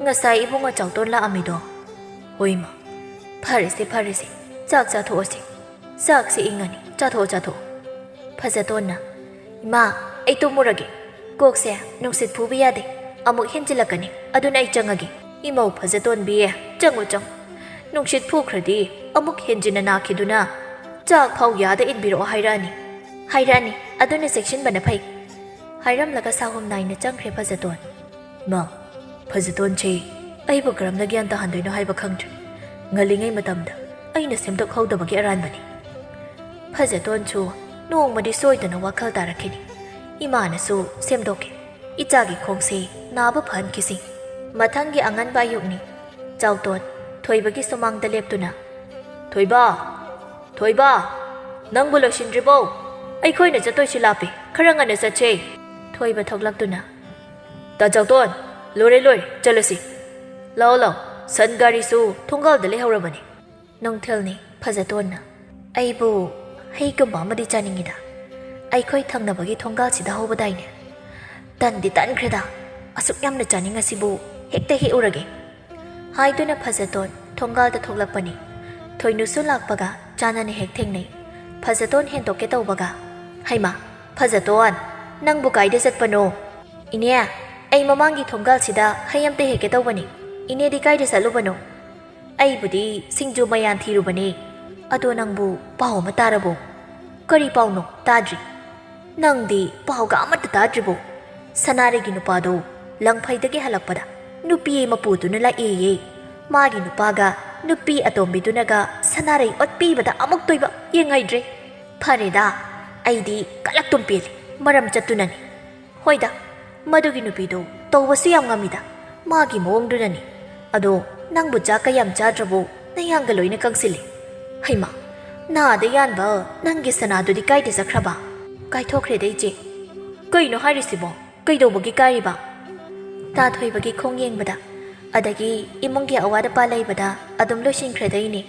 ꯉꯁꯥꯏ ꯏꯕꯨꯡꯉꯣ ꯆꯥꯎꯇꯣꯟ ꯂꯥꯛꯑꯝꯃꯤꯗꯣ?" "ꯍꯣꯏ, ꯏꯃꯥ꯫ ꯐꯔꯦꯁꯦ, ꯐꯔꯦꯁꯦ꯫ ꯆꯥꯛ ꯆꯥꯊꯣꯛꯑꯁꯦ꯫ ꯆꯥꯛꯁꯦ ꯏꯪꯉꯅꯤ꯫ ꯆꯥꯊꯣꯛꯑꯣ, ꯆꯥꯊꯣꯛꯑꯣ꯫" ꯐꯖꯇꯣꯟꯅ, "ꯏꯃꯥ, ꯑꯩ ꯇꯨꯝꯃꯨꯔꯒꯦ꯫ ꯀꯣꯛꯁꯦ ꯅꯨꯡꯁꯤꯠ ꯐꯨꯕ ꯌꯥꯗꯦ꯫ ꯑꯃꯨꯛ ꯍꯦꯟꯖꯤꯜꯂꯛꯀꯅꯤ꯫ ꯑꯗꯨꯅ ꯑꯩ ꯆꯪꯉꯒꯦ꯫" "ꯏꯃꯧ ꯐꯖꯇꯣꯟꯕꯤ, ꯆꯪꯉꯨ, ꯆꯪꯉꯨ꯫ ꯅꯨꯡꯁꯤꯠ ꯐꯨꯈ꯭ꯔꯗꯤ ꯑꯃꯨꯛ ꯍꯦꯟꯖꯤꯟꯅ ꯅꯥꯈꯤꯗꯨꯅ ꯆꯥꯛ ꯐꯥꯎ ꯌꯥꯗ ꯏꯟꯕꯤꯔꯛꯑꯣ ꯍꯥꯏꯔꯛꯑꯅꯤ꯫ ꯍꯥꯏꯔꯛꯑꯅꯤ꯫ ꯑꯗꯨꯅ ꯆꯦꯛꯁꯤꯟꯕꯅ ꯐꯩ꯫" ꯍꯥꯏꯔꯝꯂꯒ ꯁꯥꯍꯨꯝ ꯅꯥꯏꯅ ꯆꯪꯈ꯭ꯔꯦ ꯐꯖꯇꯣꯟ꯫ "ꯃꯥ, ꯐꯖꯇꯣꯟꯁꯦ ꯑꯩꯕꯨ ꯀꯔꯝꯅ ꯒ꯭ꯌꯥꯟ ꯇꯥꯍꯟꯗꯣꯏꯅꯣ ꯍꯥꯏꯕ ꯈꯪꯗ꯭ꯔꯦ꯫ ꯉꯜꯂꯤꯉꯩ ꯃꯇꯝꯗ ꯑꯩꯅ ꯁꯦꯝꯗꯣꯛꯍꯧꯗꯕꯒꯤ ꯑꯔꯥꯟꯕꯅꯤ꯫" ꯐꯖꯇꯣꯟꯁꯨ ꯅꯣꯡꯃꯗꯤ ꯁꯣꯏꯗꯅ ꯋꯥꯈꯜ ꯇꯥꯔꯛꯈꯤꯅꯤ꯫ ꯏꯃꯥꯅꯁꯨ ꯁꯦꯝꯗꯣꯛꯀꯦ꯫ ꯏꯆꯥꯒꯤ ꯈꯣꯡꯁꯦ ꯅꯥꯕ ꯐꯍꯟꯈꯤꯁꯤ꯫ ꯃꯊꯪꯒꯤ ꯑꯉꯟꯕ ꯑꯌꯨꯛꯅꯤ꯫ ꯆꯥꯎꯇꯣꯟ ꯊꯣꯏꯕꯒꯤ ꯁꯨꯃꯥꯡꯗ ꯂꯦꯞꯇꯨꯅ, "ꯊꯣꯏꯕ! ꯊꯣꯏꯕ! ꯅꯪꯕꯨ ꯂꯣꯏꯁꯤꯟꯗ꯭ꯔꯤꯕꯣ? ꯑꯩꯈꯣꯏꯅ ꯆꯠꯇꯣꯏꯁꯤ ꯂꯥꯞꯄꯦ꯫ ꯈꯔ ꯉꯟꯅ ꯆꯠꯁꯦ꯫" ꯊꯣꯏꯕ ꯊꯣꯛꯂꯛꯇꯨꯅ, "ꯇꯥ ꯆꯥꯎꯇꯣꯟ, ꯂꯣꯏꯔꯦ, ꯂꯣꯏꯔꯦ, ꯆꯠꯂꯁꯤ꯫ ꯂꯥꯛꯑꯣ, ꯂꯥꯛꯑꯣ, ꯁꯟ ꯒꯥꯔꯤꯁꯨ ꯊꯣꯡꯒꯥꯜꯗ ꯂꯩꯍꯧꯔꯕꯅꯤ꯫" ꯅꯨꯡꯊꯤꯜꯅꯤ꯫ ꯐꯖꯇꯣꯟꯅ, "ꯑꯩꯕꯨ ꯍꯩꯒꯨꯝꯕ ꯑꯃꯗꯤ ꯆꯥꯅꯤꯡꯉꯤꯗ꯫ ꯑꯩꯈꯣꯏ ꯊꯪꯅꯕꯒꯤ ꯊꯣꯡꯒꯥꯜꯁꯤꯗ ꯍꯧꯕꯗꯥꯏꯅꯦ? ꯇꯟꯗꯤ ꯇꯟꯈ꯭ꯔꯦꯗ꯫ ꯑꯁꯨꯛ ꯌꯥꯝꯅ ꯆꯥꯅꯤꯡꯉꯁꯤꯕꯨ ꯍꯦꯛꯇ ꯍꯦꯛꯎꯔꯒꯦ꯫" ꯍꯥꯏꯗꯨꯅ ꯐꯖꯇꯣꯟ ꯊꯣꯡꯒꯥꯜꯗ ꯊꯣꯛꯂꯛꯄꯅꯤ꯫ ꯊꯣꯏꯅꯨꯁꯨ ꯂꯥꯛꯄꯒ ꯆꯥꯟꯅꯅ ꯍꯦꯛ ꯊꯦꯡꯅꯩ꯫ ꯐꯖꯇꯣꯟ ꯍꯦꯟꯗꯣꯛꯀꯦ ꯇꯧꯕꯒ, "ꯍꯩꯃꯥ, ꯐꯖꯇꯣꯟ, ꯅꯪꯕꯨ ꯀꯥꯏꯗ ꯆꯠꯄꯅꯣ?" "ꯏꯅꯦ, ꯑꯩ ꯃꯃꯥꯡꯒꯤ ꯊꯣꯡꯒꯥꯜꯁꯤꯗ ꯍꯩ ꯑꯝꯇ ꯍꯦꯛꯀꯦ ꯇꯧꯕꯅꯤ꯫ ꯏꯅꯦꯗꯤ ꯀꯥꯏꯗ ꯆꯠꯂꯨꯕꯅꯣ?" "ꯑꯩꯕꯨꯗꯤ ꯁꯤꯡꯖꯨ ꯃꯌꯥꯟ ꯊꯤꯔꯨꯕꯅꯦ꯫ ꯑꯗꯣ ꯅꯪꯕꯨ ꯄꯥꯎ ꯑꯃ ꯇꯥꯔꯕꯣ?" "ꯀꯔꯤ ꯄꯥꯎꯅꯣ? ꯇꯥꯗ꯭ꯔꯤ꯫" "ꯅꯪꯗꯤ ꯄꯥꯎꯒ ꯑꯃꯠꯇ ꯇꯥꯗ꯭ꯔꯤꯕꯣ? ꯁꯅꯥꯔꯩꯒꯤ ꯅꯨꯄꯥꯗꯣ ꯂꯪꯐꯩꯗꯒꯤ ꯍꯜꯂꯛꯄꯗ ꯅꯨꯄꯤ ꯑꯃ ꯄꯨꯗꯨꯅ ꯂꯥꯛꯑꯦꯌꯦ꯫ ꯃꯥꯒꯤ ꯅꯨꯄꯥꯒ ꯅꯨꯄꯤ ꯑꯇꯣꯝꯕꯤꯗꯨꯅꯒ ꯁꯅꯥꯔꯩ ꯑꯣꯠꯄꯤꯕꯗ ꯑꯃꯨꯛꯇꯣꯏꯕ ꯌꯦꯡꯍꯩꯗ꯭ꯔꯦ꯫ ꯐꯔꯦꯗ, ꯑꯩꯗꯤ ꯀꯂꯛꯇꯨꯝ ꯄꯦꯜꯂꯤ꯫ ꯃꯔꯝ ꯆꯠꯇꯨꯅꯅꯤ꯫" "ꯍꯣꯏꯗ, ꯃꯗꯨꯒꯤ ꯅꯨꯄꯤꯗꯣ ꯇꯧꯕꯁꯨ ꯌꯥꯝ ꯉꯝꯃꯤꯗ꯫ ꯃꯥꯒꯤ ꯃꯑꯣꯡꯗꯨꯅꯅꯤ꯫ ꯑꯗꯣ ꯅꯪꯕꯨ ꯆꯥꯛꯀ ꯌꯥꯝ ꯆꯥꯗ꯭ꯔꯕꯣ? ꯅꯌꯥꯡꯒ ꯂꯣꯏꯅ ꯀꯪꯁꯤꯜꯂꯦ꯫" "ꯍꯩꯃꯥ, "ꯅꯥꯗ ꯌꯥꯟꯕ ꯅꯪꯒꯤ ꯁꯅꯥꯗꯨꯗꯤ ꯀꯥꯏꯗ ꯆꯠꯈ꯭ꯔꯕ?" "ꯀꯥꯏꯊꯣꯛꯈ꯭ꯔꯦꯗ, ꯏꯆꯦ꯫" "ꯀꯩꯅꯣ ꯍꯥꯏꯔꯤꯁꯤꯕꯣ? ꯀꯩꯗꯧꯕꯒꯤ ꯀꯥꯏꯔꯤꯕ?" ꯇꯥꯊꯣꯏꯕꯒꯤ ꯈꯣꯡ ꯌꯦꯡꯕꯗ, ꯑꯗꯒꯤ ꯏꯃꯨꯡꯒꯤ ꯑꯋꯥꯠ ꯑꯄꯥ ꯂꯩꯕꯗ ꯑꯗꯨꯝ ꯂꯣꯏꯁꯤꯟꯈ꯭ꯔꯦꯗ, ꯏꯅꯦ꯫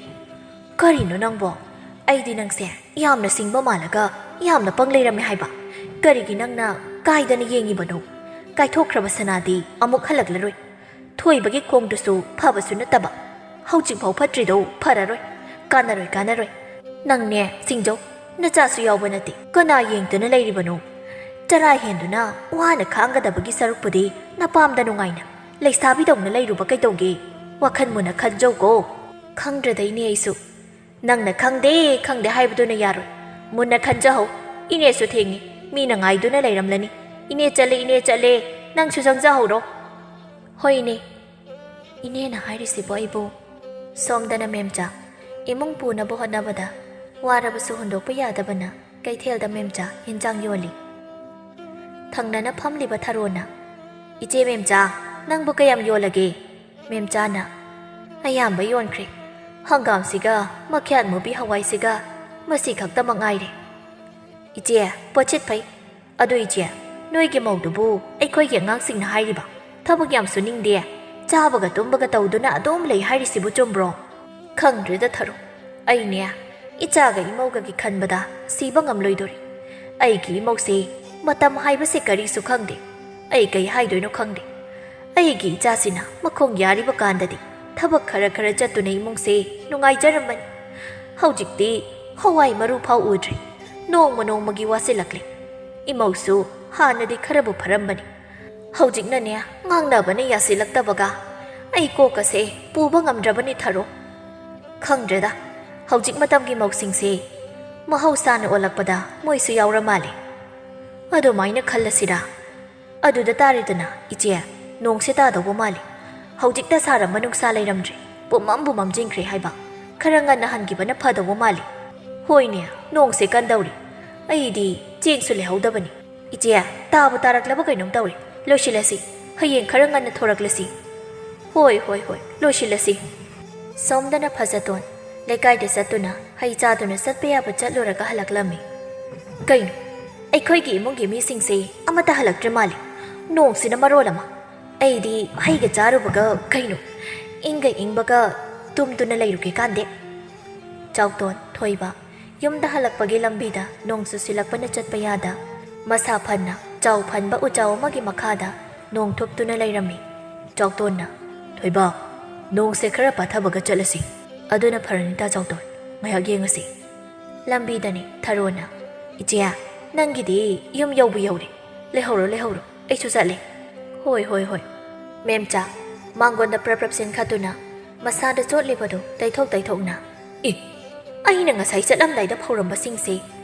"ꯀꯔꯤꯅꯣ ꯅꯪꯕꯣ? ꯑꯩꯗꯤ ꯅꯪꯁꯦ ꯌꯥꯝꯅ ꯁꯤꯡꯕ ꯃꯥꯜꯂꯒ ꯌꯥꯝꯅ ꯄꯪ ꯂꯩꯔꯝꯃꯦ ꯍꯥꯏꯕ꯫ ꯀꯔꯤꯒꯤ ꯅꯪꯅ ꯀꯥꯏꯗꯅ ꯌꯦꯡꯉꯤꯕꯅꯣ? ꯀꯥꯏꯊꯣꯛꯈ꯭ꯔꯕ ꯁꯅꯥꯗꯤ ꯑꯃꯨꯛ ꯍꯜꯂꯛꯂꯔꯣꯏ꯫ ꯊꯣꯏꯕꯒꯤ ꯈꯣꯡꯗꯨꯁꯨ ꯐꯕꯁꯨ ꯅꯠꯇꯕ꯫ ꯍꯧꯖꯤꯛꯐꯥꯎ ꯐꯠꯇ꯭ꯔꯤꯗꯣ ꯐꯔꯔꯣꯏ꯫ ꯀꯥꯟꯅꯔꯣꯏ, ꯀꯥꯟꯅꯔꯣꯏ꯫ ꯅꯪꯅꯦ, ꯁꯤꯡꯖꯧ, ꯅꯆꯥꯁꯨ ꯌꯥꯎꯕ ꯅꯠꯇꯦ꯫ ꯀꯅꯥ ꯌꯦꯡꯗꯨꯅ ꯂꯩꯔꯤꯕꯅꯣ? ꯆꯔꯥ ꯍꯦꯟꯗꯨꯅ ꯋꯥꯅ ꯈꯥꯡꯒꯗꯕꯒꯤ ꯁꯔꯨꯛꯄꯨꯗꯤ ꯅꯄꯥꯝꯗ ꯅꯨꯡꯉꯥꯏꯅ ꯂꯩꯁꯥꯕꯤꯗꯧꯅ ꯂꯩꯔꯨꯕ ꯀꯩꯗꯧꯒꯦ? ꯋꯥꯈꯜ ꯃꯨꯟꯅ ꯈꯟꯖꯧꯀꯣ꯫" "ꯈꯪꯗ꯭ꯔꯗ, ꯏꯅꯦ, ꯑꯩꯁꯨ꯫" "ꯅꯪꯅ ꯈꯪꯗꯦ, ꯈꯪꯗꯦ ꯍꯥꯏꯕꯗꯨꯅ ꯌꯥꯔꯣꯏ꯫ ꯃꯨꯟꯅ ꯈꯟꯖꯍꯧ꯫ ꯏꯅꯦꯁꯨ ꯊꯦꯡꯉꯤ꯫ ꯃꯤꯅ ꯉꯥꯏꯗꯨꯅ ꯂꯩꯔꯝꯂꯅꯤ꯫ ꯏꯅꯦ ꯆꯠꯂꯦ, ꯏꯅꯦ ꯆꯠꯂꯦ꯫ ꯅꯪꯁꯨ ꯆꯪꯖꯍꯧꯔꯣ꯫" "ꯍꯣꯏ, ꯏꯅꯦ꯫" "ꯏꯅꯦꯅ ꯍꯥꯏꯔꯤꯁꯤꯕꯨ ꯑꯩꯕꯨ?" ꯁꯣꯝꯗꯅ ꯃꯦꯝꯆꯥ ꯏꯃꯨꯡ ꯄꯨꯅꯕ ꯍꯣꯠꯅꯕꯗ ꯋꯥꯔꯕꯁꯨ ꯍꯨꯟꯗꯣꯛꯄ ꯌꯥꯗꯕꯅ ꯀꯩꯊꯦꯜꯗ ꯃꯦꯝꯆꯥ ꯌꯦꯟꯖꯥꯡ ꯌꯣꯜꯂꯤ꯫ ꯊꯪꯅꯅ ꯐꯝꯂꯤꯕ ꯊꯔꯣꯅ, "ꯏꯆꯦ ꯃꯦꯝꯆꯥ, ꯅꯪꯕꯨ ꯀꯌꯥꯝ ꯌꯣꯜꯂꯒꯦ?" ꯃꯦꯝꯆꯥꯅ, "ꯑꯌꯥꯝꯕ ꯌꯣꯟꯈ꯭ꯔꯦ꯫ ꯍꯪꯒꯥꯝꯁꯤꯒ ꯃꯈ꯭ꯌꯥꯠ ꯃꯨꯕꯤ ꯍꯋꯥꯏꯁꯤꯒ ꯃꯁꯤ ꯈꯛꯇꯃꯛ ꯉꯥꯏꯔꯦ꯫" "ꯏꯆꯦ, ꯄꯣꯠꯁꯤꯠ ꯐꯩ꯫ ꯑꯗꯨ ꯏꯆꯦ, ꯅꯣꯏꯒꯤ ꯃꯧꯗꯨꯕꯨ ꯑꯩꯈꯣꯏꯒꯤ ꯑꯉꯥꯡꯁꯤꯡꯅ ꯍꯥꯏꯔꯤꯕ ꯊꯕꯛ ꯌꯥꯝ ꯁꯨꯅꯤꯡꯗꯦ, ꯆꯥꯕꯒ ꯇꯨꯝꯕꯒ ꯇꯧꯗꯨꯅ ꯑꯗꯨꯝ ꯂꯩ ꯍꯥꯏꯔꯤꯁꯤꯕꯨ ꯆꯨꯝꯕ꯭ꯔꯣ?" "ꯈꯪꯗ꯭ꯔꯦꯗ ꯊꯔꯣ, ꯑꯩꯅꯦ ꯏꯆꯥꯒ ꯏꯃꯧꯒꯒꯤ ꯈꯟꯕꯗ ꯁꯤꯕ ꯉꯝꯂꯣꯏꯗꯣꯔꯤ꯫ ꯑꯩꯒꯤ ꯏꯃꯧꯁꯦ ꯃꯇꯝ ꯍꯥꯏꯕꯁꯦ ꯀꯔꯤꯁꯨ ꯈꯪꯗꯦ꯫ ꯑꯩ ꯀꯩ ꯍꯥꯏꯗꯣꯏꯅꯣ ꯈꯪꯗꯦ꯫ ꯑꯩꯒꯤ ꯏꯆꯥꯁꯤꯅ ꯃꯈꯣꯡ ꯌꯥꯔꯤꯕ ꯀꯥꯟꯗꯗꯤ ꯊꯕꯛ ꯈꯔ ꯈꯔ ꯆꯠꯇꯨꯅ ꯏꯃꯨꯡꯁꯦ ꯅꯨꯡꯉꯥꯏꯖꯔꯝꯕꯅꯤ꯫ ꯍꯧꯖꯤꯛꯇꯤ ꯍꯋꯥꯏ ꯃꯔꯨ ꯐꯥꯎ ꯎꯗ꯭ꯔꯦ꯫ ꯅꯣꯡꯃ ꯅꯣꯡꯃꯒꯤ ꯋꯥꯁꯤꯜꯂꯛꯂꯦ꯫ ꯏꯃꯧꯁꯨ ꯍꯥꯟꯅꯗꯤ ꯈꯔꯕꯨ ꯐꯔꯝꯕꯅꯤ꯫ ꯍꯧꯖꯤꯛꯅꯅꯦ, ꯉꯥꯡꯅꯕꯅ ꯌꯥꯁꯤꯜꯂꯛꯇꯕꯒ ꯑꯩ ꯀꯣꯛꯀꯁꯦ ꯄꯨꯕ ꯉꯝꯗ꯭ꯔꯕꯅꯤ ꯊꯔꯣ꯫ ꯈꯪꯗ꯭ꯔꯦꯗ, ꯍꯧꯖꯤꯛ ꯃꯇꯝꯒꯤ ꯃꯧꯁꯤꯡꯁꯦ ꯃꯍꯧꯁꯥꯅ ꯑꯣꯜꯂꯛꯄꯗ ꯃꯣꯏꯁꯨ ꯌꯥꯎꯔ ꯃꯥꯜꯂꯦ꯫ ꯑꯗꯨꯃꯥꯏꯅ ꯈꯜꯂꯁꯤꯔꯥ?" "ꯑꯗꯨꯗ ꯇꯥꯔꯦꯗꯅ, ꯏꯆꯦ, ꯅꯣꯡꯁꯦ ꯇꯥꯗꯧꯕ ꯃꯥꯜꯂꯤ꯫ ꯍꯧꯖꯤꯛꯇ ꯁꯥꯔꯝꯕ ꯅꯨꯡꯁꯥ ꯂꯩꯔꯝꯗ꯭ꯔꯦ, ꯄꯨꯝꯃꯝꯕꯨ ꯃꯝꯁꯤꯟꯈ꯭ꯔꯦ ꯍꯥꯏꯕ꯫ ꯈꯔ ꯉꯟꯅ ꯍꯟꯈꯤꯕꯅ ꯐꯗꯧꯕ ꯃꯥꯜꯂꯤ꯫" "ꯍꯣꯏꯅꯦ, ꯅꯣꯡꯁꯦ ꯀꯟꯗꯧꯔꯤ꯫ ꯑꯩꯗꯤ ꯆꯦꯡꯁꯨ ꯂꯩꯍꯧꯗꯕꯅꯤ꯫ ꯏꯆꯦ, ꯇꯥꯕꯨ ꯇꯥꯔꯛꯂꯕ ꯀꯩꯅꯣꯝ ꯇꯧꯔꯦ꯫ ꯂꯣꯏꯁꯤꯜꯂꯁꯤ꯫ ꯍꯌꯦꯡ ꯈꯔ ꯉꯟꯅ ꯊꯣꯔꯛꯂꯁꯤ꯫" "ꯍꯣꯏ, ꯍꯣꯏ, ꯍꯣꯏ, ꯂꯣꯏꯁꯤꯜꯂꯁꯤ꯫" ꯁꯣꯝꯗꯅ ꯐꯖꯇꯣꯟ, ꯂꯩꯀꯥꯏꯗ ꯆꯠꯇꯨꯅ ꯍꯩ ꯆꯥꯗꯨꯅ ꯆꯠꯄ ꯌꯥꯕ ꯆꯠꯂꯨꯔꯒ ꯍꯜꯂꯛꯂꯝꯃꯤ꯫ ꯀꯩꯅꯣ, ꯑꯩꯈꯣꯏꯒꯤ ꯏꯃꯨꯡꯒꯤ ꯃꯤꯁꯤꯡꯁꯦ ꯑꯃꯠꯇ ꯍꯜꯂꯛꯇ꯭ꯔꯤ ꯃꯥꯜꯂꯦ꯫ ꯅꯣꯡꯁꯤꯅ ꯃꯔꯣꯜ ꯑꯃ꯫ ꯑꯩꯗꯤ ꯍꯩꯒ ꯆꯥꯔꯨꯕꯒ ꯀꯩꯅꯣ, ꯏꯪꯒ ꯏꯪꯕꯒ ꯇꯨꯝꯗꯨꯅ ꯂꯩꯔꯨꯒꯦ ꯀꯥꯟꯗꯦ꯫ ꯆꯥꯎꯇꯣꯟ, ꯊꯣꯏꯕ, ꯌꯨꯝꯗ ꯍꯜꯂꯛꯄꯒꯤ ꯂꯝꯕꯤꯗ ꯅꯣꯡ ꯆꯨꯁꯤꯜꯂꯛꯄꯅ ꯆꯠꯄ ꯌꯥꯗ, ꯃꯁꯥ ꯐꯟꯅ ꯆꯥꯎ ꯐꯟꯕ ꯎꯆꯥꯎ ꯑꯃꯒꯤ ꯃꯈꯥꯗ ꯅꯣꯡ ꯊꯨꯞꯇꯨꯅ ꯂꯩꯔꯝꯃꯤ꯫ ꯆꯥꯎꯇꯣꯟꯅ, "ꯊꯣꯏꯕ, ꯅꯣꯡꯁꯦ ꯈꯔ ꯄꯥꯊꯕꯒ ꯆꯠꯂꯁꯤ, ꯑꯗꯨꯅ ꯐꯔꯅꯤꯗ ꯆꯥꯎꯇꯣꯟ, ꯉꯥꯏꯍꯥꯛ ꯌꯦꯡꯉꯁꯤ꯫" ꯂꯝꯕꯤꯗꯅꯤ ꯊꯔꯣꯅ, "ꯏꯆꯦ, ꯅꯪꯒꯤꯗꯤ ꯌꯨꯝ ꯌꯧꯕ ꯌꯧꯔꯦ, ꯂꯩꯍꯧꯔꯣ, ꯂꯩꯍꯧꯔꯣ, ꯑꯩꯁꯨ ꯆꯠꯂꯦ꯫" "ꯍꯣꯏ, ꯍꯣꯏ, ꯍꯣꯏ꯫" ꯃꯦꯝꯆꯥ, ꯃꯥꯡꯒꯣꯟꯗ ꯄ꯭ꯔꯞ ꯄ꯭ꯔꯞ ꯆꯦꯟꯈꯠꯇꯨꯅ ꯃꯁꯥꯗ ꯆꯣꯠꯂꯤꯕꯗꯨ ꯇꯩꯊꯣꯛ ꯇꯩꯊꯣꯛꯅ, "ꯑꯦ, ꯑꯩꯅ ꯉꯁꯥꯏ ꯆꯠꯂꯝꯗꯥꯏꯗ ꯐꯧꯔꯝꯕꯁꯤꯡꯁꯦ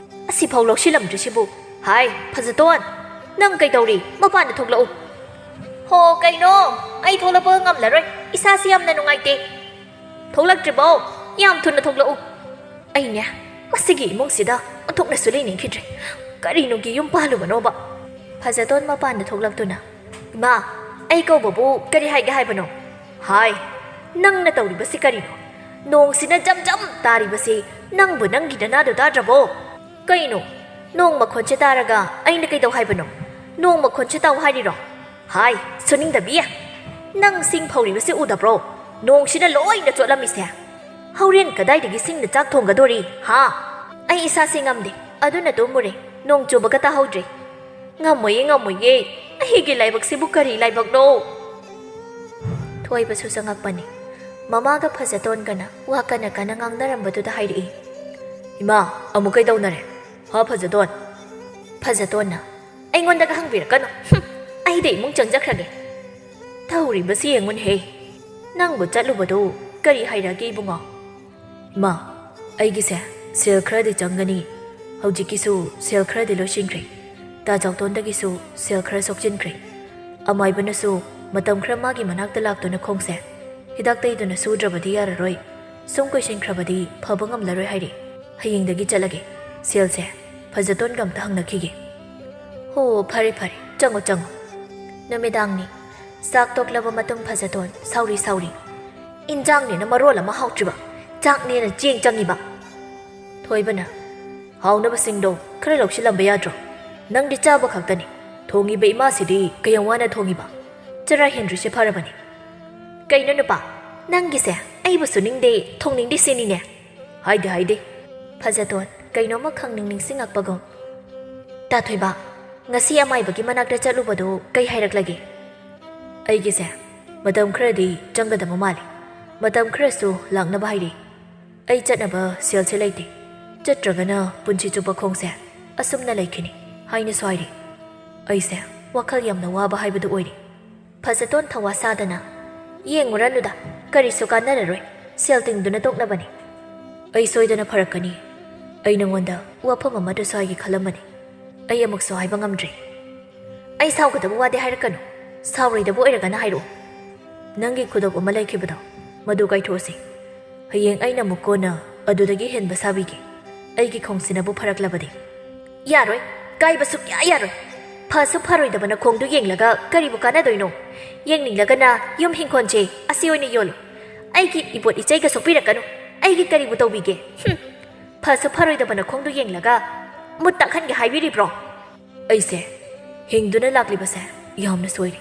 ꯑꯁꯤꯐꯥꯎ ꯂꯧꯁꯤꯜꯂꯝꯗ꯭ꯔꯤꯁꯤꯕꯨ? ꯍꯥꯏ, ꯐꯖꯇꯣꯟ, ꯅꯪ ꯀꯩꯗꯧꯔꯤ? ꯃꯄꯥꯟꯗ ꯊꯣꯛꯂꯛꯎ꯫" "ꯍꯣ, ꯀꯩꯅꯣ? ꯑꯩ ꯊꯣꯛꯂꯛꯄꯒ ꯉꯝꯂꯔꯣꯏ, ꯏꯁꯥꯁꯤ ꯌꯥꯝꯅ ꯅꯨꯡꯉꯥꯏꯇꯦ꯫" "ꯊꯣꯛꯂꯛꯇ꯭ꯔꯤꯕꯣ? ꯌꯥꯝ ꯊꯨꯅ ꯊꯣꯛꯂꯛꯎ꯫" "ꯑꯩꯅꯦ, ꯃꯁꯤꯒꯤ ꯏꯃꯨꯡꯁꯤꯗ ꯑꯣꯟꯊꯣꯛꯅꯁꯨ ꯂꯩꯅꯤꯡꯈꯤꯗ꯭ꯔꯦ꯫ ꯀꯔꯤꯅꯨꯡꯒꯤ ꯌꯨꯝ ꯄꯥꯜꯂꯨꯕꯅꯣꯕ?" ꯐꯖꯇꯣꯟ ꯃꯄꯥꯟꯗ ꯊꯣꯛꯂꯛꯇꯨꯅ, "ꯏꯃꯥ, ꯑꯩ ꯀꯧꯕꯕꯨ ꯀꯔꯤ ꯍꯥꯏꯒꯦ ꯍꯥꯏꯕꯅꯣ?" "ꯍꯥꯏ, ꯅꯪꯅ ꯇꯧꯔꯤꯕꯁꯤ ꯀꯔꯤꯅꯣ? ꯅꯣꯡꯁꯤꯅ ꯖꯝ ꯖꯝ ꯇꯥꯔꯤꯕꯁꯤ ꯅꯪꯕꯨ ꯅꯪꯒꯤ ꯅꯅꯥꯗꯨ ꯇꯥꯗ꯭ꯔꯕꯣ? ꯀꯩꯅꯣ, ꯅꯣꯡ ꯃꯈꯣꯟꯁꯦ ꯇꯥꯔꯒ ꯑꯩꯅ ꯀꯩꯗꯧ ꯍꯥꯏꯕꯅꯣ? ꯅꯣꯡ ꯃꯈꯣꯟꯁꯦ ꯇꯥꯎ ꯍꯥꯏꯔꯤꯔꯣ? ꯍꯥꯏ, ꯁꯨꯅꯤꯡꯗꯕꯤ! ꯅꯪ ꯁꯤꯡ ꯐꯧꯔꯤꯕꯁꯤ ꯎꯗꯕ꯭ꯔꯣ? ꯅꯣꯡꯁꯤꯅ ꯂꯣꯏꯅ ꯆꯣꯠꯂꯝꯃꯤꯁꯦ꯫ ꯍꯣꯔꯦꯟ ꯀꯗꯥꯏꯗꯒꯤ ꯁꯤꯡꯅ ꯆꯥꯛ ꯊꯣꯡꯒꯗꯣꯔꯤ, ꯍꯥ? ꯑꯩ ꯏꯁꯥꯁꯤ ꯉꯝꯗꯦ, ꯑꯗꯨꯅ ꯇꯨꯝꯃꯨꯔꯦ, ꯅꯣꯡ ꯆꯨꯕꯒ ꯇꯥꯍꯧꯗ꯭ꯔꯦ꯫ ꯉꯝꯃꯣꯏꯌꯦ, ꯉꯝꯃꯣꯏꯌꯦ꯫ ꯑꯩꯒꯤ ꯂꯥꯏꯕꯛꯁꯤꯕꯨ ꯀꯔꯤ ꯂꯥꯏꯕꯛꯅꯣ?" ꯊꯣꯏꯕꯁꯨ ꯆꯪꯉꯛꯄꯅꯤ꯫ ꯃꯃꯥꯒ ꯐꯖꯇꯣꯟꯒꯅ ꯋꯥ ꯀꯟꯅ ꯀꯟꯅ ꯉꯥꯡꯅꯔꯝꯕꯗꯨꯗ ꯍꯥꯏꯔꯛꯏ, "ꯏꯃꯥ, ꯑꯃꯨꯛ ꯀꯩꯗꯧꯅꯔꯦ? ꯍꯥ, ꯐꯖꯇꯣꯟ?" ꯐꯖꯇꯣꯟꯅ, "ꯑꯩꯉꯣꯟꯗꯒ ꯍꯪꯕꯤꯔꯛꯀꯅꯨ꯫ ꯍꯨꯝ, ꯑꯩꯗ ꯏꯃꯨꯡ ꯆꯪꯖꯈ꯭ꯔꯒꯦ꯫" "ꯇꯧꯔꯤꯕꯁꯤ ꯌꯦꯡꯉꯨꯅꯦꯍꯦ꯫ ꯅꯪꯕꯨ ꯆꯠꯂꯨꯕꯗꯨ ꯀꯔꯤ ꯍꯥꯏꯔꯛꯑꯒꯦ, ꯏꯕꯨꯡꯉꯣ?" "ꯏꯃꯥ, ꯑꯩꯒꯤꯁꯦ ꯁꯦꯜ ꯈꯔꯗꯤ ꯆꯪꯒꯅꯤ꯫ ꯍꯧꯖꯤꯛꯀꯤꯁꯨ ꯁꯦꯜ ꯈꯔꯗꯤ ꯂꯣꯏꯁꯤꯟꯈ꯭ꯔꯦ꯫ ꯇꯥ ꯆꯥꯎꯇꯣꯟꯗꯒꯤꯁꯨ ꯁꯦꯜ ꯈꯔ ꯁꯣꯛꯆꯤꯟꯈ꯭ꯔꯦ꯫ ꯑꯃꯥꯏꯕꯅꯁꯨ ꯃꯇꯝ ꯈꯔ ꯃꯥꯒꯤ ꯃꯅꯥꯛꯇ ꯂꯥꯛꯇꯨꯅ ꯈꯣꯡꯁꯦ ꯍꯤꯗꯥꯛ ꯇꯩꯗꯨꯅ ꯁꯨꯗ꯭ꯔꯕꯗꯤ ꯌꯥꯔꯔꯣꯏ꯫ ꯁꯨꯝ ꯀꯨꯏꯁꯤꯟꯈ꯭ꯔꯕꯗꯤ ꯐꯕ ꯉꯝꯂꯔꯣꯏ ꯍꯥꯏꯔꯤ꯫ ꯍꯌꯦꯡꯗꯒꯤ ꯆꯠꯂꯒꯦ꯫ ꯁꯦꯜꯁꯦ ꯐꯖꯇꯣꯟꯒ ꯑꯝꯇ ꯍꯪꯅꯈꯤꯒꯦ꯫" "ꯍꯣ, ꯐꯔꯦ, ꯐꯔꯦ, ꯆꯪꯉꯣ, ꯆꯪꯉꯣ꯫" ꯅꯨꯃꯤꯗꯥꯡꯅꯤ꯫ ꯆꯥꯛ ꯇꯣꯛꯂꯕ ꯃꯇꯨꯡ ꯐꯖꯇꯣꯟ ꯁꯥꯎꯔꯤ ꯁꯥꯎꯔꯤ, "ꯏꯟꯖꯥꯡꯅꯤꯅ ꯃꯔꯣꯜ ꯑꯃ ꯍꯥꯎꯇ꯭ꯔꯤꯕ, ꯆꯥꯛꯅꯦꯅ ꯆꯦꯡ ꯆꯪꯉꯤꯕ? ꯊꯣꯏꯕꯅ, "ꯍꯥꯎꯅꯕꯁꯤꯡꯗꯣ ꯈꯔ ꯂꯧꯁꯤꯜꯂꯝꯕ ꯌꯥꯗ꯭ꯔꯣ? ꯅꯪꯗꯤ ꯆꯥꯕ ꯈꯛꯇꯅꯤ꯫ ꯊꯣꯡꯉꯤꯕ ꯏꯃꯥꯁꯤꯗꯤ ꯀꯌꯥꯝ ꯋꯥꯅ ꯊꯣꯡꯉꯤꯕ? ꯆꯔꯥ ꯍꯦꯟꯗ꯭ꯔꯤꯁꯦ ꯐꯔꯕꯅꯤ꯫" "ꯀꯩꯅꯣ ꯅꯨꯄꯥ, ꯅꯪꯒꯤꯁꯦ ꯑꯩꯕꯨ ꯁꯨꯅꯤꯡꯗꯦ, ꯊꯣꯡꯅꯤꯡꯗꯦ ꯁꯤꯅꯤꯅꯦ?" "ꯍꯥꯏꯗꯦ, ꯍꯥꯏꯗꯦ꯫" ꯐꯖꯇꯣꯟ ꯀꯩꯅꯣꯝꯃ ꯈꯪꯅꯤꯡ ꯅꯤꯡꯁꯤꯡꯉꯛꯄꯒꯨꯝ, "ꯇꯥ ꯊꯣꯏꯕ, ꯉꯁꯤ ꯑꯃꯥꯏꯕꯒꯤ ꯃꯅꯥꯛꯇ ꯆꯠꯂꯨꯕꯗꯨ ꯀꯩ ꯍꯥꯏꯔꯛꯂꯒꯦ?" "ꯑꯩꯒꯤꯁꯦ ꯃꯇꯝ ꯈꯔꯗꯤ ꯆꯪꯒꯗꯕ ꯃꯥꯜꯂꯤ꯫ ꯃꯇꯝ ꯈꯔꯁꯨ ꯂꯥꯛꯅꯕ ꯍꯥꯏꯔꯤ꯫ ꯑꯩ ꯆꯠꯅꯕ ꯁꯦꯜꯁꯦ ꯂꯩꯇꯦ꯫ ꯆꯠꯇ꯭ꯔꯒꯅ ꯄꯨꯟꯁꯤ ꯆꯨꯞꯄ ꯈꯣꯡꯁꯦ ꯑꯁꯨꯝꯅ ꯂꯩꯈꯤꯅꯤ ꯍꯥꯏꯅꯁꯨ ꯍꯥꯏꯔꯤ꯫ ꯑꯩꯁꯦ ꯋꯥꯈꯜ ꯌꯥꯝꯅ ꯋꯥꯕ ꯍꯥꯏꯕꯗꯨ ꯑꯣꯏꯔꯦ꯫" ꯐꯖꯇꯣꯟ ꯊꯋꯥ ꯁꯥꯗꯅ, "ꯌꯦꯡꯉꯨꯔꯅꯨꯗ, ꯀꯔꯤꯁꯨ ꯀꯥꯟꯅꯔꯔꯣꯏ꯫ ꯁꯦꯜ ꯇꯤꯡꯗꯨꯅ ꯇꯣꯛꯅꯕꯅꯤ꯫" "ꯑꯩ ꯁꯣꯏꯗꯅ ꯐꯔꯛꯀꯅꯤ꯫ ꯑꯩ ꯅꯉꯣꯟꯗ ꯋꯥꯐꯝ ꯑꯃꯗꯁꯨ ꯍꯥꯏꯒꯦ ꯈꯜꯂꯝꯕꯅꯤ꯫ ꯑꯩ ꯑꯃꯨꯛꯁꯨ ꯍꯥꯏꯕ ꯉꯝꯗ꯭ꯔꯦ꯫" "ꯑꯩ ꯁꯥꯎꯒꯗꯕ ꯋꯥꯗꯤ ꯍꯥꯏꯔꯛꯀꯅꯨ꯫ ꯁꯥꯎꯔꯣꯏꯗꯕ ꯑꯣꯏꯔꯒꯅ ꯍꯥꯏꯔꯛꯑꯣ꯫ ꯅꯪꯒꯤ ꯈꯨꯗꯣꯞ ꯑꯃ ꯂꯩꯈꯤꯕꯗꯣ, ꯃꯗꯨ ꯀꯥꯏꯊꯣꯛꯑꯁꯤ꯫ ꯍꯌꯦꯡ ꯑꯩꯅ ꯑꯃꯨꯛ ꯀꯣꯟꯅ ꯑꯗꯨꯗꯒꯤ ꯍꯦꯟꯕ ꯁꯥꯕꯤꯒꯦ, ꯑꯩꯒꯤ ꯈꯣꯡꯁꯤꯅꯕꯨ ꯐꯔꯛꯂꯕꯗꯤ꯫" "ꯌꯥꯔꯣꯏ, ꯀꯥꯏꯕ ꯁꯨꯛꯌꯥ ꯌꯥꯔꯣꯏ꯫ ꯐꯁꯨ ꯐꯔꯣꯏꯗꯕ ꯅꯈꯣꯡꯗꯨ ꯌꯦꯡꯂꯒ ꯀꯔꯤꯕꯨ ꯀꯥꯟꯅꯗꯣꯏꯅꯣ? ꯌꯦꯡꯅꯤꯡꯂꯒꯅ ꯌꯨꯝ ꯍꯤꯡꯈꯣꯜꯁꯦ ꯑꯁꯤ ꯑꯣꯏꯅ ꯌꯣꯜꯂꯨ꯫ ꯑꯩꯒꯤ ꯏꯕꯣꯠ ꯏꯆꯩꯒ ꯁꯣꯛꯄꯤꯔꯛꯀꯅꯨ꯫ ꯑꯩꯒꯤ ꯀꯔꯤꯕꯨ ꯇꯧꯕꯤꯒꯦ? ꯍꯨꯝ꯫ ꯐꯁꯨ ꯐꯔꯣꯏꯗꯕ ꯅꯈꯣꯡꯗꯨ ꯌꯦꯡꯂꯒ ꯃꯨꯠ ꯇꯥꯡꯍꯟꯒꯦ ꯍꯥꯏꯕꯤꯔꯤꯕ꯭ꯔꯣ?" "ꯑꯩꯁꯦ ꯍꯤꯡꯗꯨꯅ ꯂꯥꯛꯂꯤꯕꯁꯦ ꯌꯥꯝꯅ ꯁꯣꯏꯔꯦ꯫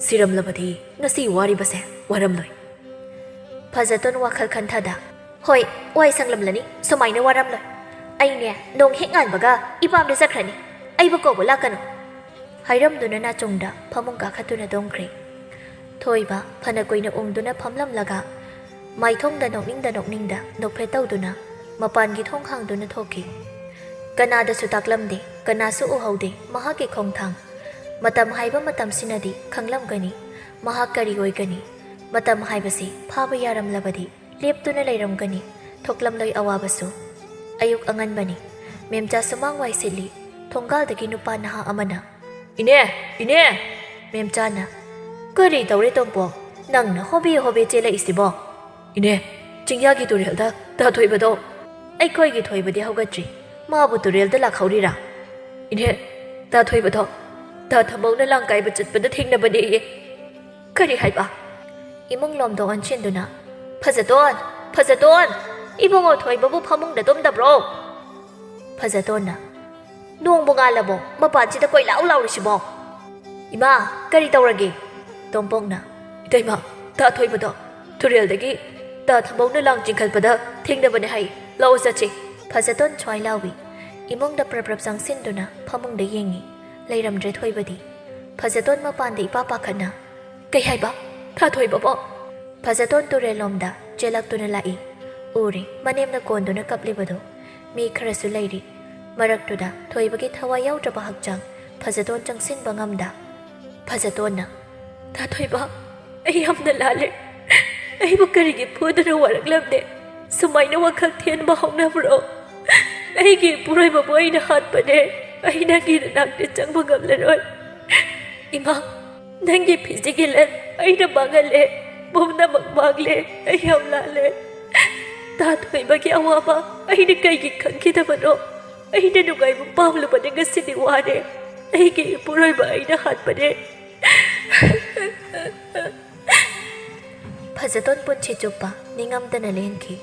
ꯁꯤꯔꯝꯂꯕꯗꯤ ꯉꯁꯤ ꯋꯥꯔꯤꯕꯁꯦ ꯋꯥꯔꯝꯂꯣꯏ꯫" ꯐꯖꯇꯣꯟ ꯋꯥꯈꯜ ꯈꯟꯊꯗ, "ꯍꯣꯏ, ꯋꯥꯏ ꯁꯪꯂꯝꯂꯅꯤ, ꯁꯨꯃꯥꯏꯅ ꯋꯥꯔꯝꯂꯣꯏ꯫ ꯑꯩꯅꯦ, ꯅꯣꯡ ꯍꯦꯛ ꯉꯥꯟꯕꯒ ꯏꯄꯥꯝꯗ ꯆꯠꯈ꯭ꯔꯅꯤ꯫ ꯑꯩꯕꯨ ꯀꯧꯕ ꯂꯥꯛꯀꯅꯨ꯫" ꯍꯥꯏꯔꯝꯗꯨꯅ ꯅꯥꯆꯣꯡꯗ ꯐꯃꯨꯡ ꯀꯥꯈꯠꯇꯨꯅ ꯇꯨꯝꯈ꯭ꯔꯦ꯫ ꯊꯣꯏꯕ ꯐꯅ ꯀꯨꯏꯅ ꯎꯪꯗꯨꯅ ꯐꯝꯂꯝꯂꯒ, ꯃꯥꯏꯊꯣꯡꯗ ꯅꯣꯛꯅꯤꯡꯗ ꯅꯣꯛꯅꯤꯡꯗ ꯅꯣꯛꯐꯦꯠ ꯇꯧꯗꯨꯅ ꯃꯄꯥꯟꯒꯤ ꯊꯣꯡ ꯍꯥꯡꯗꯨꯅ ꯊꯣꯛꯈꯤ꯫ ꯀꯅꯥꯗꯁꯨ ꯇꯥꯛꯂꯝꯗꯦ, ꯀꯅꯥꯁꯨ ꯎꯍꯧꯗꯦ ꯃꯍꯥꯛꯀꯤ ꯈꯣꯡꯊꯥꯡ꯫ ꯃꯇꯝ ꯍꯥꯏꯕ ꯃꯇꯝꯁꯤꯅꯗꯤ ꯈꯪꯂꯝꯒꯅꯤ ꯃꯍꯥꯛ ꯀꯔꯤ ꯑꯣꯏꯒꯅꯤ꯫ ꯃꯇꯝ ꯍꯥꯏꯕꯁꯤ ꯐꯥꯕ ꯌꯥꯔꯝꯂꯕꯗꯤ ꯂꯦꯞꯇꯨꯅ ꯂꯩꯔꯝꯒꯅꯤ, ꯊꯣꯛꯂꯝꯂꯣꯏ ꯑꯋꯥꯕꯁꯨ꯫ ꯑꯌꯨꯛ ꯑꯉꯟꯕꯅꯤ꯫ ꯃꯦꯝꯆꯥ ꯁꯨꯃꯥꯡ ꯋꯥꯏ ꯁꯤꯠꯂꯤ꯫ ꯊꯣꯡꯒꯥꯜꯗꯒꯤ ꯅꯨꯄꯥ ꯅꯍꯥ ꯑꯃꯅ, "ꯏꯅꯦ! ꯏꯅꯦ!" ꯃꯦꯝꯆꯥꯅ, "ꯀꯔꯤ ꯇꯧꯔꯦ ꯇꯣꯝꯄꯣ? ꯅꯪꯅ ꯍꯣꯕꯦ ꯍꯣꯕꯦ ꯆꯦꯜꯂꯛꯏꯁꯤꯕꯣ?" "ꯏꯅꯦ, ꯆꯤꯡꯌꯥꯒꯤ ꯇꯨꯔꯦꯜꯗ ꯇꯥ ꯊꯣꯏꯕꯗꯣ꯫" "ꯑꯩꯈꯣꯏꯒꯤ ꯊꯣꯏꯕꯗꯤ ꯍꯧꯒꯠꯇ꯭ꯔꯤ꯫ ꯃꯥꯕꯨ ꯇꯨꯔꯦꯜꯗ ꯂꯥꯛꯍꯧꯔꯤꯔꯥ?" "ꯏꯅꯦ, ꯇꯥ ꯊꯣꯏꯕꯗꯣ ꯇꯥ ꯊꯝꯕꯧꯅ ꯂꯥꯡ ꯀꯥꯏꯕ ꯆꯠꯄꯗ ꯊꯦꯡꯅꯕꯅꯦꯌꯦ꯫" "ꯀꯔꯤ ꯍꯥꯏꯕ?" ꯏꯃꯨꯡ ꯂꯣꯝꯗ ꯑꯣꯟꯁꯤꯟꯗꯨꯅ, "ꯐꯖꯇꯣꯟ!" ꯐꯖꯇꯣꯟ, ꯏꯕꯨꯡꯉꯣ ꯊꯣꯏꯕꯕꯨ ꯐꯃꯨꯡꯗ ꯇꯨꯝꯗꯕ꯭ꯔꯣ? ꯐꯖꯇꯣꯟꯅ, ꯅꯣꯡꯕꯨ ꯉꯥꯜꯂꯕꯣ? ꯃꯄꯥꯟꯁꯤꯗ ꯀꯣꯏꯂꯥꯎ ꯂꯥꯎꯔꯤꯁꯤꯕꯣ? ꯏꯃꯥ, ꯀꯔꯤ ꯇꯧꯔꯒꯦ? ꯇꯣꯝꯄꯣꯛꯅ, ꯏꯇꯩꯃ, ꯇꯥ ꯊꯣꯏꯕꯗꯣ ꯇꯨꯔꯦꯜꯗꯒꯤ ꯇꯥ ꯊꯝꯕꯧꯅ ꯂꯥꯡ ꯆꯤꯡꯈꯠꯄꯗ ꯊꯦꯡꯅꯕꯅꯦ ꯍꯥꯏ꯫ ꯂꯥꯛꯑꯣ ꯆꯠꯁꯤ꯫ ꯐꯖꯇꯣꯟ ꯁ꯭ꯋꯥꯏ ꯂꯥꯎꯏ꯫ ꯏꯃꯨꯡꯗ ꯄ꯭ꯔꯞ ꯄ꯭ꯔꯞ ꯆꯪꯁꯤꯟꯗꯨꯅ ꯐꯃꯨꯡꯗ ꯌꯦꯡꯉꯤ꯫ ꯂꯩꯔꯝꯗ꯭ꯔꯦ ꯊꯣꯏꯕꯗꯤ꯫ ꯐꯖꯇꯣꯟ ꯃꯄꯥꯟꯗ ꯏꯄꯥ ꯄꯥꯈꯠꯅ, ꯀꯩ ꯍꯥꯏꯕ? ꯊꯥ ꯊꯣꯏꯕꯕꯣ? ꯐꯖꯇꯣꯟ ꯇꯨꯔꯦꯜꯂꯣꯝꯗ ꯆꯦꯜꯂꯛꯇꯨꯅ ꯂꯥꯛꯏ꯫ ꯎꯔꯦ ꯃꯅꯦꯝꯅ ꯀꯣꯟꯗꯨꯅ ꯀꯞꯂꯤꯕꯗꯨ꯫ ꯃꯤ ꯈꯔꯁꯨ ꯂꯩꯔꯤ꯫ ꯃꯔꯛꯇꯨꯗ ꯊꯣꯏꯕꯒꯤ ꯊꯋꯥꯏ ꯌꯥꯎꯗ꯭ꯔꯕ ꯍꯛꯆꯥꯡ ꯐꯖꯇꯣꯟ ꯆꯪꯁꯤꯟꯕ ꯉꯝꯗ꯫ ꯐꯖꯇꯣꯟꯅ, ꯊꯥ ꯊꯣꯏꯕ, ꯑꯩ ꯌꯥꯝꯅ ꯂꯥꯜꯂꯦ꯫ ꯑꯩꯕꯨ ꯀꯔꯤꯒꯤ ꯐꯨꯗꯨꯅ ꯋꯥꯔꯛꯂꯝꯗꯦ? ꯁꯨꯃꯥꯏꯅ ꯋꯥꯈꯜ ꯊꯦꯟꯕ ꯍꯧꯅꯕ꯭ꯔꯣ? ꯑꯩꯒꯤ ꯏꯄꯨꯔꯣꯏꯕꯕꯨ ꯑꯩꯅ ꯍꯥꯠꯄꯅꯦ꯫ ꯑꯩ ꯅꯪꯒꯤ ꯅꯅꯥꯛꯇ ꯆꯪꯕ ꯉꯝꯂꯔꯣꯏ꯫ ꯏꯃꯥ, ꯅꯪꯒꯤ ꯐꯤꯖꯤꯒꯤ ꯂꯟ ꯑꯩꯅ ꯃꯥꯡꯍꯜꯂꯦ꯫ ꯄꯨꯝꯅꯃꯛ ꯃꯥꯡꯂꯦ꯫ ꯑꯩ ꯌꯥꯝ ꯂꯥꯜꯂꯦ꯫ ꯇꯥ ꯊꯣꯏꯕꯒꯤ ꯑꯋꯥꯕ ꯑꯩꯅ ꯀꯩꯒꯤ ꯈꯪꯈꯤꯗꯕꯅꯣ? ꯑꯩꯅ ꯅꯨꯡꯉꯥꯏꯕ ꯄꯥꯝꯂꯨꯕꯅꯦ, ꯉꯁꯤꯗꯤ ꯋꯥꯔꯦ꯫ ꯑꯩꯒꯤ ꯏꯄꯨꯔꯣꯏꯕ ꯑꯩꯅ ꯍꯥꯠꯄꯅꯦ꯫ ꯐꯖꯇꯣꯟ ꯄꯨꯟꯁꯤ ꯆꯨꯞꯄ ꯅꯤꯡꯉꯝꯗꯅ ꯂꯦꯟꯈꯤ꯫